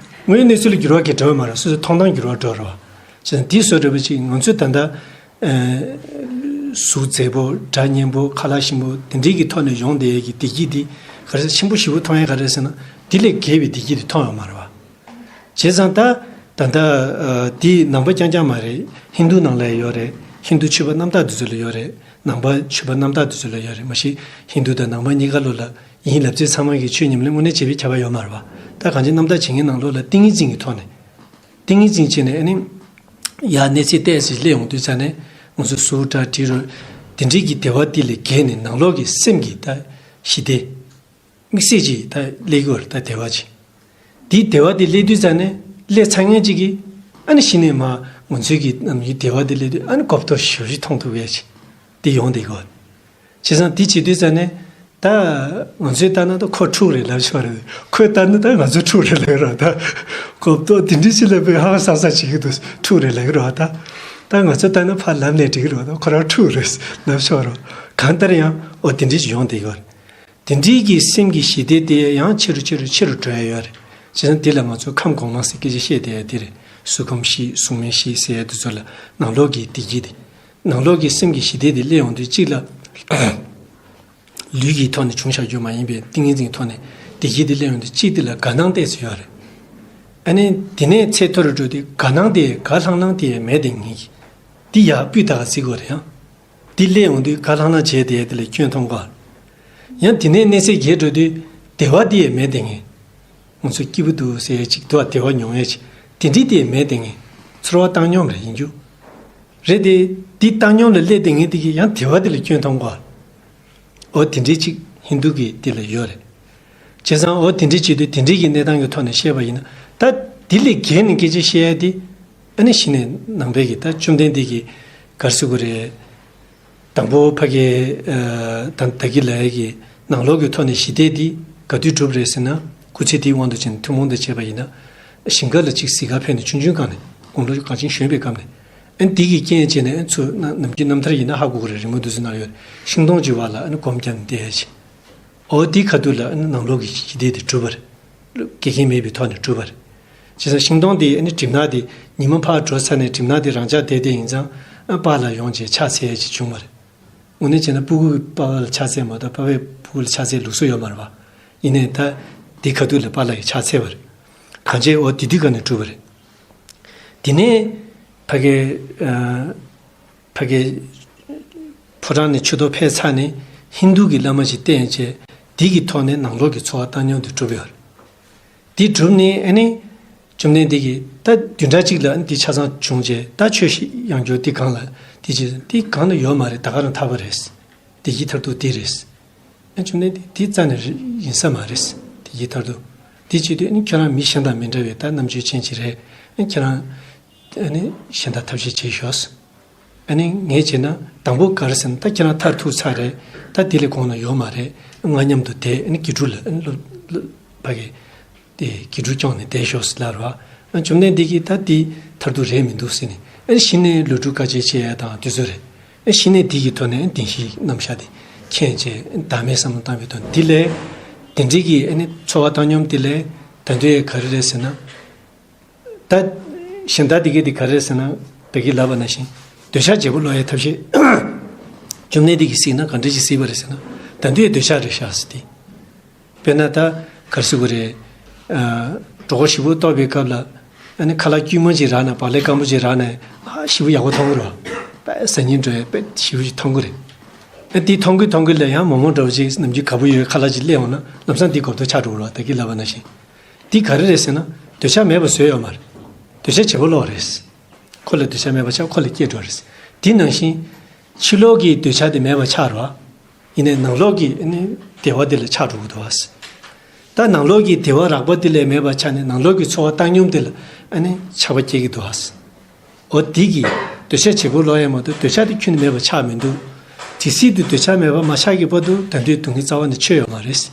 དངོས་ཡོད་གནས་ཚུལ་ལ་འགྱུར་བ་གི་འགྲོ་བ་མ་རེད། སོ་སོའི་མཐོང་སྟངས་འགྱུར་བ་འགྲོ་རོ། བྱས་ཙང་དེ་བཟོ་འདྲ་བ་ཅིག་ང་ཚོས་ད་ལྟ་གཟུགས་མཛེས་པོ། སྒྲ་སྙན་པོ། ཁ་ལག་ཞིམ་པོ། དེ་འདྲའི་གི་ཐོག་ནས་ཡོང་བསྡད་ཡས་ཀྱི་བདེ་སྐྱིད་དེ་ག་རེ་ཆེན་པོ་ཞེ་པོ་མཐོང་ཡས་ག་རེ་ཟེར་ན། དེ་ལས་བརྒལ་བའི་བདེ་སྐྱིད་དེ་མཐོང་ཡོད་མ་རེད་བ། བྱས་ཙང་ད་ད་ལྟ་ཨ་འདི་ནང་པ་རྐྱང་རྐྱང་མ་རེད། ཧིན་རྡུ་ནང་ལ་ཡོད་རེད། ཧིན་རྡུ་ཆོས་པ་རྣམ་དག་དེ་ཚོ་ལ་ཡོད་རེད། ནང་པ་ཆོས་པ་རྣམ་དག་དེ་ཚོ་ལ་ཡོད་རེད། མ་གཞི་ཧིན་རྡུ་དང་ནང་པ་གཉིས་ཀ་ལོ་ལ་ཡིན་ལབ་ཚེ་ཚང་མ་གི་ཆོས་ཉམས་ལེན་དངོས་གནས་བྱེད་པའི་ཁྱབ་པ་ཡོད་མ་རེད་བ། ད་གང་ཅི་རྣམ་དག་བྱེད་མཁན་ནང་ལོགས་ལ་ཏིང་ངེ་འཛིན་གྱི་ཐོག་ནས། ཏིང་ངེ་འཛིན་བྱས་ནས་ཨ་ནི། ཡར་གནས་ཚད་ཏོག་ཙམ་སླེབས་ཡོང་དུས་ཙ་ནས་ང་ཚོ་གཟུགས་སྒྲ་དྲི་རོ། དེ་འདྲའི་གི་བདེ་བ་དེ་ལས་བརྒལ་ནས་ནང་ལོགས་ཀྱི་སེམས་ཀྱི་ད་ཞི་བདེ། དམིགས་བསལ་གྱི་ད་སླེབས་ཀྱི་ཡོད་རེད། ད་བདེ་བ་ཅིག་དེའི་བདེ་བ་དེ་སླེབས་དུས་ཙ་ནས་སླེབས་ཚར་མཁན་ཅིག་གིས་ཨ་ནི་གཞི་ནས་མ་ང་ཚོའི་གི་ནམ་རྒྱུན་བདེ་བ་དེ་སླེབས་དུས་ཨ་ནི་གོ་བརྡ་ཞེ་པོ་ཅིག་མཐོང་ཐུབ་ཡས་ཅིག་དེ་ཡོང་བསྡད་ཀྱི་ཡོད། བྱས་ཙང་དེ་བྱེད་དུས་ཙ་ནས་ད་ང་ཚོས་ལྟ་ན་ད་ཁོ་ཕྲུག་རེད་ལབ་ཆོག་རེད། ཁོས་ལྟ་ན་ད་ང་ཚོ་ཕྲུག་རེད་ལབ་ཀྱི་རེད་བ། ད་གོ་བརྡ་དེ་འདྲ་ཅིག་ལབ་པའི་ཧང་སང་ས་བྱེད་ཀྱི་འདུག་ཕྲུག་རེད་ལབ་ཀྱི་རེད་བ། ད་ད་ང་ཚོ་ལྟ་ན་ཕར་ལབ་ནས་འགྲིག་གི་རེད་བ། ད་ཁོ་རང་ཕྲུག་རེད་ལབ་ཆོག་རེད། གང་ལྟར་ཡང་འོ་དེ་འདྲ་ཅིག་ཡོང་བསྡད་ཀྱི་ཡོད་རེད། དེ་འདྲའི་གི་སེམས་ཀྱི་ཞི་བདེ་དེ་ཡང་ཆེ་རུ་ཆེ་རུ་ཆེ་རུ་འགྲོ་ཡ་ཡོད་རེད། བྱས་ཙང་དེ་ལ་ང་ཚོ་ཁམས་གོང་མ་ཟེར་སྐད་ཆ་བཤད་བསྡད་ཡ་དེ་རེད། གཟུགས་ཁམས་ཞི་གཟུགས་མེད་ཞི་ཟེར་ཡ་དེ་ཚོ་ལ་ནང་ལོགས་ཀྱི་བདེ་སྐྱིད་དེ། ནང་ལོགས་ཀྱི་སེམས་ཀྱི་ཞི་བདེ་དེ་སླེབས་ཡོང་དུས་གཅིག་ལ། ལུས་ཀྱི་ཐོག་ནས་བྱུང་བཞག་རྒྱུ་མ་ཡིན་པའི་ཏིང་ངེ་འཛིན་ཐོག་ནས་བདེ་སྐྱིད་དེ་སླེབས་ཡོང་དུས་གཅིག་དེ་ལ་དགའ་སྣང་ཏོག་ཙམ་ཡོད་རེད། ཨ་ནི་དེ་ནས་ཚད་མཐོ་རུ་འགྲོ་དུས་དགའ་སྣང་དེ་དགའ་ལྷང་ལྷང་དེ་མེད་དེ་ངེས་ཀྱི། འདི་ཡག་སྤུས་དག་ག་ཟིག་གོ་རེད་ཡང་། འདི་སླེབས་ཡོང་དུས་དགའ་ལྷང་ལྷང་བྱས་དེ་དེ་ལ་སྐྱོན་མཐོང་གོ། ཡང་དེ་ནས་གནས་ཚད་རྒྱས་འགྲོ་དུས་བདེ་བ་འདི་ཡང་མེད་དེ་ངེས། ང་ཚོ་སྐྱིད་པོ་འདུག་ཟེར་ཡས་ཅིག་འདུག་བ། བདེ་བ་མྱོང་ཡས་ཅིག་དེ་འདྲའི་དེ་མེད་དེ་ངེས། ཚོར་བ་བཏང་སྙོམས་རེད་ཡིན་རྒྱུ། རེད་དེ། འདི་བཏང་སྙོམས་ལ་སླེབས་དེ་ངེས་དེ་གི་ཡང་བདེ་བ་དེ་ལ་སྐྱོན་མཐོང་གོ། འོ་དེ་འདྲའི་ཅིག་ཧིན་རྡུ་གི་དེ་ལ་ཡོད་རེད། བྱས་ཙང་འོ་དེ་འདྲའི་བྱེད་དུས་དེ་འདྲའི་གི་གནས་སྟངས་ཀྱི་ཐོག་ནས་བཤད་པ་ཡིན་ན། ད་དེ་ལས་བརྒལ་ནས་སྐད་ཆ་བཤད་ཡ་དེ། ཨ་ནི་གཞི་ནས་ནང་པའི་གི་ད་བཅོམ་ལྡན་འདས་ཀྱི་ག་རེ་ཟེར་དགོས་རེད། དང་པོ་ཕ་གི་ཨ་ད་ད་གི་ལ་ཡ་གི་ནང་ལོགས་ཀྱི་ཐོག་ནས་ཞི་བདེ་འདི་ག་དུས་འགྲུབ་རེད་ཟེར་ན། སྐུ་ཚེ་འདིའི་དབང་དུ་བྱས་ནས་ཐུན་མོང་དུ་བྱས་པ་ཡིན་ན། ཞིང་ཁ་ལ་ཅིག་གཟིགས་གར་ཕེབས་ནས་ཆུང་ཆུང་སྒང་ནས་དགུང་ལོ་གང་ཅིན་གཞོན་པའི་སྐབས་ནས། ཨ་ནི་འདི་གི་རྐྱེན་བྱས་ནས་ཨ་ནི་ཚུར་ན་ནམ་རྒྱུན་རྣམ་ཐར་ཡིན་ན་ཧ་གོ་གི་རེད། རི་མོ་འདི་ཚོ་ནང་ཡོད་རེད། ཤིང་སྡོང་གི་བར་ལ་ཨ་ནི་སྒོམ་བརྒྱབ་ནས་བསྡད་ཡ་ཅིག་འོ་དེ་ཁ་ཐུག་ལ་ཨ་ནི་ནང་ལོགས་ཀྱི་ཞི་བདེ་དེ་གྲུབ་པ་རེད། དགེ་རྒན་མེད་པའི་ཐོག་ནས་གྲུབ་པ་རེད། བྱས་ཙང་ཤིང་སྡོང་དེ་ཨ་ནི་གྲིབ་ནག་དེ་ཉི་མ་ཕར་འགྲོ་ཚར་ནས་གྲིབ་ནག་དེ་རང་འཇགས་བསྡད་བསྡད་ཡིན་ཙང་། ཨ་པཱ་ལགས་ཡོང་རྗེས་ཕྱག་འཚལ་ཡ་ཅིག་བྱུང་བ་རེད། དངོས་གནས་བྱས་ན་སྤུ་གུ་གིས་པཱ་ལགས་ལ་ཕྱག་འཚལ་མ་གཏོགས་པཱ་ཕས་སྤུ་གུ་ལ་ཕྱག་འཚལ་ལུགས་སྲོལ་ཡོད་མ་རེད་པ། ཡིན་ནའི་ད་དེ་ཁ་ཐུག་ལ་པཱ་ལགས་ཀྱིས་ཕྱག་འཚལ་བ་རེད། གང་བྱས་འོ་དེ་དུས་ག་ནས་གྲུབ་པ་རེད། དེ་ནས་ཕ་གི་ཨ་ཕ་གི་ཕོ་བྲང་ནས་ཆུ་གཏོར་ཕེབས་ཚར་ནས་ཧིན་དུ་གི་བླ་མ་ཞིག་བསྟེན་བྱས། དེ་གི་ཐོག་ནས་ནང་ལོགས་ཀྱི་འཚོ་བ་བཏང་སྙོམས་དེ་གྲུབ་ཡོད་རེད། དེ་གྲུབ་ནས་ཨ་ནི་བཅོམ་ལྡན་འདས་ཀྱིས་ད་བདུན་ཕྲག་གཅིག་ལ་ཨ་ནི་དེ་ཆ་ཚང་བྱུང་རྗེས། ད་ཆོས་ཤིག་ཡང་བསྐྱར་དེ་གང་ལ་དེ་ཅི་དེ་གང་ལ་ཡོད་མ་རེད། ད་ག་རང་ཐར་པ་རེད། དེ་གི་མཐར་ཐུག་དེ་རེད། ཨ་བཅོམ་ལྡན་འདས་དེ་རྩ་ནས་ཡིན་ས་མ་རེད། དེ་གི་མཐར་ཐུག་དེ་བྱེད་དུས་ཨ་ནི་ཁྱོད་རང་མི་གཞན་དང་མི་འདྲ་བའི་ད་རྣམ་དཔྱོད་ཅན་ཅིག་རེད། ཨ་ཁྱོད་རང་ཨ་ནི་གཞན་དག་ཐབས་ཤེས་བྱེད་ཤོག། ཨ་ནི་ངས་བྱས་ན་དང་པོ་ག་རེ་ཟེར་ན། ད་ཁྱེད་རང་མཐར་ཐུག་ཚར་རེད། ད་དེ་ལས་གོང་ན་ཡོད་མ་རེད། ང་མཉམ་དུ་བསྡད། ཨ་ནི་དགེ་ཕྲུག་ལ་ཨ་ནི་སློབ་སློབ་ཕ་གི་དེ་དགེ་ཕྲུག་སྐྱོང་ནས་བསྡད་ཤོག་ཟེར་ལབ་རེད་བ། ཨ་བཅོམ་ལྡན་འདས་ཀྱིས་ད་དེ་མཐར་ཐུག་རེད་མི་འདུག་ཟེར་ནས། ཨ་ནི་གཞི་ནས་ལོ་དྲུག་དཀའ་སྤྱད་བྱེད་ཡ་དང་དེ་ཚོ་རེད། ཨ་གཞི་ནས་དེ་གི་ཐོག་ནས་བདེན་བཞིའི་རྣམ་གཞག་དེ་མཁྱེན་བྱས། བདག་མེད་བསམ་བློ་བཏང་བའི་དོན་དེ་ལས། དེ་འདྲའི་གི་ཨ་ནི་འཚོ་བ་བཏང་སྙོམས་དེ་ལས་ད་དུང་ག་རེ་རེད་ཟེར་ན། ད་གཞན་དག་དེ་གས་དེ་ག་རེ་རེད་ཟེར་ན། བདག་གིས་ལབ་པ་ནང་བཞིན་འདོད་ཆགས་བརྗེ་པོ་ལོག་ཡའི་ཐབས་ཤེས། བཅོམ་ལྡན་འདས་ཀྱིས་གཟིགས་ན་ག་འདྲ་ཞིག་གཟིགས་པ་རེད་ཟེར་ན། ད་དུང་ཡང་འདོད་ཆགས་རེད་ཤག་ཟེར་ཏེ། དཔེར་ན་ད་ག་རེ་ཟེར་དགོས་རེད། ཨ་གྲོད་ཁོག་ཞེ་པོ་ལྟོགས་པའི་སྐབས་ལ། ཨ་ནི་ཁ་ལག་དཀྱུས་མ་ཅིག་རག་ན། བག་ལེབ་སྐམ་པོ་ཅིག་རག་ན། ཨ་ཞེ་པོ་ཡག་པོ་མཐོང་གི་རེད་བ། དཔེ་ཟ་སྙིང་འདོད་ཡ་དཔེ་ཞེ་པོ་ཅིག་མཐོང་གི་རེད། ཨ་དེ་མཐོང་གི་མཐོང་གི་ལ་ཡང་མོག་མོག་འདྲ་བོ་ཅིག་ནམ་རྒྱུན་དགའ་པོ་ཡོད་ཁ་ལག་ཅིག་སླེབས་འོང་ན། ལམ་སང་དེ་གོ་བརྡ་ཆགས་འགྲོ་གི་རེད་བ། བདག་གིས་ལབ་པ་ནང་བཞིན། འདི་ག་རེ་རེད་ཟེར་ན། འདོད་ཆགས་མེད་པ་བཟོས་ཡོད་མ་རེད། འདོད་ཆགས་བྱེད་པོ་ལོག་རེད། ཁོ་ལ་འདོད་ཆགས་མེད་པ་ཆགས། ཁོ་ལ་སྐྱེ་འགྲོ་རེད། དེ་ནང་བཞིན་ཕྱི་ལོགས་ཀྱི་འདོད་ཆགས་དེ་མེད་པ་ཆགས་རེད་བ། ཡིན་ནའི་ནང་ལོགས་ཀྱི་ཨ་ནི་བདེ་བ་དེ་ལ་ཆགས་འགྲོ་གི་འདུག་བ། ད་ནང་ལོགས་ཀྱི་བདེ་བ་རགས་པ་དེ་ལས་མེད་པ་ཆགས་ནས། ནང་ལོགས་ཀྱི་ཚོར་བ་བཏང་སྙོམས་དེ་ལ་ཨ་ནི་ཆགས་པ་སྐྱེ་གི་འདུག་བ། འོ་དེ་གིས་འདོད་ཆགས་བྱེད་པོ་ལོག་ཡ་མ་གཏོགས་འདོད་ཆགས་དེ་ཁྱོན་ནས་མེད་པ་ཆགས་མི་འདུག། ཇི་སྲིད་དུ་འདོད་ཆགས་མེད་པ་མ་ཆགས་ཀྱི་བར་དུ་ད་དུང་སྡུག་བསྔལ་རྩ་བ་ནས་ཆོད་ཡོད་མ་རེད།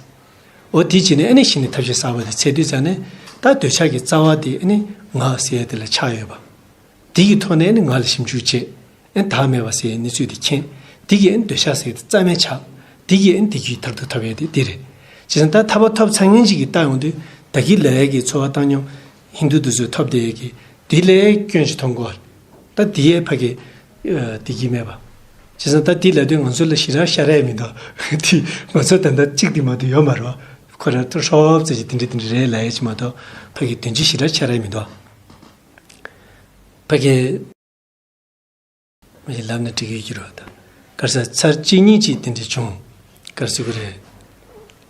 འོ་དེ་བྱས་ནས་ཨ་ནི་གཞི་ནས་ཐབས་ཤེས་གསར་པ་དེ་འཚོལ་དུས་ཙ་ནས། ད་འདོད་ཆགས་ཀྱི་རྩ་བ་དེ་ཨ་ནི་ང་ཟེར་ཡ་དེ་ལ་ཆགས་ཡོད་པ། དེ་གི་ཐོག་ནས་ཨ་ནི་ང་ལ་ཞིབ་འཇུག་བྱས། ཨ་ནི་བདག་མེད་པ་ཟེར་ཡའི་གནས་ཚུལ་དེ་མཁྱེན། དེ་གིས་ཨ་ནི་འདོད་ཆགས་ཟེར་ཡ་དེ་རྩ་མེད་ཆགས། དེ་གིས་ཨ་ནི་བདེ་སྐྱིད་མཐར་ཐུག་ཐོབ་ཡ་དེ་དེ་རེད། བྱས་ཙང་ད་ཐར་པ་ཐོབ་ཚར་མཁན་ཅིག་གིས་ལྟ་ཡོང་དུས། བདག་གིས་ལབ་ཡ་གི་འཚོ་བ་བཏང་སྙོམས་ཧིན་དུ་དེ་ཚོས་ཐོབ་བསྡད་ཡ་གི་དེ་ལས་སྐྱོན་ཞིག་མཐོང་གི་ཡོད་རེད། ད་དེ་ཡས་ཕ་གི་ཨ་བདེ་སྐྱིད་མེད་པ། བྱས་ཙང་ད་དེ་ལབ་དུས་ང་ཚོ་ལ་ཞེ་དྲག་ཤ་ར་ཡ་མི་འདུག། དེ་ང་ཚོ་ད་ལྟ་གཅིག་དེ་མ་གཏོགས་ཡོད་མ་རེད་བ། ཁོ་རང་ཚོ་ཧྲོབ་ཙམ་ཅིག་དེ་འདྲ་དེ་འདྲ་རེད་ལབ་ཡ་ཅིག་མ་གཏོགས་ཕ་གི་དོན་ཅི་ཞེ་དྲག་ཤ་ར་ཡ་མི་འདུག། ཕ་གི་མ་ཞིག་ལབ་ན་འགྲིག་གི་ཡོད་ཀྱི་རེད་བ། ད་ག་རེ་ཟེར། ཚར་གཅིག་གཉིས་ཅིག་དེ་འདྲ་བྱུང་། ག་རེ་ཟེར་དགོས་རེད།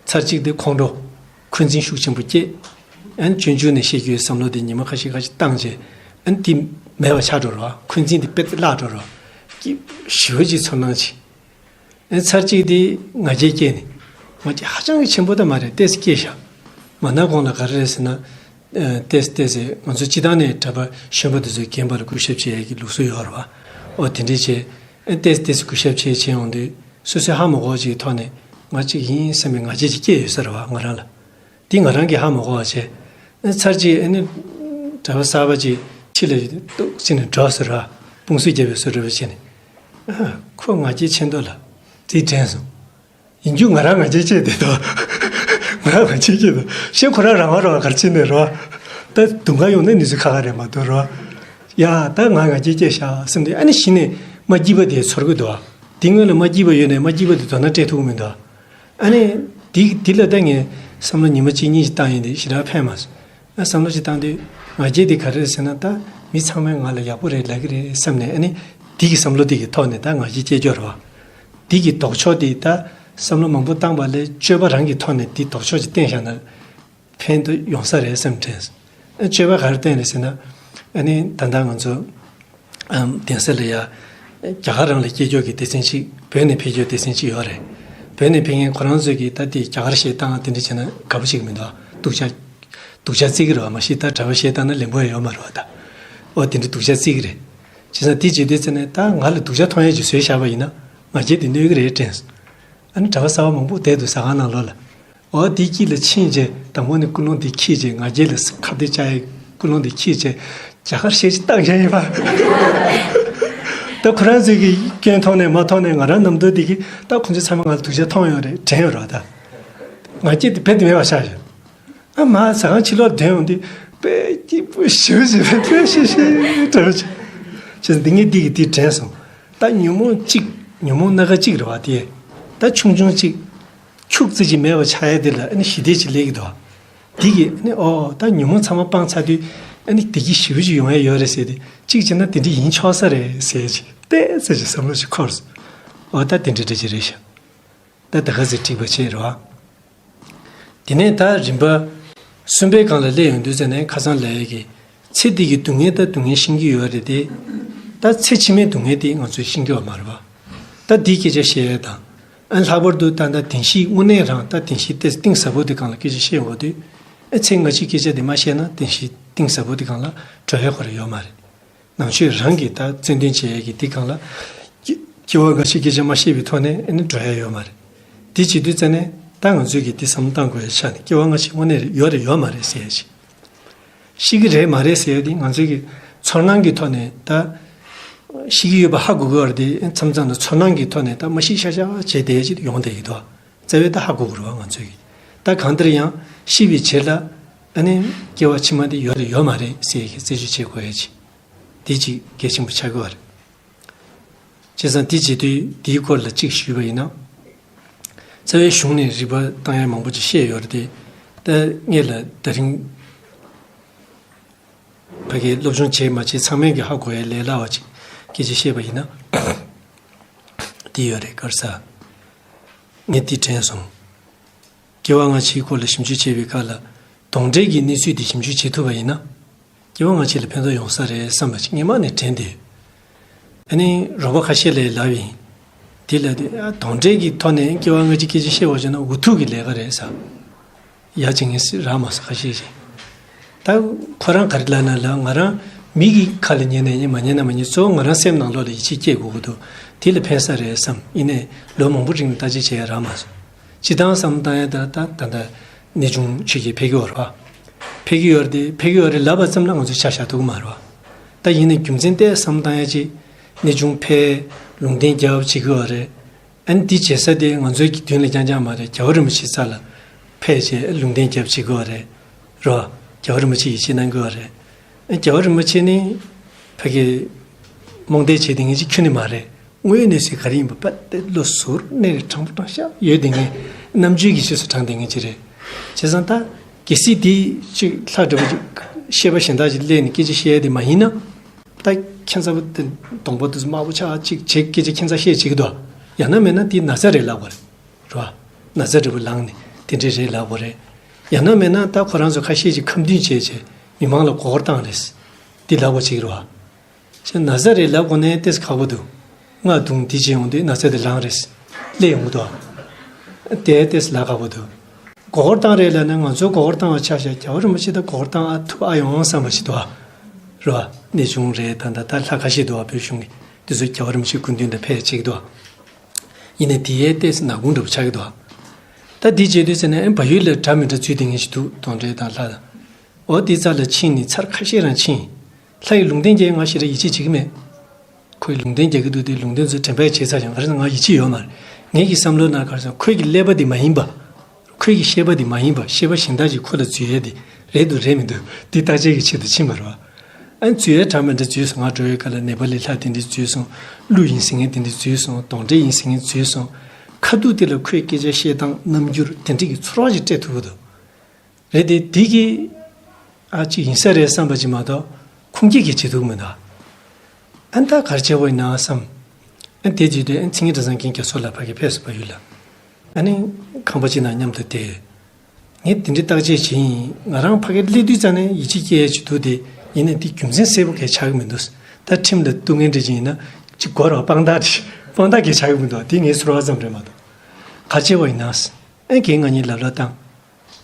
ཚར་གཅིག་དེ་ཁོང་ཁྲོ། འཁོན་འཛིན་ཤུགས་ཆེན་པོ་སྐྱེས། ཨ་ནི་སྤྱོད་འཇུག་ནས་བཤད་རྒྱུའི་བསམ་བློ་དེ་ཉི་མ་ཁ་ཤས་ཁ་ཤས་བཏང་རྗེས། ཨ་ནི་དེ་མེད་པ་ཆགས་འགྲོ་རེད་བ། འཁོན་འཛིན་དེ་དཔེ་བརླག་འགྲོ་རེད་བ། སྐྱིད་ཞེ་པོ་ཅིག་ཚོར་སྣང་ཅིག། ཨ་ནི་ཚར་གཅིག་དེ་ང་རྒྱལ་སྐྱེས་ནས། ང་རྒྱལ་ཧ་ཅང་གི་ཆེན་པོ་ད་མ་རེད། ཏོག་ཙམ་སྐྱེས་ཤག། མ་ན་གོང་ལ་ག་རེ་རེད་ཟེར་ན། ཨ་ཏོག་ཙམ་ཏོག་ཙམ་ང་ཚོ་སྤྱིར་བཏང་ནས་གྲྭ་པ་གཞོན་པ་དེ་ཚོས་རྒན་པ་ལ་གུས་ཞབས་བྱེད་ཡ་གི་ལུགས་སྲོལ་ཡོད་རེད་བ། ཨོ་དེ་འདྲས་བྱས། ཨ་ཏོག་ཙམ་ཏོག་ཙམ་གུས་ཞབས་བྱས་བྱས་ཡོང་དུས། སོ་སོའི་ཧ་མ་གོ་བ་ཅིག་གི་ཐོག་ནས་ང་གཅིག་ཡིན་བསམ་པའི་ང་རྒྱལ་ཅིག་སྐྱེས་ཡོད་ས་རེད་བ། ང་རང་ལ། འདི་ང་རང་གིས་ཧ་མ་གོ་བ་བྱས། ཨ་ཚར་གཅིག་ཨ་ནི་གྲྭ་པ་གསར་པ་ཅིག་ཕྱི་ལ་ཏོག་ཙམ་ནས་འགྲོ་ཟེར་བ། དཔུང་སུ་བརྒྱབ་པའི་བཟོ་འདྲ་བ་བྱས་ནས། ཨ་ཁོ་ང་རྒྱལ་ཆེ་མདོག་ལ་རྩིས་དྲན་སོང་། ཡིན་རྒྱུ་ང་རང་ང་རྒྱལ་སྐྱེས་བསྡད་དོ། ང་རང་ང་རྒྱལ་སྐྱེས་དོ། ཤེས་ཁོ་རང་རང་དབང་རོགས་གར་ཕྱིན་ནས་རོ། ད་དུང་ག་ཡོང་ན་ནི་ཚོ་ཁ་ཁ་རེད་མ་གཏོགས་རོ། ཡ་ད་ང་ང་རྒྱལ་སྐྱེས་ཤག་སེམས་དེ་ཨ་ནི་གཞི་ནས་མ་སྐྱིད་པ་དེ་ཚོར་གི་འདུག། དེ་སྔོན་ལ་མ་སྐྱིད་པ་ཡོད་ནས་མ་སྐྱིད་པ་དེ་དོ་སྣང་སྤྲད་ཐུབ་ཀྱི་མི་འདུག། ཨ་ནི་དེ་དེ་ལ་ད་ངས་བསམ་བློ་ཉི་མ་གཅིག་གཉིས་ཤིག་བཏང་ཡིན་དེ་ཞེ་དྲག་ཕན་མ་སོང་། ཨ་བསམ་བློ་ཞིག་བཏང་དུས་ང་རྒྱལ་དེ་ག་རེ་རེད་ཟེར་ན། ད་མི་ཚང་མས་ང་ལ་ཡག་པོ་རེད་ལབ་ཀྱི་རེད་བསམ་ནས། ཨ་ནི་དེ་གི་བསམ་བློ་དེ་གི་ཐོག་ནས་ད་ང་རྒྱལ་སྐྱེ་རྒྱུ་རེད་བ། དེ་གི་ལྡོག་ཕྱོགས་དེ། ད་བསམ་བློ་མང་པོ་བཏང་པ་ལས་སྤྱོད་པ་རང་གི་ཐོག་ནས་དེ་ལྡོག་ཕྱོགས་ཅིག་བསྟན་བཞག་ན་ཕན་དུ་ཡོང་ས་རེད་བསམ་དྲན་སོང་། ཨ་སྤྱོད་པ་ག་རེ་བསྟན་རེད་ཟེར་ན། ཨ་ནི་ད་ལྟ་ང་ཚོ་ཨམ་གདན་ས་ལ་ཡ་རྒྱ་གར་རང་ལ་སྐྱེ་རྒྱུ་གི་སྡེ་ཚན་ཅིག་བོད་ནས་ཕེབས་རྒྱུ་སྡེ་ཚན་ཅིག་ཡོད་རེད། བོད་ནས་ཕེབས་མཁན་ཁོ་རང་ཚོས་ཀྱིས་ད་དེ་རྒྱ་གར་གཞས་བཏང་དེ་འདྲ་བྱས་ན་དགའ་པོ་ཞིག་མི་འདུག། སྡུག་ཅག་སྡུག་ཅག་བརྩི་གི་རེད་བ། མ་གཞི་ད་གྲྭ་པ་གཞས་བཏང་ན་ལེན་པོ་ཡང་ཡོད་མ་རེད་བ་ད། ཨོ་དེ་འདྲ་སྡུག་ཅག་བརྩི་གི་རེད། བྱས་ཙང་དེ་བྱེད་དུས་ཙ་ནས་ད་ང་ལ་སྡུག་ཅག་མཐོང་ཡས་ཅིག་བཟོས་བཞག་པ་ཡིན་ན། ང་རྒྱལ་དེ་གནོད་གི་རེད་དྲན་སོང་། ཨ་ནི་གྲྭ་པ་གསར་པ་མང་པོ་བསྡད་འདུག་ཟ་ཁང་ནང་ལོགས་ལ། ཨོ་དེ་དཀྱིལ་ལ་ཕྱིན་རྗེས་དང་པོ་ནས་ཀུན་སློང་དེ་འཁྱེར་རྗེས། ང་རྒྱལ་ལ་ཁ་གཏད་བཅག་ཡས་ཀུན་སློང་དེ་འཁྱེར་རྗེས། རྒྱ་གར་གཞས་ཅིག་བཏང་བཞག་ཡིན་པ། ད་ཁོ་རང་ཚོས་ཀྱི་སྐྱོན་མཐོང་ནས་མ་མཐོང་ནས། ང་རང་རྣམ་རྟོག་དེ་གིས་ད་ཁོ་ཚོ་ཚང་མ་ང་ལ་སྡུག་ཅག་མཐོང་ཡོད་རེད་དྲན་ཡོད་རེད་བ་ད། ང་རྒྱལ་དེ་རྦད་དེ་མེད་པ་ཆགས་ཡོད། ཨ་མ་ཟ་ཁང་ཕྱི་ལོགས་ཐོན་ཡོང་དུས་དཔེ་སྐྱིད་པོ་ཞེ་པོ་ཞེ་པོ་དཔེ་ཤེས་ཤེས་འདྲ་བོ་ཅིག། བྱས་ཙང་འདི་ངས་འདི་གི་འདི་དྲན་སོང་། ད་ཉོན་མོངས་གཅིག་ཉོན་མོངས་སྣ་ཁ་གཅིག་རེད་བ་དེ། ད་ཆུང་ཆུང་གཅིག་ཁྱུག་ཙམ་ཅིག་མེད་པ་ཆགས་ཡ་དེ་ལ་ཨ་ནི་ཞི་བདེ་ཅིག་སླེབས་ཀྱི་འདུག། འདི་གི་ཨ་ནི་ཨོ་ད་ཉོན་མོངས་ཚང་མ་སྤངས་ཚར་དུས་ ཨ་ནི་བདེ་སྐྱིད་ཞེ་པོ་ཅིག་ཡོང་ཡ་ཡོད་རེད་ཟེར་ཏེ། གཅིག་བྱས་ན་དེ་འདྲ་ཡིན་ཆོག་ས་རེད་ཟེར་ཅིག་ཏོག་ཙམ་ཅིག་བསམ་བློ་ཞིག་འཁོར་སོང་། འོ་ད་དེ་འདྲ་འདྲ་ཅིག་རེད་ཤག་ད་ད་ག་ཚོད་འགྲིག་པ་བྱས་རེད་བ། དེ་ནས་ད་རིམ་པ་གསུམ་པའི་སྒང་ལ་སླེབས་ཡོང་དུས་ཙ་ནས་ཁ་སང་ལབ་ཡས་ཀྱི། ཚེ་འདི་གི་སྡུག་བསྔལ་ད་སྡུག་བསྔལ་ཤེས་ཀྱི་ཡོད་རེད་དེ། ད་ཚེ་ཕྱི་མའི་སྡུག་བསྔལ་དེ་ང་ཚོས་ཤེས་ཀྱི་ཡོད་མ་རེད་བ། ད་འདིའི་སྐད་ཆ་བཤད་ཡས་དང་། ཨ་ལྷག་པར་དུ་ད་ལྟ་བདེན་བཞི་དངོས་གནས་རང་ད་བདེན་བཞི་ཏོག་ཙམ་གཏིང་ཟབ་པོ་དེ་སྒང་ལ་སྐད་ཆ་བཤད་འོ་དུས། ཨ་ཚེ་སྔ་ཕྱིའི་སྐད་ཆ་དེ་མ་བཤད་ན་བདེན་བཞི་གཏིང་ཟབ་པོ་དེ་སྒང་ལ་འགྲོ་ཡ་ཁོ་རང་ཡོད་མ་རེད། ནང་ཆོས་རང་གི་ད་རྩོད་འདོན་བྱེད་ཡས་ཀྱི་འདི་སྒང་ལ། སྐྱེ་སྐྱེ་བ་སྔ་ཕྱིའི་སྐད་ཆ་མ་བཤད་པའི་ཐོག་ནས་ཨ་ནི་འགྲོ་ཡ་ཡོད་མ་རེད། འདི་བྱེད་དུས་ཙ་ནས་ད་ང་ཚོས་ཀྱི་འདི་བསམ་བློ་བཏང་དགོས་ཡ་ཆ་ནས་སྐྱེ་བ་སྔ་ཕྱི་དངོས་གནས་ཡོད་རེད་ཡོད་མ་རེད་ཟེར་ཡ་ཞིག་ཤེས་ཀྱི་རེད་མ་རེད་ཟེར་ཡ་འདི་ང་ཚོས་ཀྱི་ཚོར་སྣང་གི་ཐོག་ནས་ད་ཤེས་ཀྱི་ཡོད་པ་ཧ་གོ་གི་ཡོད་རེད་དེ། མཚམས་མཚམས་ལ་ཚོར་སྣང་གི་ཐོག་ནས་ད་མ་ཤེས་ཤ་ཤ་བྱས་བསྡད་ཡ་ཅིག་ཡོང་བསྡད་ཀྱི་འདུག་རྩ་བའི་ད་ཧ་གོ་གི་རེད་བ་ང་ཚོས་ཀྱི། ད་གང་ལྟར་ཡང་ཤེས་པའི་བྱེད་ལ་ཨ་ནི་སྐྱེ་བ་ཕྱི་མ་འདི་ཡོད་རེད་ཡོད་མ་རེད་ཟེར་ཡ་གི་རྩད་གཅོད་བྱེད་དགོས་ཡ་ཅིག་འདི་གཅིག་གལ་ཆེན་པོ་ཆགས་ཀྱི་ཡོད་རེད། བྱས་ཙང་འདི་བྱེད་དུས་འདིའི་སྐོར་ལ་གཅིག་ཞུས་པ་ཡིན་ན། རྩ་བའི་གཞུང་ནས་རིག་པ་བཏང་ཡ་མང་པོ་ཅིག་བཤད་ཡོད་རེད་དེ། ད་ངེད་ལ་ད་རིང་ཕ་གིའི་སློབ་སྦྱོང་བྱས་མ་བྱས་ཚང་མས་ཀྱི་ཧ་གོ་ཡ་ལས་སླ་བ་ཅིག་སྐད་ཆ་བཤད་པ་ཡིན་ན། འདི་ཡོད་རེད་ག་རེ་ཟེར། ངས་འདི་དྲན་སོང་། སྐྱེ་བ་སྔ་ཕྱིའི་སྐོར་ལ་ཞིབ་འཇུག་བྱེད་པའི་སྐབས་ལ། གདོན་འདྲེ་གི་གནས་ཚུལ་འདི་ཞིབ་འཇུག་བྱེད་ཐུབ་པ་ཡིན་ན། སྐྱེ་བ་སྔ་ཕྱི་ལ་ཕན་ཐོགས་ཡོང་ས་རེད་བསམ་པ་ཞིག་སྔོན་མ་ནས་དྲན་ཏེ། ཨ་ནི་རོགས་པ་ཁ་ཤས་ལ་ལབ་ཡིན། དེ་ལ་དེ་ཨ་གདོན་འདྲེ་གི་ཐོག་ནས་སྐྱེ་བ་སྔ་ཕྱི་སྐད་ཆ་བཤད་པ་བྱས་ན་འུ་ཐུག་གི་ལས་ཀ་རེད་ཟེར། ཡ་བྱེད་ངེས་རག་མ་སོང་ཁ་ཤས་ཤིག་ད་ཁོ་རང་ག་རེ་ལབ་ན་ལ་ང་རང་མི་གི་ཁ་ལ་ཉན་ན་ཉན་མ་ཉན་ན་མ་ཉན། གཙོ་བོ་ང་རང་སེམས་ནང་ལོགས་ལ་ཡིད་ཆེས་སྐྱེ་དགོས་ཀྱི་འདུག་དེ་ལ་ཕན་ས་རེད་བསམ། ཡིན་ནའི་ལོ་མང་པོ་རིང་ལ་བརྟག་དཔྱད་བྱས་ཡ་རག་མ་སོང་། སྤྱི་བཏང་བསམ་བཏང་ཡ་ད་ད་ད་ད་གནས་ཆུང་ཆོས་ཀྱི་ཕེབས་ཀྱི་ཡོད་རེད་བ། ཕེབས་ཀྱི་ཡོད་རེད་དེ་ཕེབས་ཀྱི་ཡོད་རེད་ལབ་པ་ཙམ་ལ་ང་ཚོས་ཆ་བཞག་ཐུབ་ཀྱི་མ་རེད་བ། ད་ཡིན་ནའི་རྒྱུ་མཚན་ཏོག་ཙམ་བསམ་བཏང་ཡ་ཅིག་གནས་ཆུང་ཕེབས་ལུང་བསྟན་རྒྱབ་བྱེད་ཀྱི་ཡོད་རེད། ཨ་ནི་འདི་བྱེད་ས་དེ་ང་ཚོའི་གི་མདུན་ལ་རྐྱང་རྐྱང་མ་རེད། རྒྱལ་བ་རིན་པོ་ཆེའི་རྩ་ལ་ཕེབས་བྱས་ལུང་བསྟན་རྒྱབ་བྱེད་ཀྱི་ཡོད་རེད། རོ། རྒྱལ་བ་རིན་པོ་ཆེ་ཡིད་ཆེས་གནང་གི་ཡོད་རེད། ཨ་རྒྱལ་བ་རིན་པོ་ཆེ་ནི་ཕ་གི་རྨོངས་དད་བྱེད་དེ་ངེས་ཅིག་ཁྱོན་ནས་མ་རེད། དངོས་ཡོད་གནས་ཚུལ་ག་རེ་ཡིན་པ་དཔེ་དེ་བློ་གཟུར་གནས་རེ་དྲང་པོ་དྲང་བཞག་ཡོད་དེ་ངས་རྣམ་དཔྱོད་ཀྱི་རྗེས་སུ་འབྲངས་དེ་ངེས་ཅིག་རེད། བྱས་ཙང་ད་གལ་སྲིད་དེ་ཅིག་ལྷག་འདྲ་པོ་ཅིག་བཤད་པ་གཞན་དག་ཅིག་སླེབས་ནས་སྐད་ཆ་བཤད་ཡ་དེ་མ་ཡིན་ན། ད་ཁྱད་མཚར་པོ་དེ་གདོང་པ་དུས་དམར་པོ་ཆགས་ཅིག་བྱེད་སྐད་ཆ་ཁྱད་མཚར་བཤད་བྱེད་ཀྱི་འདུག་ཡང་ན་མེད་ན་དེ་ན་ཚ་རེད་ལབ་པ་རེད། རེད་བ། ན་ཚ་འདྲ་པོ་ལངས་ནས་དེ་འདྲས་རེད་ལབ་པ་རེད། ཡང་ན་མེད་ན་ད་ཁོ་རང་ཚོ་ཁ་ཤས་ཀྱིས་ཁ་འདོན་བྱས་བྱས་མི་མང་ལ་མགོ་སྐོར་བཏང་རེད། དེ་ལབ་པ་ཅིག་རེད་བ། ཅེས་ན་ཚ་རེད་ལབ་དགོས་ནའི་ཏོག་ཙམ་ཁག་པོ་འདུག་རྔ་བརྡུངས་འདི་བྱས་ཡོང་དུས་ན་ཚ་དེ་ལངས་རེད། སླེབས་ཡོང་གི་འདུག་དེ་ཏོག་ཙམ་ལབ་ཁག་པོ་འདུག་མགོ་སྐོར་བཏང་རེད་ལབ་ན་ང་ཚོས་མགོ་སྐོར་བཏང་བ་ཆ་བཞག་རྒྱལ་བ་རིན་པོ་ཆེ་ད་མགོ་སྐོར་བཏང་ཨ་ཐུབ་ཨ་ཡོང་བསམ་པ་ཞིག་འདུག་རེད་བ། གནས་ཆུང་རེད། ད་ད་ད་ལྷ་ཁ་ཤས་འདུག་བ། བོད་གཞུང་གི་དེ་ཚོ་རྒྱལ་བ་རིན་པོ་ཆེའི་སྐུ་མདུན་དུ་ཕེབས་བྱེད་ཀྱི་འདུག་ཡིན་ནའི་དེ་ཡས་ཏོག་ཙམ་ནག་ཁུང་འདྲ་པོ་ཆགས་ཀྱི་འདུག་ད་འདི་བྱེད་དུས་ཟེར་ནས་ཨེ་བལ་ཡུལ་ལ་འདྲ་མི་འདྲ་ཚུལ་དེ་ངེས་ཤིག་འདུག་གདོན་འདྲེ་དང་ལྷ་དང་། འོ་དེ་རྩ་ལ་ཕྱིན་ནས་ཚར་ཁ་ཤས་རང་ཕྱིན། ལྷ་ཡི་ལུང་བསྟན་རྒྱག་ང་ཞེ་དྲག་ཡིད་ཆེས་བྱེད་ཀྱི་མེད། ཁོས་ལུང་བསྟན་རྒྱག་གི་འདུག་དེ་ལུང་བསྟན་ཚོ་དྲན་པས་བྱས་ཚར་ཀྱང་ག་རེ་ཟེར་ང་ཡིད་ཆེས་ཡོད་མ་རེད། ངེད་ཀྱི་བསམ་བློ་ནང་ག་རེ་ཟེར་ཁོས་ཀྱི་ཀླད་པ་དེ་མ་ཡིན་པ། ཁོས་ཀྱི་ཤེས་པ་དེ་མ་ཡིན་པ་ཤེས་པ་གཞན་དག་ཅིག་ཁོ་ལ་འཛུལ་ཡས་དེ་རེད་འདུག་རེད་མི་འདུག་དེ་བརྟག་དཔྱད་ཀྱི་ཆེད་དུ་ཕྱིན་པ་རེད་བ། ཨ་ནི་འཛུལ་ཡས་འདྲ་མི་འདྲ་འཛུལ་སོང་། ང་འགྲོ་བའི་སྐབས་ལ་ནེ་པ་ལི་ལྷ་དེ་འདྲས་འཛུལ་སོང་། ཀླུ་ཡིན་ཟེར་མཁན་དེ་འདྲས་འཛུལ་སོང་། གདོན་འདྲེ་ཡིན་ཟེར་མཁན་འཛུལ་སོང་། ཁ་ཐུག་དེ་ལ་ཁོས་སྐད་ཆ་བཤད་སྟངས་རྣམ་འགྱུར་དེ་འདྲས་ཀྱི་ཚོར་བ་ཞིག་སྤྲད་ཐུབ་ཀྱི་འདུག་རེད་དེ་དེ་གི་ཨ་ཅིག་ཡིན་ས་རེད་བསམ་པ་ཅིག་མ་གཏོགས་ཁུངས་སྐྱེལ་གྱི་བྱེད་ཐུབ་མི་འདུག་ཨ་ནི་ད་ག་རེ་བྱས་པ་ཡིན་ན་བསམ། ཨ་ནི་དེ་བྱེད་དུས་ཨ་ནི་མཚན་ཉིད་གྲྭ་ཚང་མཁན་རྒྱ་མཚོ་ལགས་ཕ་གི་ཕེབས་སོང་བལ་ཡུལ་ལ། ཨ་ནི་ཁང་པ་ཅིག་ནང་མཉམ་དུ་བསྡད། ངས་དེ་འདྲའི་བརྟག་དཔྱད་བྱས་ཡིན། ང་རང་ཕ་གིར་སླེབས་དུས་ཙམ་ནས་ཡིད་ཆེས་སྐྱེ་ཡས་ཅིག་འདུག་དེ་ཡིན་ནའི་དེ་རྒྱུ་མཚན་གསལ་པོ་གས་ཆགས་ཀྱི་མི་འདུག་ད་ཁྲིམས་ལ་གཏུག་མཁན་འདྲ་ཅིག་ཡིན་ན་ཅིག་གོ་ར་དཔང་རྟགས་དཔང་རྟགས་གས་ཆགས་ཀྱི་མི་འདུག་དེ་ངའི་ཚོར་བ་ཙམ་རེད་མ་གཏོགས། ག་བྱས་པ་ཡིན་ན། ཨེ་རྒན་ང་གཉིས་ལབ་ལ་བཏང་།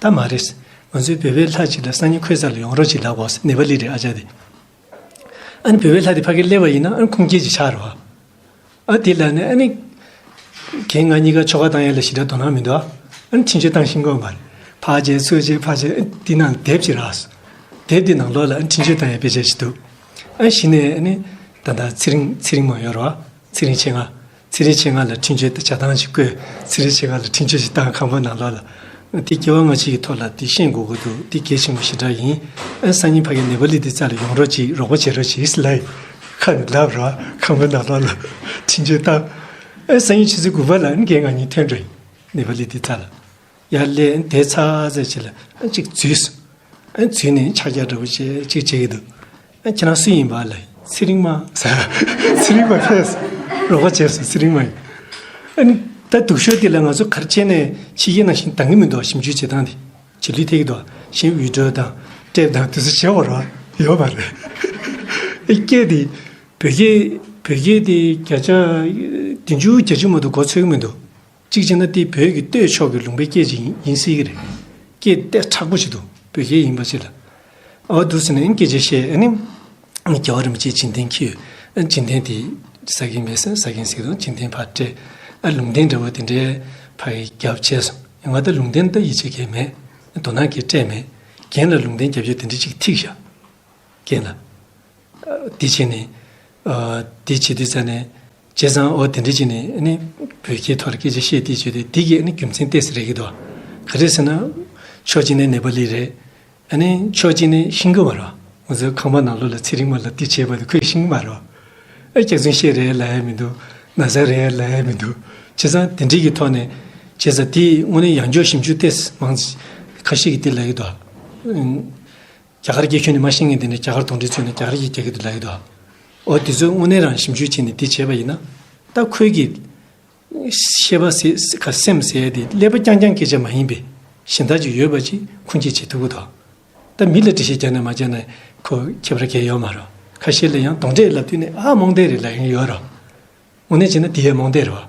ད་མ་རེད། ང་ཚོའི་བོད་པའི་ལྷ་ཅིག་ལ་སང་ཉིན་ཁོའི་རྩ་ལ་ཡོང་རོགས་ཅིག་ལབ་དགོས། ནེ་པ་ལི་རེད་ཨ་ཅག་དེ། ཨ་ནི་བོད་པའི་ལྷ་དེ་ཕ་གིར་སླེབས་པ་ཡིན་ན་ཨ་ནི་ཁུངས་སྐྱེལ་ཅིག་ཆགས་རེད་བ། ཨ་དེ་ལ་ནི་ཨ་ནི། རྒན་ང་གཉིས་ཀ་ཆོ་ག་བཏང་ཡ་ལ་ཞེ་དྲག་དོ་སྣང་མི་འདུག་ཨ་ནི་འཕྲིན་བཅོལ་བཏང་ཤེས་ཀྱི་ཡོད་མ་རེད། ཕར་བྱས་ཚུར་བྱས་ཕར་བྱས་ཨ་དེ་ནང་དེབ་ཅིག་རག་སོང་། དེབ་དེ་ནང་ལོགས་ལ་ཨ་ནི་འཕྲིན་བཅོལ་བཏང་ཡ་དཔེ་ཆ་ཞིག་འདུག་ཨ་ནི་གཞི་ནས་ཨ་ནི། ད་ལྟ་ཚེ་རིང་ཚེ་རིང་མ་ཡོད་རེད་བ། ཚེ་རིང་ཆེ་ང་། ཚེ་རིང་ཆེ་ང་ལ་འཕྲིན་བཅོལ་དང་བྱ་སྟངས་ཤིག་བཀོད། ཚེ་རིང་ཆེ་ང་ལ་འཕྲིན་བཅོལ་ཞིག་བཏང་ཁང་པ་ནང་ལོགས་ལ། དེ་སྐྱེ་བ་སྔ་ཕྱི་གི་ཐོག་ལ་དེ་ཤེས་དགོས་ཀྱི་འདུག་དེ་གལ་ཆེན་པོ་ཞེ་དྲག་ཡིན། ཨ་སང་ཉིན་ཕ་གི་ནེ་པ་ལི་དེ་རྩ་ལ་ཡོང་རོགས་གྱིས། རོགས་པ་བྱེད་རོགས་གྱིས་ལབ་ཡིན། ཁ་ནས་ལབ་རོགས་ཁང་པ་ནང་ལོགས་ལ་འཕྲིན་བཅོལ་བཏང་། ཨ་སང་ཉིན་ཆུ་ཚོད་དགུ་པ་ལ་ཨ་ནི་རྒན་ང་གཉིས་ཐོན་འགྲོ་ཡིན། ནེ་པ་ལི་དེ་རྩ་ལ། ཡར་སླེབས་ཨ་ནི་དེ་ཚར་ཚར་བྱས་ལ་ཨ་ནི་གཅིག་འཛུལ་སོང་། ཨ་འཛུལ་ནས་ཕྱག་རྒྱ་འདྲ་པོ་བྱས་ཅིག་བྱེད་ཀྱི་འདུག་ཨ་ཁྱེད་རང་སུ་ཡིན་པ་ལབ། ཚེ་རིང་མ་ཟེར། ཚེ་རིང་མ་ཕེབས། རོགས་པ་བྱས་སོང་། ཚེ་རིང་མ་ཡིན། ཨ་ནི་ད་སྡུག་ཤོས་དེ་ལ་ང་ཚོ་ག་རེ་བྱས་ནས་ཕྱི་རྒྱལ་ནང་བཞིན་འདང་གི་མི་འདུག་ཞིབ་འཇུག་བྱེད་སྟངས་དེ་ཇེ་ལུས་ཐེབས་ཀྱི་འདུག་གཞན་འུད་སྒྲོག་དང་ཊེབ་དང་དེ་ཚོ་བྱེད་དགོས་རེད་པ། ཡོད་མ་རེད། ཨ་སྐད་དེ་བོད་སྐད་བོད་སྐད་དེ་བརྒྱ་ཆ་བདུན་ཅུ་གྱ་བཅུ་མ་གཏོགས་མགོ་ཚོད་ཀྱི་མི་འདུག་གཅིག་བྱས་ན་དེ་བོད་ཀྱི་སྟོད་ཕྱོགས་ཀྱི་ལུང་པའི་སྐད་ཅིག་ཡིན་ཡིན་སྲིད་ཀྱི་རེད། སྐད་ཏོག་ཙམ་མཁྲེགས་པོ་ཞིག་འདུག་བོད་སྐད་ཡིན་པ་ཞིག་ལ། ཨོ་འདུག་ཟེར་ནས་སྐད་ཆ་བཤད། ཨ་ནི་རྒྱལ་བ་རིན་པོ་ཆེའི་བྱིན་རྟེན་འཁྱེར་ཡོད། བྱིན་རྟེན་དེ་ཟ་མཁན་མེད་ཟེར་ཟ་མཁན་ཟེར་དང་བྱིན་རྟེན་ཕར་སྤྲད། ཨ་ལུང་བསྟན་འདྲ་བོ་དེ་འདྲའི་ཕར་རྒྱབ་བྱས་སོང་། ང་ད་ལུང་བསྟན་ད་ཡིད་ཆེས་གང་ཡང་མེད། དོ་སྣང་གང་ཡང་སྤྲད་མེད། རྒན་ལ་ལུང་བསྟན་རྒྱབ་ཡོད་དེ་འདྲ་ཅིག་ཐིག་བཞག་རྒན་ལ། འདི་བྱས་ནས། འདི་བྱེད་དུས་ཙ་ནས། བྱས་ཙང་ཨོ་དེ་འདྲ་བྱས་ནས་ཨ་ནི་བོད་སྐད་ཐོག་ལ་སྐད་ཆ་བཤད་དེ་བྱས་ཏེ་འདི་གིས་ཨ་ནི་རྒྱུ་མཚན་ཏོག་ཙམ་རེད་ཀྱི་འདུག་ག་རེ་ཟེར་ན། ཕྱོགས་གཅིག་ནས་ནེ་པ་ལི་རེད། ཨ་ནི་ཕྱོགས་གཅིག་ནས་ཤེས་ཀྱི་མ་རེད། ང་ཚོའི་ཁང་པ་ནང་ལོགས་ལ་ཚེ་རིང་མ་ལ་འདི་བྱས་པ་དེ་ཁོས་ཤེས་ཀྱི་མ་རེད། ཨ་སྐྱག་རྫུན་བཤད་རེད་ལབ་ཡ་མི་འདུག་ན་ཚ་རེད་ལབ་ཡ་མི་འདུག་བྱས་ཙང་དེ་འདྲ་གི་ཐོག་ནས། བྱས་ཙང་དེ་དངོས་གནས་ཡང་བསྐྱར་ཞིབ་འཇུག་ཏོག་ཙམ་མང་ཁ་ཤས་ཀྱིས་དེ་ལབ་ཀྱི་འདུག་རྒྱ་གར་སྐད་ཁྱོན་ནས་མ་ཤེས་མཁན་དེ་འདྲ་རྒྱ་གར་གདོན་འདྲེ་ཚུད་ནས་རྒྱ་གར་སྐད་རྒྱག་གི་འདུག་ལབ་ཀྱི་འདུག་འོ་དེ་ཚོ་དངོས་གནས་རང་ཞིབ་འཇུག་བྱས་ནས་དེ་བྱས་པ་ཡིན་ན། ད་ཁོའི་གི་ཤེས་པ་ཟེར་ག་སེམས་ཟེར་ཡ་དེ་ཀླད་པ་རྐྱང་རྐྱང་སྐད་ཆ་མ་ཡིན་པའི་གཞན་དག་ཅིག་ཡོད་པ་ཅིག་ཁུངས་སྐྱེལ་བྱེད་ཐུབ་ཀྱི་འདུག་ད་མི་ལ་འགྲེལ་བཤད་རྒྱག་ན་མ་རྒྱག་ན་ཁོ་ཁྱད་པར་གང་ཡང་ཡོད་མ་རེད། ཁ་ཤས་ལ་ཡང་གདོན་འདྲེ་ལབ་དུས་ནས་ཨ་རྨོངས་དད་རེད་ལབ་མཁན་ཡོད་རེད། དངོས་གནས་བྱས་ན་དེ་ཡང་རྨོངས་དད་རེད་པ།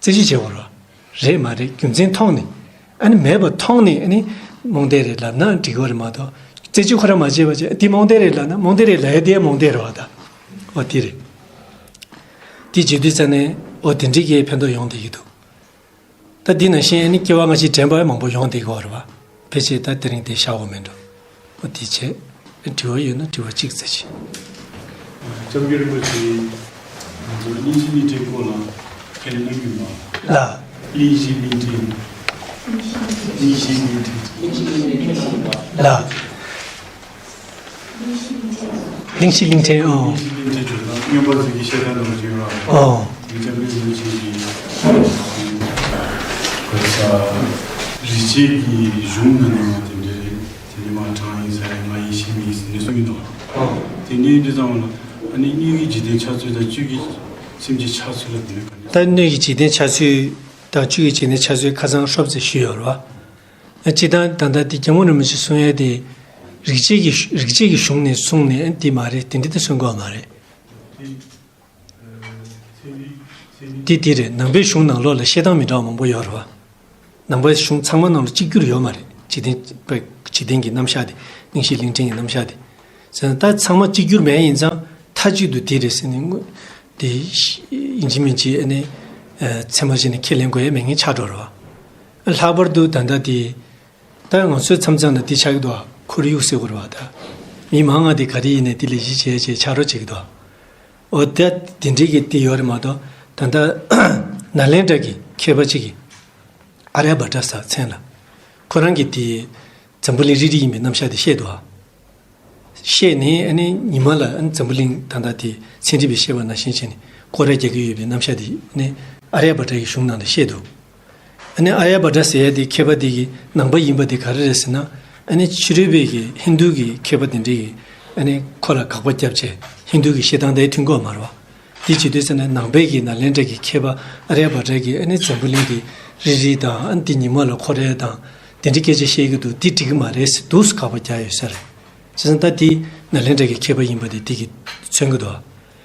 རྩད་གཅོད་བྱེད་དགོས་རེད་པ། རེད་མ་རེད་རྒྱུ་མཚན་མཐོང་ནས། ཨ་ནི་མེད་པ་མཐོང་ནས་ཨ་ནི་རྨོངས་དད་རེད་ལབ་ན་འགྲིག་གི་རེད་མ་གཏོགས། རྩད་གཅོད་ཁོ་རང་མ་བྱས་པ་བྱས་འདི་རྨོངས་དད་རེད་ལབ་ན་རྨོངས་དད་རེད་ལབ་ཡ་དེ་ཡང་རྨོངས་དད་རེད་པ་ད། འོ་དེ་རེད། དེ་བྱེད་དུས་ཙ་ནས་འོ་དེ་འདྲའི་གི་ཕན་ཐོགས་ཡོང་བསྡད་ཀྱི་འདུག་ད་འདི་ནང་བཞིན་ཨ་ནི་སྐྱེ་བ་སྔ་ཕྱི་དྲན་པ་མང་པོ་ཡོང་བསྡད་ཀྱི་ཡོད་རེད་པ། ཕལ་ཆེར་ད་དེ་རིང་དེ་བཞག་དགོས་མེད་འགྲོ། འོ་དེ་བྱས། དྲི་བ་ཡོད་ན་དྲི་བ་གཅིག་ཙམ་བྱེད། ལྕམ་སྐྱོར་རིན་པོ་ཆེ། ང་ཚོ་གླིང་བཞི་གླིང་ཕྲན་སྐོར་ལ་ཁས་ལེན་གནང་གི་ཡོད་པ། ལགས། གླིང་བཞི་གླིང་ཕྲན། གླིང་བཞི་གླིང་ཕྲན། ལགས། གླིང་བཞི་གླིང་ཕྲན། ཨོ། གླིང་བཞི་གླིང་ཕྲན་ཇོ་ནང་སྔོན་པ་ཚོས་ཀྱི་བཤད་སྟངས་ནང་བཞིན་ར། ཨོ། ལྕམ་སྐྱོར་རིན་པོ་ཆེ་གིས་གོ་ས་རིག་བྱེད་ཀྱི་གཞུང་ནང་ནས་དེ་འདྲའི་དེ་ནི་མ་དྲངས་ཡིན་ཟེར་ང་ཡིན་ཤེས་མིན་ཟེར་ནས་གསུངས་ཡིན་ནོ། ཨོ། དེ་འདྲའི་འདི་ཙམ་ལ་ཨ་ནི་སྣོད་ཀྱི་འཇིག་རྟེན་ཆགས་ཚུལ་དང་བཅུད་ཀྱི་སེམས་ཀྱི་ཆགས་ཚུལ་ལ་དེ་ནི་ག་འདྲ། ད་སྣོད་ཀྱི་འཇིག་རྟེན་ཆགས་ཚུལ་དང་བཅུད་ཀྱི་འཇིག་རྟེན་ཆགས་ཚུལ་ཁ་སང་ཧྲོབ་ཙམ་ཞུས་ཡོད་རེད་པ། སྤྱིར་བཏང་ད་ལྟ་དེ་སྐྱབས་མགོན་རིན་པོ་ཆེས་གསུང་ཡས་དེ། རིག་བྱེད་ཀྱི་རིག་བྱེད་ཀྱི་གཞུང་ནས་གསུངས་ནས་འདི་མ་རེད་དེ་འདྲ་དེ་གསུང་དགོས་མ་རེད། དེ་དེ་རེད། ནང་པའི་གཞུང་ནང་ལོགས་ལ་བཤད་སྟངས་མི་འདྲ་བ་མང་པོ་ཡོད་རེད་པ། ནང་པའི་གཞུང་ཚང་མ་ནང་ལ་གཅིག་གྱུར་ཡོད་མ་རེད། འཇིག་རྟེན་པ་འཇིག་རྟེན་གྱི་རྣམ་གཞག་དེ། གླིང་བཞི་གླིང་ཕྲན་གྱི་རྣམ་གཞག་དེ། ཟེར་ན་ད་ཚང་མ་གཅིག་གྱུར་མེད་ཡིན་ཙང་མཐའ་གཅིག་ཏུ་དེ་རེད་ཟེར་ནས་དངོས་དེ་ཡིན་གཅིག་མིན་གཅིག་ཨ་ནི་ཚད་མ་བྱས་ནས་ཁས་ལེན་དགོས་ཡ་མེད་མཁན་ཆགས་འགྲོ་རེད་པ། ལྷག་པར་དུ་ད་ལྟ་དེ། ད་ང་ཚོའི་མཚམས་མཚམས་ལ་འདི་ཆགས་ཀྱི་འདུག་ཁོར་ཡུག་ཟེར་དགོས་རེད་པ་ད། མི་མང་ང་འདི་ག་རེ་ཡིན་ནའི་འདི་ལ་གཞི་བྱས་བྱས་ཆགས་རོགས་བྱེད་ཀྱི་འདུག་འོ་ད་དེ་འདྲའི་གི་འདི་ཡོད་རེད་མ་གཏོགས་ད་ལྟ་ནཱ་ལེནྡྲ་གི་མཁས་པ་གཅིག་གིས་ཨཱརྱ་བྷ་དྲ་ཟེར་མཚན་ལ། ཁོ་རང་གིས་དེ་འཛམ་བུ་གླིང་རིལ་རིལ་ཡིན་པའི་རྣམ་གཞག་དེ་བཤད་འདུག་བཤད་ནས་ཨ་ནི་ཉི་མ་ལ་ཨ་ནི་འཛམ་བུ་གླིང་ད་ལྟ་དེ་ཚན་རིག་པས་བཤད་པ་ནང་བཞིན་བྱས་ནས་སྐོར་ར་རྒྱག་གི་ཡོད་པའི་རྣམ་གཞག་དེ་ཨ་ནི་ཨཱརྱ་བྷ་དྲ་ཡི་གཞུང་ནང་ལ་བཤད་འདུག་ཨ་ནི་ཨཱརྱ་བྷ་དྲ་ཟེར་ཡ་དེ་མཁས་པ་དེ་གི་ནང་པ་ཡིན་པ་དེ་ག་རེ་རེད་ཟེར་ན། ཨ་ནི་ཕྱི་རོལ་པའི་གི་ཧིན་རྡུ་གི་མཁས་པ་དེ་འདྲས་ཀྱིས་ཨ་ནི་ཁོ་ལ་དགག་པ་བརྒྱབ་བྱས་ཧིན་རྡུ་གི་བཤད་སྟངས་དེ་མཐུན་གོ་མ་རེད་པ། དེ་བྱེད་དུས་ཙམ་ནས་ནང་པའི་གི་ནཱ་ལེནྡྲ་གི་མཁས་པ་ཨཱརྱ་བྷ་དྲ་གིས་ཨ་ནི་འཛམ་བུ་གླིང་དེ་རིལ་རིལ་དང་ཨ་ནི་དེ་ཉི་མ་ལ་འཁོར་ཡ་དང་དེ་འདྲའི་སྐད་ཆ་བཤད་ཀྱི་འདུག་འདི་འགྲིག་གི་མ་རེད་ཟེར་འདུག་སེ་དགག་པ་རྒྱག་ཡོད་ས་རེད། བྱས་ཙང་ད་དེ་ནཱ་ལེནྡྲ་གི་མཁས་པ་ཡིན་པ་དེ་དེ་གིས་མཚོན་གྱི་འདུག་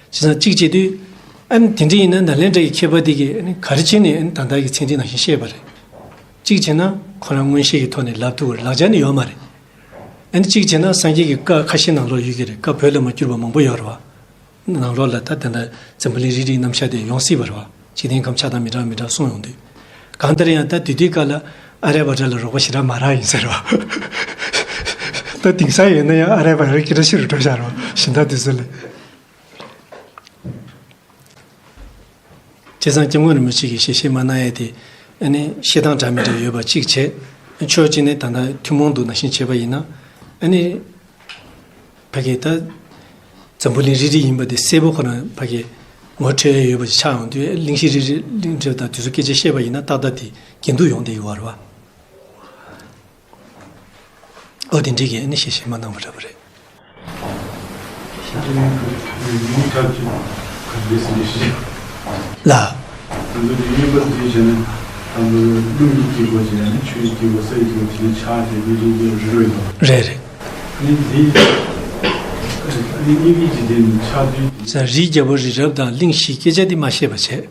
བྱས་ཙང་གཅིག་བྱེད་དུས། ཨ་ནི་དེ་འདྲ་ཡིན་ན་ནཱ་ལེནྡྲ་གི་མཁས་པ་དེ་གིས་ཨ་ནི་ག་རེ་བྱས་ནས་ཨ་ནི་ད་ལྟ་གི་ཚན་རིག་ནང་བཞིན་བཤད་པ་རེད། གཅིག་བྱས་ན་ཁོ་རང་མངོན་ཤེས་ཀྱི་ཐོག་ནས་ལབ་ཐུབ་པར་ལག་ཆ་ནི་ཡོད་མ་རེད། ཨ་ནི་གཅིག་བྱས་ན་སངས་རྒྱས་ཀྱི་བཀའ་ཁ་ཤས་ནང་ལོགས་ཡོད་ཀྱི་རེད། བཀའ་བོད་ལ་མ་བསྒྱུར་བ་མང་པོ་ཡོད་རེད་པ། ནང་ལོགས་ལ་ད་ད་ལྟ་འཛམ་བུ་གླིང་རིལ་རིལ་རྣམ་གཞག་དེ་ཡོང་སྲིད་པ་རེད་པ། འཇིག་རྟེན་ཁམས་ཆགས་སྟངས་མི་འདྲ་མི་འདྲ་གསུངས་ཡོང་དུས། གང་ལྟར་ཡང་ད་དེ་དུས་སྐབས་ལ་ཨཱརྱ་བྷ་དྲ་ལ་རོགས་པ་ཞེ་དྲག་མ་རག་ཡིན་ཟེར་བ། ད་དེང་སང་ཡོད་ན་ཡང་ཨཱརྱ་བྷ་དྲ་སྐད་གྲགས་ཆེ་རུ་འགྲོ་བཞག་རོགས་གཞན་དག་དེ་ཚོ་ལས། བྱས་ཙང་སྐྱབས་མགོན་རིན་པོ་ཆེ་གིས་ཞལ་བཞེས་མ་གནང་ཡས་དེ་ཨ་ནི་བཤད་སྟངས་འདྲ་མི་འདྲ་ཡོད་པ་གཅིག་བྱས། ཕྱོགས་གཅིག་ནས་ད་ལྟ་ཐུན་མོང་དུ་ནང་བཞིན་བྱས་པ་ཡིན་ན་ཨ་ནི། ཕ་གི་ད། འཛམ་བུ་གླིང་རིལ་རིལ་ཡིན་པ་དེ་གསལ་པོ་ཁོ་རང་ཕ་གི་ངོ་འཕྲོད་ཡས་ཡོད་པ་ཞིག་ཆགས་ཡོང་དུས་གླིང་བཞི་རིལ་རིལ་གླིང་ཕྲན་དང་དེ་ཚོ་སྐད་ཆ་བཤད་པ་ཡིན་ན་ཏག་ཏག་དེ་འགལ་འདུ་ཡོང་བསྡད་ཡོད་པ་རེད་པ། ཨོ་དེ་འདྲའི་གི་ཨ་ནི་ཞལ་བཞེས་མ་གནང་བ་འདྲ་པོ་རེད། ལ། རེད་རེད། ས་རིའི་རྒྱལ་པོ་རི་རབ་དང་གླིང་བཞིའི་སྐད་ཆ་འདི་མ་བཤད་པ་བྱས།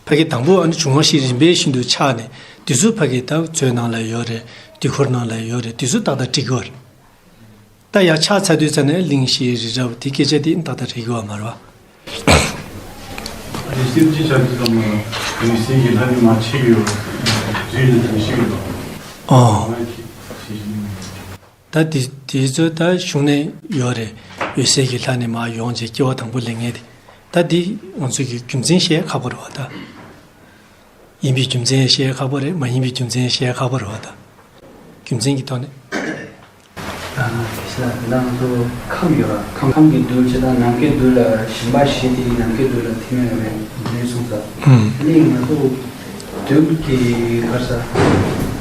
ཕ་གི་དང་པོ་ཨ་ནི་བྱུང་བ་ཞིག་རིམ་པས་བཞིན་དུ་ཆགས་ནས་དེ་ཚོ་ཕ་གི་ད་མཛོད་ནང་ལ་ཡོད་རེད། དུས་འཁོར་ནང་ལ་ཡོད་རེད། དེ་ཚོ་ཏག་ཏག་འགྲིག་གི་ཡོད་རེད། ད་ཡར་ཆགས་ཚར་དུས་ཙ་ནས་གླིང་བཞི་རི་རབ་དེ་སྐད་ཆ་དེ་ཏག་ཏག་རེད་གི་བ་མ་རེད་བ། དེ་སེམས་ཅན་ཆགས་དུས་ཙམ་ལ་འོད་གསལ་གྱི་ལྷ་ནི་མར་ཆད་ཀྱི་ཡོད་རེད། དུས་ལ་དུས་ཤིག་ཡོད་རེད། ཨོ། ད་དེ་དེ་ཚོ་ད་གཞུང་ནས་ཡོད་རེད། འོད་གསལ་གྱི་ལྷ་ནི་མར་ཡོང་བྱས་སྐྱེ་བ་དང་པོ་ལེན་མཁན་དེ། ད་འདི་ང་ཚོ་གི་རྒྱུ་མཚན་བཤད་ཁག་པོ་རེད་བ་ད། ཡིན་པའི་རྒྱུ་མཚན་བཤད་ཁག་པོ་རེད། མ་ཡིན་པའི་རྒྱུ་མཚན་བཤད་ཁག་པོ་རེད་བ་ད། རྒྱུ་མཚན་གྱི་ཐོག་ནས། ཨ་ཁ་ཤས་ལ་དེ་འདྲ་ང་ཚོ་ཁམས་ཡོད་ར། ཁམས་ཁམས་ཀྱི་རྡུལ་བྱས་ན་ནམ་མཁའི་རྡུལ་ལ་ཞེན་པ་བཞི་དེ་ནམ་མཁའི་རྡུལ་ལ་ཐིམ་ཡོད་རེད་འདི་གསུངས་ས། ཨུམ། ཨ་ནི་ང་ཚོ་རྡུལ་གྱི་ག་རེ་ཟ།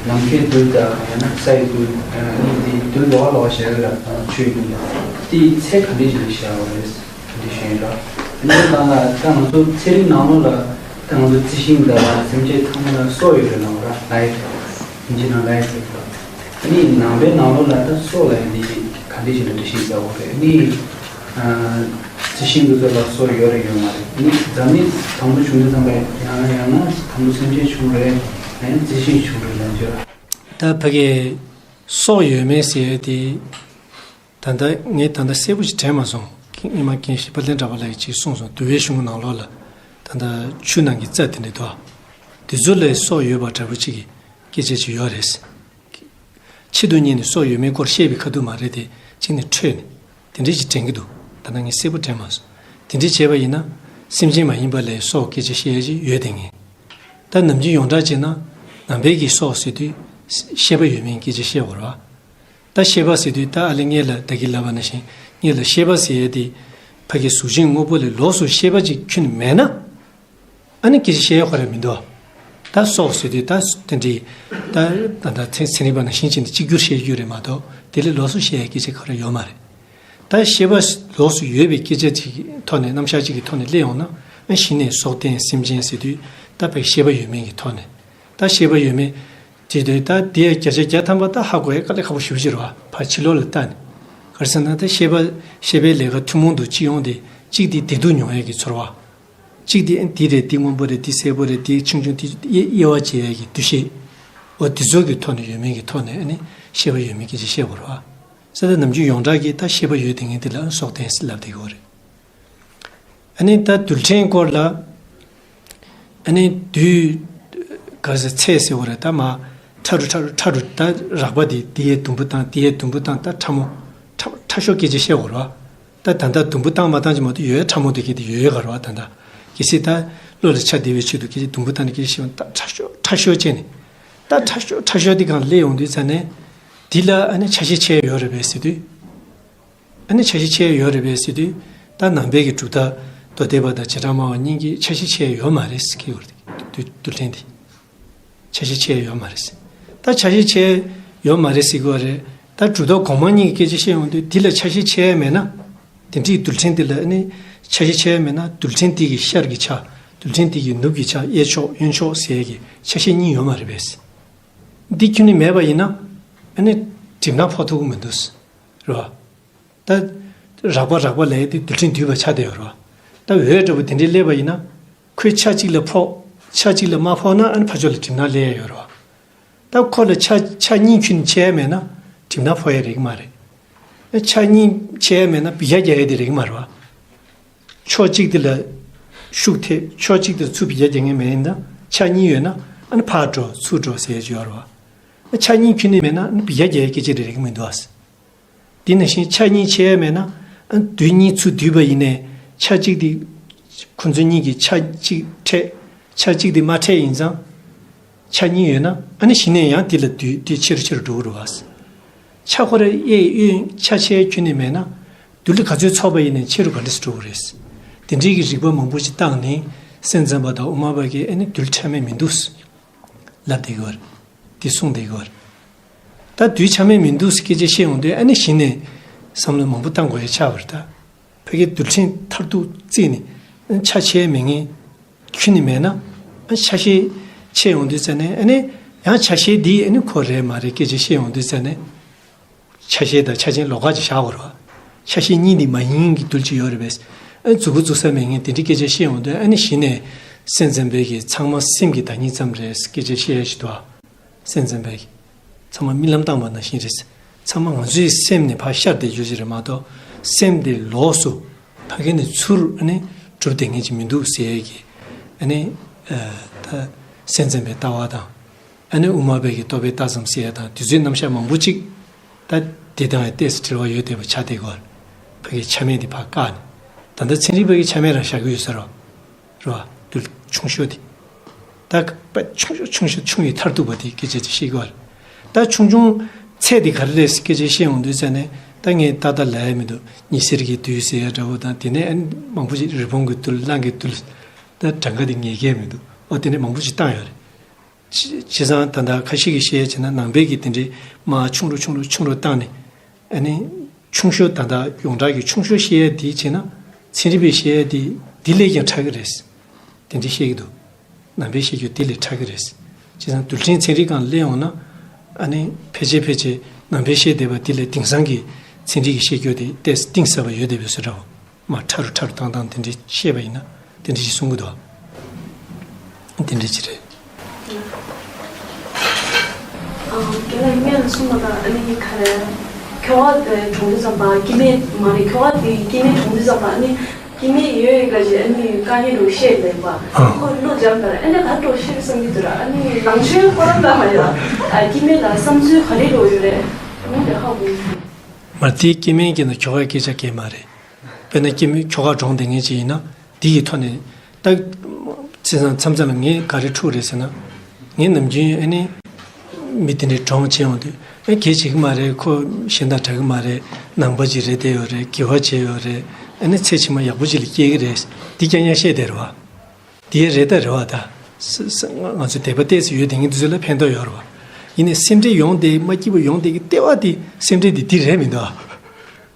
ནམ་མཁའི་རྡུལ་དང་ཡང་ན་ས་ཡི་རྡུལ། ཨ་ནི་དེ་རྡུལ་ལོགས་ལོགས་བྱས་ཡོད་ར། ཆུའི་རྡུལ་ལ་དེ་ཚད་ག་འདྲ་ཞིག་ལ་བཞག་པ་རེད། འདི་ཤེས་ར། འདི་དང་ལ་ད་ང་ཚོ་ཚན་རིག་ནང་ལོགས་ལ་ད་ང་ཚོ་རྩི་ཤིང་དང་སེམས་ཅན་ཚང་མ་ལ་སྲོག་ཡོད་རེད་ལབ་ར། ལའིཕ། ཨིན་ཇི་ནང་ལའིཕ་ཟེར་གི་ར། ཨ་ནི་ནང་པའི་ནང་ལོགས་ལ་ད་སྲོག་ལ་ཡང་འདི་ག་འདྲ་ཞིག་ལ་འགྲེལ་བཤད་བྱ་དགོས་རེད། ཨ་ནི་ཨ་རྩི་ཤིང་དེ་ཚོ་ལ་སྲོག་ཡོད་རེད་ཡོད་མ་རེད། ཨ་ནི་འཛམ་གླིང་དང་པོ་བྱུང་དུས་ཙམ་པ་ཡང་ཡང་ན་དང་པོ་སེམས་ཅན་བྱུང་རེད། ཡང་ན་རྩི་ཤིང་བྱུང་རེད་ལབ་ཀྱི་ར། ད་ཕ་གི་སྲོག་ཡོད་མེད་ཟེར་ཡས་དེ། ད་ལྟ་ངས་ད་ལྟ་གསལ་པོ་ཞིག་དྲན་མ་སོང་། ཨེ་མ་རྒན་ཞིག་དཔལ་ལྡན་གྲགས་པ་ལགས་ཀྱིས་ཅིག་གསུངས་སོང་། འདུལ་བའི་གཞུང་ནང་ལོགས་ལ་ད་ལྟ་ཆུ་ནང་གི་རྩྭ་དེ་འདྲ་འདུག་དེ་ཚོ་ལ་སྲོག་ཡོད་པ་འདྲ་པོ་ཅིག་གི་སྐད་ཆ་ཅིག་ཡོད་རེད། ཆེད་དུ་གཉེར་ནས་སྲོག་ཡོད་མེད་སྐོར་བཤད་པའི་ཁ་ཐུག་མ་རེད་དེ། གཅིག་ནས་འཕྲོས་ནས་དེ་འདྲ་ཞིག་དྲན་གྱི་འདུག་ད་ལྟ་ངས་གསལ་པོ་དྲན་མ་སོང་། དེ་འདྲ་བྱས་པ་ཡིན་ན་སེམས་ཅན་མ་ཡིན་པ་ལ་སྲོག་སྐད་ཆ་བཤད་ཡ་ཅིག་ཡོད་དེ། ངས་ད་ནམ་རྒྱུན་ཡོངས་གྲགས་བྱས་ན་ནང་པའི་གི་སྲོག་ཟེར་དུས་ཤེས་པ་ཡོད་མེད་སྐད་ཆ་བཤད་དགོས་རེད་བ། ད་ཤེས་པ་ཟེར་དུས་ད་ཨ་ལེ་ངས་ལ་ད་གིན་ལབ་པ་ནང་བཞིན་ངས་ལ་ཤེས་པ་ཟེར་ཡས་དེ་ཕ་གི་གཟུགས་ཅན་དངོས་པོ་ལས་ལོགས་སུ་ཤེས་པ་ཅིག་ཁྱོན་ནས་མེད་ན། ཨ་ནི་སྐད་ཆ་བཤད་ཡས་ཁོ་རང་མི་འདུག་ད་སྲོག་ཟེར་དུས་ད་དེ་འདྲའི་ད་ད་ད་ཚན་ཚན་རིག་པ་ནང་བཞིན་བྱས་ནས་གཅིག་གྱུར་བཤད་རྒྱུ་རེད་མ་གཏོགས་དེ་ལས་ལོགས་སུ་བཤད་ཡས་སྐད་ཆ་ཁོ་རང་ཡོད་མ་རེད། ད་ཤེས་པ་ལོགས་སུ་ཡོད་པའི་སྐད་ཆ་ཅིག་གི་ཐོག་ནས་རྣམ་གཞག་ཅིག་གི་ཐོག་ནས་སླེབས་ཡོང་ན། ཨ་གཞི་ནས་སྲོག་ལྡན་སེམས་ཅན་ཟེར་དུས་ད་ཕ་གི་ཤེས་པ་ཡོད་མེད་ཀྱི་ཐོག་ནས། ད་ཤེས་པ་ཡོད་མེད་དེ་དུས་ད་དེ་ཡ་བརྒྱ་ཆ་བརྒྱ་ཐམ་པ་ད་ཧ་གོ་ཡ་དཀའ་ལས་ཁག་པོ་ཞེ་པོ་ཅིག་རེད་བ། ཕར་ཕྱི་ལོགས་ལ་ལྟ་ནས། ག་རེ་ཟེར་ན་ད་ཤེས་པ་ཤེས་པའི་ལས་ཀ་ཐུན་མོང་དུ་སྤྱི་ཡོངས་དེ་གཅིག་དེ་བདེ་སྡུག་མྱོང་ཡ་གི་ཚོར་བ། གཅིག་དེ་འདི་རེད། འདི་སྔོན་པོ་རེད། འདི་སེར་པོ་རེད། འདི་ཆུང་ཆུང་། འདི་དབྱེ་དབྱེ་བ་འབྱེད་ཡ་གི་འདུ་ཤེས། འོ་འདི་ཚོ་གི་ཐོག་ནས་ཡོད་མེད་ཀྱི་ཐོག་ནས་ཨ་ནི་ཤེས་པ་ཡོད་མེད་སྐད་ཆ་བཤད་དགོས་རེད་བ། ས་ད་ནམ་རྒྱུན་ཡོངས་གྲགས་ཀྱི་ད་ཤེས་པ་ཡོད་དེ་ངས་འདི་ལ་སྲོག་ལྡན་ཟེར་ལབ་བསྡད་ཀྱི་ཡོད་རེད། ཨ་ནི་ད་རྡུལ་ཕྲན་སྐོར་ལ། ཨ་ནི་རྡུལ། ག་ཟེར་ཚད་ཟེར་བ་རེད། ད་མ་ཕྲ་རུ་ཕྲ་རུ་ཕྲ་རུ་ད་རགས་པ་དེ་དེ་ཡས་དུམ་བུ་བཏང་། དེ་ཡས་དུམ་བུ་བཏང་། ད་ཕྲ་མོ་ཕྲ་ཕྲ་ཤོས་སྐད་ཆ་བཤད་དགོས་རེད་བ། ད་ད་ལྟ་དུམ་བུ་བཏང་མ་བཏང་ཅིག་མ་གཏོགས་ཡོད་ཡ་ཕྲ་མོ་དེ་གི་དེ་ཡོད་ཡོད་ག་རེད་བ། ད་ད་གལ་སྲིད་ད་བློ་ལ་ཆ་བདེ་བའི་ཆེད་དུ་སྐད་ཆ་དུམ་བུ་བཏང་ནས་སྐད་ཆ་བཤད་ཡོང་ད་ཕྲ་ཤོས་ཕྲ་ཤོས་བྱས་ནས། ད་ཕྲ་ཤོས་ཕྲ་ཤོས་དེ་གང་སླེབས་ཡོང་དུས་ཙ་ནས་དེ་ལ་ཨ་ནི་ཆ་ཤས་ཕྱེ་ཡོད་རེད་པས་ཟེར་དུས། ཨ་ནི་ཆ་ཤས་ཕྱེ་ཡོད་རེད་པས་ཟེར་དུས། ད་ནང་པའི་གི་གྲུབ་མཐའ་མདོ་སྡེ་པ་དང་བྱེ་བྲག་སྨྲ་བ་གཉིས་ཀྱིས་ཆ་ཤས་ཕྱེ་ཡོད་མ་རེད་ཟེར་གྱི་ཡོད་རེད། རྡུལ་རྡུལ་ཕྲན་དེ། ཆ་ཤས་ཕྱེ་ཡོད་མ་རེད་ཟེར། ད་ཆ་ཤས་ཕྱེ་ཡོད་མ་རེད་ཟེར་གྱི་ཡོད་རེད། ད་གྲུབ་མཐའ་གོང་མ་གཉིས་ཀྱི་སྐད་ཆ་བཤད་ཡོང་དུས་དེ་ལ་ཆ་ཤས་ཕྱེ་ཡ་མེད་ན། དེ་འདྲའི་རྡུལ་ཕྲན་དེ་ལ་ཨ་ནི་ཆ་ཤས་ཕྱེ་ཡ་མེད་ན་རྡུལ་ཕྲན་དེ་གི་ཤར་གྱི་ཆ། རྡུལ་ཕྲན་དེ་གི་ནུབ་ཀྱི་ཆ། གཡས་ཕྱོགས་གཡོན་ཕྱོགས་ཟེར་ཡ་གི་ཆ་ཤས་གཉིས་ཡོད་མ་རེད་པས། འདི་ཁྱོན་ནས་མེད་པ་ཡིན་ན། ཨ་ནི་གྲིབ་ནག་ཕོག་ཐུབ་ཀྱི་མི་འདུག་རེད་བ། ད་རགས་པ་རགས་པ་ལབ་ཡས་དེ་རྡུལ་ཕྲན་འདུས་པ་ཆགས་བསྡད་ཡོད་རེད་བ། ད་འོད་འདྲ་པོ་དེ་འདྲའི་སླེབས་པ་ཡིན་ན། ཁོས་ཆ་གཅིག་ལ་ཕོག་ཆ་གཅིག་ལ་མ་ཕོག་ན་ཨ་ནི་ཕར་ཕྱོགས་ལ་གྲིབ་ནག་སླེབས་ཡ་ཡོད་རེད་བ། ད་ཁོ་ལ་ཆ་ཆ་གཉིས་ཁྱོན་ནས་ཕྱེ་ཡ་མེད་ན་གྲིབ་ནག་ཕོག་ཡ་རེད་གི་མ་རེད། ཆ་གཉིས་ཕྱེ་ཡ་མེད་ན་འབུད་རྒྱག་རྒྱག་ཡ་དེ་རེད་གི་མ་རེད་བ། ཕྱོགས་གཅིག་དེ་ལ་ཤུགས་ཐེབས། ཕྱོགས་གཅིག་དེ་ལ་ཚུར་འབུད་རྒྱག་རྒྱག་མཁན་མེད་ཡིན་ན། ཆ་གཉིས་ཡོད་ན་ཨ་ནི་ཕར་འགྲོ་ཚུར་འགྲོ་ཟེར་ཡ་ཅིག་ཡོད་རེད་བ། ཆ་གཉིས་ཁྱོན་ནས་མེད་ན་ཨ་ནི་འབུད་རྒྱག་རྒྱག་ཡ་སྐད་ཆ་རེ་རེད་གི་མི་འདུག་ཨ། དེ་ནང་བཞིན་ཆ་གཉིས་ཕྱེ་ཡ་མེད་ན། ཨ་ནི་རྡུལ་གཉིས་ཚུར་བསྡུས་པ་ཡིན་ནའི་ཆ་གཅིག་དེ་ཁོ་ཚོ་གཉིས་ཀྱི་ཆ་གཅིག་འཕྲད། ཆ་གཅིག་དེ་མ་འཕྲད་ཡིན་ཙང་། ཆ་གཉིས་ཡོད་ན་ཨ་ནི་གཞི་ནས་ཡང་དེ་ལ་རྡུལ་དེ་ཆེ་རུ་ཆེ་རུ་འགྲོ་གི་རེད་བ། ཆ་ཁོ་ར་གཡས་གཡོན་ཆ་ཕྱེ་ཁྱོན་ནས་མེད་ན། རྡུལ་ག་ཚོད་ཚོགས་པ་ཡིན་ནའི་ཆེ་རུ་ག་འདྲས་སུ་འགྲོ་གི་རེད། དེ་འདྲའི་གི་རིགས་པ་མང་པོ་ཞིག་བཏང་ནས་སེམས་ཙམ་པ་དང་དབུ་མ་པ་གིས་ཨ་ནི་རྡུལ་ཕྲ་མེད་མི་འདུག་ལབ་བསྡད་ཀྱི་ཡོད་རེད། དེ་གསུངས་བསྡད་ཀྱི་ཡོད་རེད། ད་དུས་ཆ་མེད་མི་འདུག་སྐད་ཆ་བཤད་ཡོང་དུས་ཨ་ནི་གཞི་ནས་བསམ་བློ་མང་པོ་བཏང་དགོས་ཡ་ཆགས་པ་རེད་ད། ཕ་གི་རྡུལ་ཕྲན་མཐར་ཐུག་བརྩིས་ནས་ཆ་ཤས་མེད་ངེས་ཁྱོན་ནས་མེད་ན་ཆ་ཤས་ཆད་ཡོང་དུས་ཙ་ནས་ཨ་ནི་ཡང་ཆ་ཤས་འདི་ཨ་ནི་ཁོ་རེད་མ་རེད་སྐད་ཆ་བཤད་ཡོང་དུས་ཙ་ནས། ཆ་ཤས་དང་ཆ་ཅན་ལོགས་ཀ་ཅིག་བཞག་དགོས་རེད་བ། ཆ་ཤས་གཉིས་འདི་མ་ཡིན་གྱི་རྡུལ་ཅིག་ཡོད་རེད་པས། ཨ་མཛུ་གུ་བཙུགས་ས་མེད་ངེས་དེ་འདྲའི་སྐད་ཆ་བཤད་ཡོང་དུས་ཨ་ནི་གཞི་ནས་སེམས་ཙམ་པའི་གི་ཚང་མ་སེམས་ཀྱི་བདག་ཉིད་ཙམ་རེད་སྐད་ཆ་བཤད་ཡ་ཞིག་འདུག་ཨ། སེམས་ཙམ་པའི་གི་ཚང་མ་རྨི་ལམ་བཏང་བ་ནང་བཞིན་རེད། ཚང་མ་ང་ཚོའི་སེམས་ནས་ཕར་ཤར་བསྡད་རྒྱུ་ཅིག་རེད་མ་གཏོགས་སེམས་དེ་ལོགས་སུ་ཕ་གི་ནས་ཚུར་ཨ་ནི་གྲུབ་བསྡད་མཁན་ཅིག་མི་འདུག་ཟེར་ཡ་གི་ཨ་ནི་ད་སེམས་ཙམ་པའི་ལྟ་བ་དང་། ཨ་ནི་དབུ་མ་པའི་གི་རྟོག་པའི་རྟགས་ཙམ་ཟེར་ཡ་དང་དེ་ཚོའི་རྣམ་གཞག་མང་པོ་ཅིག་ད་འདི་དང་ཡང་ཏོག་ཙམ་འབྲེལ་བ་ཡོད་བསྡད་པ་ཆགས་བསྡད་ཀྱི་ཡོད་རེད། ཕ་གི་ཆ་མེད་འདི་ཕར་བཀག་ནས། ད་ལྟ་ཚན་རིག་པ་གི་ཆ་མེད་རང་བཞག་གི་ཡོད་ས་རེད་བ། རེད་བ། རྡུལ་ཆུང་ཤོས་དེ། ད་དཔེ་ཆུང་ཤོས་ཆུང་ཤོས་ཆུང་ཡི་མཐར་ཐུག་པ་དེ་སྐད་ཆ་དེ་བཤད་ཀྱི་ཡོད་རེད། ད་ཆུང་ཆུང་ཚད་དེ་ག་རེ་རེད་སྐད་ཆ་བཤད་ཡོང་དུས་ཙ་ནས་ད་ངས་ཏག་ཏག་ལབ་ཡ་མི་འདུག་ཉི་ཟེར་གྱི་རྡུལ་ཟེར་ཡ་འདྲ་བོ་དང་དེ་ནས་ཨ་ནི་མང་པོ་ཞིག་རི་བོང་གི་རྡུལ་གླང་གི་རྡུལ། ད་གྲངས་ཀ་དེ་ངེས་ཀྱི་མི་འདུག་ཨོ་དེ་འདྲ་མང་པོ་ཞིག་བཏང་ཡོད་རེད། བྱས་བྱས་ཙང་ད་ལྟ་ཁ་ཤས་ཀྱིས་བཤད་ཡ་བྱས་ན་ནང་པའི་གི་དེ་འདྲའི་མར་ཆུང་རུ་ཆུང་རུ་ཆུང་རུ་བཏང་ནས་ཨ་ནི་ཆུང་ཤོས་ད་ལྟ་ཡོངས་གྲགས་ཀྱི་ཆུང་ཤོས་བཤད་ཡ་དེ་བྱས་ན་ཚན་རིག་པས་བཤད་ཡ་དེ་དེ་ལས་ཀྱང་ཕྲ་གི་རེད། དེ་འདྲ་བཤད་ཀྱི་འདུག་ནང་པའི་བཤད་རྒྱུ་དེ་ལས་ཕྲ་གི་རེད། བྱས་ཙང་རྡུལ་ཕྲན་ཚན་རིག་སྒང་སླེབས་ཡོང་ན་ཨ་ནི་ཕལ་ཆེར་ཕལ་ཆེར་ནང་པའི་བཤད་བསྡད་པ་དེ་ལས་དེང་སང་གི་ཚན་རིག་གི་བཤད་རྒྱུ་དེ་ཏོག་ཙམ་གཏིང་ཟབ་པ་ཡོད་བསྡད་པའི་བཟོ་འདྲ་བོ། མ་ཕྲ་རུ་ཕྲ་རུ་བཏང་བཏང་དེ་འདྲ་བཤད་པ་ཡིན་ན་དེ་འདྲ་ཞིག་གསུང་གི་འདུག་དེ་འདྲ་ཅིག་རེད། ཨ། རྒན་ལགས་སྔོན་ལ་གསུངས་པ་དང་ཨ་ནི་ག་རེ། ཁྱོ་ག་དེ་གྲོངས་དུས་ཙམ་པ་སྐྱེ་དམན་མ་རེད། ཁྱོ་ག་དེ་སྐྱེ་དམན་གྲོངས་དུས་ཙམ་པ་ཨ་ནི་སྐྱེ་དམན་ཡོད་ཡོད་ག་ཞིག་ཨ་ནི་དཀའ་ངལ་འདྲ་བོ་བཤད་ལེན་པ། ཨ། ཁོ་བློ་འཇམ་དང་ཨ་ནི་ག་འདྲ་བོ་བཤད་བསམ་གྱི་འདུག་ར། ཨ་ནི་ནང་ཆོས་ཁོ་རང་ལ་མ་ཡ། ཨ། སྐྱེ་དམན་ལ་བསམ་ཚུལ་ག་རེ་འདྲ་བོ་ཡོད་རེད། ཨ་ནི་དེ་ཧ་གོ་མི་འདུག་མ་རེད་དེ་སྐྱེ་དམན་གྱི་ནང་ཁྱོ་གའི་སྐད་ཆ་སྐད་མ་རེད། དཔེར་ན་སྐྱེ་དམན་ཁྱོ་ག་གྲོངས་བསྡད་མཁན་ཅིག་ཡིན་ན་འདི་ཡི་ཐོག་ནས་ད། བྱས་ཙང་མཚམས་མཚམས་ལ་ངས་ག་རེ་འཁྲུག་རེད་ཟེར་ན། ངས་ནམ་རྒྱུན་ཨ་ནི། མི་དེ་འདྲའི་གྲོངས་བྱས་ཡོང་དུས་ཨ་གལ་ཆེ་གི་མ་རེད། ཁོ་གཞན་དང་འདྲ་གི་མ་རེད། ནང་པ་ཅིག་རེད་བསྡད་ཡོད་རེད། དགེ་བ་བྱས་ཡོད་རེད། ཨ་ནི་ཚེ་ཕྱི་མ་ཡག་པོ་ཅིག་ལ་སྐྱེ་གི་རེད། འདི་རྐྱང་རྐྱང་བཤད་བསྡད་རེད་བ། འདི་རེད་ད་རེད་བ་ད། ང་ཚོ་དད་པ་ཏོག་ཙམ་ཡོད་བསྡད་མཁན་དེ་ཚོ་ལ་ཕན་ཐོགས་ཡོད་རེད་བ། ཡིན་ནའི་སེམས་ཁྲལ་ཡོང་བསྡད་མ་སྐྱིད་པོ་ཡོང་བསྡད་ཀྱི་ལྟེ་བ་དེ་སེམས་ཁྲལ་དེ་འདི་རེད་མི་འདུག་ཨ།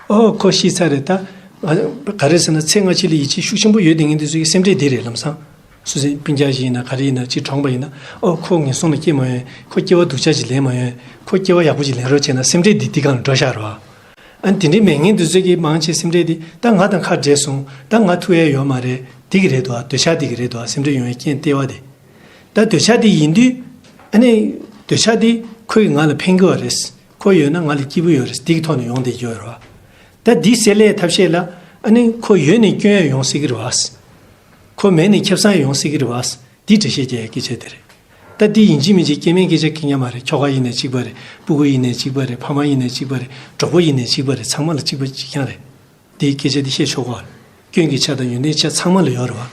ཨོ་ཁོ་ཤི་ཚར་རེད་ད། ང་ག་རེ་ཟེར་ན་ཚེ་སྔ་ཕྱི་ལ་ཡིད་ཆེས་ཤུགས་ཆེན་པོ་ཡོད་དེ་ངས་འདི་ཚོ་གི་སེམས་ཁྲལ་འདི་རེད་ལམ་སང་། སུ་སེམས་སྤུན་ཀྱག་ཞིག་ཡིན་ན་ག་རེ་ཡིན་ན་ཅིག་གྲོངས་པ་ཡིན་ན་ཨོ་ཁོ་ངན་སོང་ལ་སྐྱེ་མ་ཡོང་། ཁོ་སྐྱེ་བ་སྡུག་ཅག་ཅིག་ལེན་མ་ཡོང་། ཁོ་སྐྱེ་བ་ཡག་པོ་ཅིག་ལེན་རོགས་བྱས་ན་སེམས་ཁྲལ་འདི་འདི་སྒང་ལ་འགྲོ་ཤག་རོ། ཨ་ནི་དེ་འདྲའི་མེད་མཁན་འདི་ཚོ་གི་མང་ཆེ་སེམས་ཁྲལ་འདི་ད་ང་དང་ཁ་བྲལ་སོང་། ད་ང་ཐུག་ཡས་ཡོད་མ་རེད། འདི་གི་རེད་དོ། འདོད་ཆགས་འདི་གི་རེད་དོ། སེམས་ཁྲལ་ཡོང་བའི་རྐྱེན་ལྟེ་བ་དེ། ད་འདོད་ཆགས་དེ་ཡིན་དུས། ཨ་ནི། འདོད་ཆགས་དེ་ཁོས་ང་ལ་ཕན་གི་བ་རེད། ཁོ་ཡོད་ན་ང་ལ་སྐྱིད་པོ་ཡོད་རེད། དེ་གི་ཐོག་ནས་ཡོང་བསྡད་ཀྱི་ཡོད་རེད་བ། ད་འདི་སེལ་ལས་ཐབས་ཤེས་ལ། ཨ་ནི་ཁོ་ཡོད་ནས་སྐྱོན་ཡང་ཡོང་སྲིད་ཀྱི་རེད་བ། ཁོ་མེད་ནས་ཁེ་བཟང་ཡང་ཡོང་སྲིད་ཀྱི་རེད་བ། འདི་འགྲེལ་བཤད་རྒྱག་ཡ་སྐད་ཆ་དེ་རེད། ད་འདི་ཡིན་གཅིག་མིན་གཅིག་སྐྱེ་དམན་སྐད་ཆ་ཁེ་ཉག་མ་རེད། ཁྱོ་ག་ཡིན་ནས་གཅིག་པ་རེད། སྤུ་གུ་ཡིན་ནས་གཅིག་པ་རེད། ཕ་མ་ཡིན་ནས་གཅིག་པ་རེད། གྲོགས་པོ་ཡིན་ནས་གཅིག་པ་རེད། ཚང་མ་ལ་གཅིག་པ་གཅིག་རྐྱང་རེད། འདིའི་སྐད་ཆ་འདི་བཤད་ཆོག་གོ། སྐྱོན་གྱི་ཆ་དང་ཡོན་ཏན་ཆ་ཚང་མ་ལ་ཡོད་རེད་བ།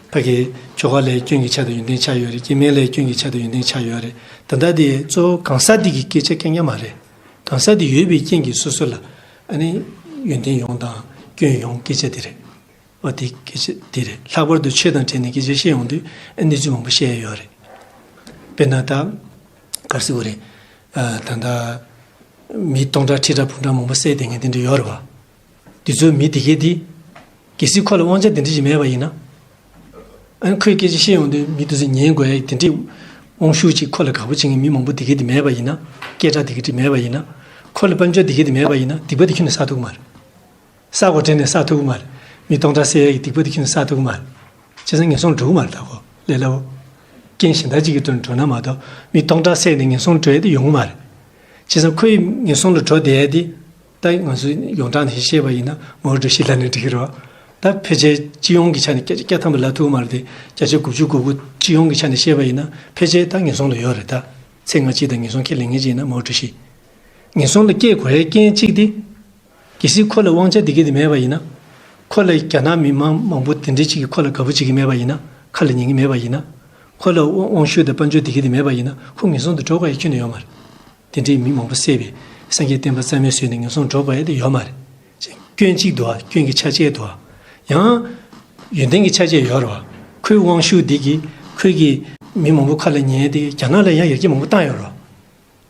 ཕ་གི་ཁྱོ་ག་ལ་སྐྱོན་གྱི་ཆ་དང་ཡོན་ཏན་ཆ་ཡོད་རེད། སྐྱེ་དམན་ལ་སྐྱོན་གྱི་ཆ་དང་ཡོན་ཏན་ཆ་ཡོད་རེད། ད་ལྟ་འདི་གཙོ་བོ་གང་ཟག་འདི་གི་སྐད་ཆ་རྐྱང་རྐྱང་མ་རེད། གང་ཟག་འདི་ཡོད་པའི་རྐྱེན་གྱིས་སོ་སོ་ལ་ཨ་ནི་ཡོན་ཏན་ཡོང་དང་སྐྱོན་ཡོང་སྐད་ཆ་འདི་རེད། འོ་དེ་སྐད་ཆ་འདི་རེད། ལྷག་པར་དུ་ཆོས་དང་འབྲེལ་ནས་སྐད་ཆ་བཤད་ཡོང་དུས་ཨ་གནས་ཚུལ་མང་པོ་བཤད་ཡ་ཡོད་རེད། དཔེར་ན་ད་ག་རེ་ཟེར་དགོས་རེད། ཨ། ད་ལྟ་མི་སྟོང་ཕྲག་ཁྲི་ཕྲག་འབུམ་ཕྲག་མང་པོ་བསད་བསྡད་མཁན་དེ་འདྲ་ཡོད་རེད་བ། དེ་ཚོའི་མི་དེ་གས་དེ། གལ་སྲིད་ཁོ་ལ་དབང་ཆ་དེ་འདྲ་ཞིག་མེད་པ་ཡིན་ན། ཨ་ནི་ཁོས་སྐད་ཆ་བཤད་ཡོང་དུས་མི་དེ་ཚོས་ཉན་དགོས་ཡ་དེ་འདྲའི་དབང་ཤུགས་ཅིག་ཁོ་ལ་དགའ་པོ་བྱེད་མཁན་མི་མང་པོ་དེ་གས་དེ་མེད་པ་ཡིན་ན། སྐད་གྲགས་དེ་གས་དེ་མེད་པ་ཡིན་ན། ཁོ་ལ་དཔལ་འབྱོར་དེ་གས་དེ་མེད་པ་ཡིན་ན་སྡིག་པ་དེ་ཁྱོན་ནས་བསགས་ཐུབ་ཀྱི་མ་རེད། བསགས་དགོས་དྲན་ནས་བསགས་ཐུབ་ཀྱི་མ་རེད། མི་སྟོང་ཕྲག་བསད་ཡ་གི་སྡིག་པ་དེ་ཁྱོན་ནས་བསགས་ཐུབ་ཀྱི་མ་རེད། བྱས་ཙང་ངན་སོང་འགྲོ་གི་མ་རེད་ད་ཁོ། ལས་སླ་བོ། རྐྱེན་གཞན་དག་ཅིག་གི་དོན་འགྲོ་ན་མ་གཏོགས་མི་སྟོང་ཕྲག་བསད་ནས་ངན་སོང་འགྲོ་ཡ་དེ་ཡོང་གི་མ་རེད། བྱས་ཙང་ཁོས་ངན་སོང་ལ་འགྲོ་བསྡད་ཡ་དེ། ད་ང་ཚོ་ཡོངས་གྲགས་ནས་བཤད་པ་ཡིན་ན་མའོ་ཀྲུའུ་ཞི་ལབ་ན་འགྲིག་གི་རེད་བ། ད་ཕལ་ཆེར་སྤྱི་ཡོངས་ཀྱི་ཆ་ནས་བརྒྱ་ཆ་བརྒྱ་ཐམ་པ་ལབ་ཐུབ་ཀྱི་མ་རེད་དེ། བརྒྱ་ཆ་དགུ་བཅུ་གོ་དགུ་སྤྱི་ཡོངས་ཀྱི་ཆ་ནས་བཤད་པ་ཡིན་ན་ཕལ་ཆེར་ད་ངན་སོང་ལ་ཡོད་རེད་ད། ཚེ་སྔ་ཕྱི་དང་ངན་སོང་ཁས་ལེན་མཁན་ཅིག་ཡིན་ན་མའོ་ཀྲུའུ་ཞི། ངན་སོང་ལ་སྐྱེ་དགོས་ཡའི་རྐྱེན་གཅིག་དེ། གལ་སྲིད་ཁོ་ལ་དབང་ཆ་དེ་གས་དེ་མེད་པ་ཡིན་ན། ཁོ་ལ་རྒྱ་ནག་མི་མང་མང་པོ་དེ་འདྲ་ཅིག་གིས་ཁོ་ལ་དགའ་པོ་བྱེད་ཀྱི་མེད་པ་ཡིན་ན། ཁ་ལ་ཉན་གྱི་མེད་པ་ཡིན་ན། ཁོ་ལ་དབང་དབང་ཤུགས་དང་དཔལ་འབྱོར་དེ་གས་དེ་མེད་པ་ཡིན་ན་ཁོ་ངན་སོང་དུ་འགྲོ་དགོས་ཡ་ཁྱོན་ནས་ཡོད་མ་རེད། དེ་འདྲའི་མི་མང་པོ་བསད་པའི་སངས་རྒྱས་བསྟན་པ་རྩ་མེད་བཟོས་ནས་ངན་སོང་འགྲོ་དགོས་ཡ་དེ་ཡོད་མ་རེད། སྐྱོན་གཅིག་འདུག་ཨ། སྐྱོན་གྱི་ཆ་བཅས་འདུག་ཨ། ཡང་། ཡོན་ཏན་གྱི་ཆ་བཅས་ཡོད་རེད་བ། ཁོའི་དབང་ཤུགས་འདི་གིས་ཁོས་ཀྱི་མི་མང་པོ་ཁ་ལ་ཉན་ཡ་དེ་རྒྱ་ནག་ལ་ཡང་ཡར་རྒྱས་མང་པོ་བཏང་ཡོད་རེད་བ།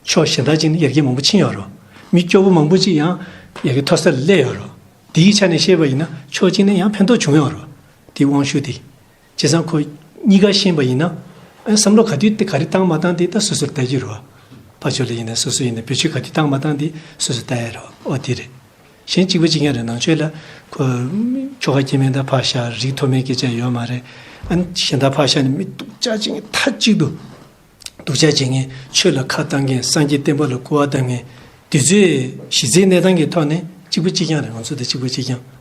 ཕྱོགས་གཞན་དག་ཅིག་ནས་ཡར་རྒྱས་མང་པོ་ཕྱིན་ཡོད་རེད། མི་སྐྱོ་པོ་མང་པོ་ཅིག་ཡང་ཡར་རྒྱས་མཐོ་ས་ལ་སླེབས་ཡོད་རེད། དེའི་ཆ་ནས་བཤད་པ་ཡིན་ན་ཕྱོགས་གཅིག་ནས་ཡང་ཕན་ཐོགས་བྱུང་ཡོད་རེད། དེའི་དབང་ཤུགས་དེ། བྱས་ཙང་ཁོ་གཉིས་ཀ་ཤེས་པ་ཡིན་ན། ཨ་བསམ་བློ་ག་དུས་དེ་ག་རེ་བཏང་མ་བཏང་དེ་ད་སོ་སོར་ལྟ་རྒྱུ་རེད་བ། ཕར་ཕྱོགས་ལ་ཡིན་ན་སོ་སོ་ཡིན་ན་བེད་སྤྱོད་ག་དུས་བཏང་མ་བཏང་དེ་སོ་སོར་ལྟ་ཡ་རེད་བ། ཨོ་དེ་རེད། གཞན་གཅིག་པ་གཅིག་རྐྱང་རེད། ནང་ཆོས་ལ་ཁོ་ཆོ་ག་སྐྱེ་མེད་དང་ཕར་བཞག་རིགས་མཐོ་དམན་སྐད་ཆ་ཡོད་མ་རེད། ཨ་ནི་གཞན་དག་ཕར་བཞག་ནས་མི་སྡུག་ཅག་ཅིག་མཐའ་གཅིག་ཏུ། སྡུག་ཅག་བྱེད་མཁན། ཆོས་ལ་ཁ་གཏད་མཁན། སངས་རྒྱས་བསྟན་པ་ལ་སྐུར་བ་བཏབ་མཁན། དེ་ཚོའི་གཞི་རྩའི་གནས་སྟངས་ཀྱི་ཐོག་ནས་གཅིག་པ་གཅིག་རྐྱང་རེད། ང་ཚོ་དང་གཅིག་པ་གཅིག་རྐྱང་།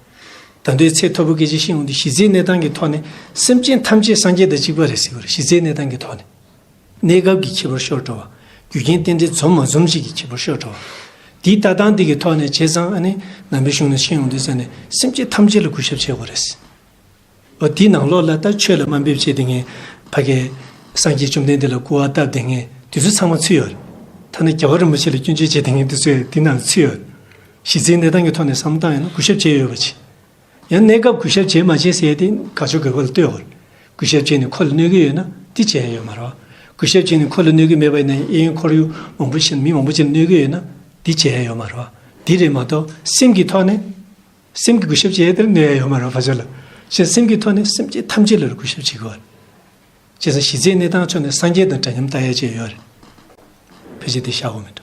ད་དུང་ཚད་མཐོ་པོ་སྐད་ཆ་བཤད་ཡོང་དུས་གཞི་རྩའི་གནས་སྟངས་ཀྱི་ཐོག་ནས་སེམས་ཅན་ཐམས་ཅད་སངས་རྒྱས་དང་གཅིག་པ་རེད་ཟེར་གྱི་རེད། གཞི་རྩའི་གནས་སྟངས་ཀྱི་ཐོག་ནས། གནས་སྐབས་ཀྱི་ཁྱད་པར་ཤོར་འགྲོ་བ། རྒྱུ་རྐྱེན་རྟེན་འབྲེལ་འཛོམས་མ་འཛོམས་ཤིག་གི་ཁྱད་པར་ཤོར་འགྲོ་བ། དེའི་ལྟ་སྟངས་དེ་གི་ཐོག་ནས་བྱས་ཙང་ཨ་ནི་ནང་པའི་གཞུང་ནས་བཤད་ཡོང་དུས་ས་ནས་སེམས་ཅན་ཐམས་ཅད་ལ་གུས་ཞབས་བྱེད་དགོས་རེད། འོ་དེའི་ནང་ལོགས་ལ་ད་ཆོས་ལ་དམའ་འབེབས་བྱེད་བསྡད་མཁན། ཕ་གི་སངས་རྒྱས་བཅོམ་ལྡན་འདས་ལ་སྐུར་བ་བཏབ་བསྡད་མཁན་དེ་ཚོ་ཚང་མ་ཚུད་ཡོད་རེད། ཐ་ན་རྒྱལ་བ་རིན་པོ་ཆེ་ལ་སྐྱོན་བརྗོད་བྱེད་བསྡད་མཁན་དེ་ཚོ་དེ་ནང་ཚུད་ཡོད་རེད། གཞི་རྩའི་གནས་སྟངས་ཀྱི་ཐོག་ནས་བསམ་བློ་བཏང་ཡོང་ན་གུས་ཞབས་བྱས་ཡོད་པ་ཅིག། ཡང་གནས་སྐབས་གུས་ཞབས་བྱས་མ་བྱས་ཟེར་ཡ་དེ་དགག་ཕྱོགས་དགོས་པ་ལ་ལྟོས་དགོས་རེད། གུས་ཞབས་བྱས་ནས་ཁོ་ལ་གནོད་ཀྱི་ཡོད་ན་དེ་བྱས་ཡ་ཡོད་མ་རེད་བ། གུས་ཞབས་བྱས་ནས་ཁོ་ལ་གནོད་ཀྱི་མེད་པ་ཡིན་ན་གཡས་གཡོན་ཁོར་ཡུག་མང་པོ་ཞིག་མི་མང་པོ་ཅིག་ལ་གནོད་ཀྱི་ཡོད་ན་དེ་བྱས་ཡ་ཡོད་མ་རེད་བ། དེ་རེད་མ་གཏོགས་སེམས་ཀྱི་ཐོག་ནས། སེམས་ཀྱི་གུས་ཞབས་བྱེད་ཡ་དེར་གནོད་ཡ་ཡོད་མ་རེད་བ། ཕ་ཆོས་ལ། གཞན་སེམས་ཀྱི་ཐོག་ནས་སེམས་ཅན་ཐམས་ཅད་ལ་གུས་ཞབས་བྱེད་དགོས་པ་རེད། བྱས་ཙང་གཞི་རྩའི་གནས་སྟངས་ཕྱོགས་ནས་སངས་རྒྱས་དང་འདྲ་མཉམ་ལྟ་ཡ་ཅིག་ཡོད་རེད། ཕལ་ཆེར་དེ་བཞག་དགོས་མི་འདུག།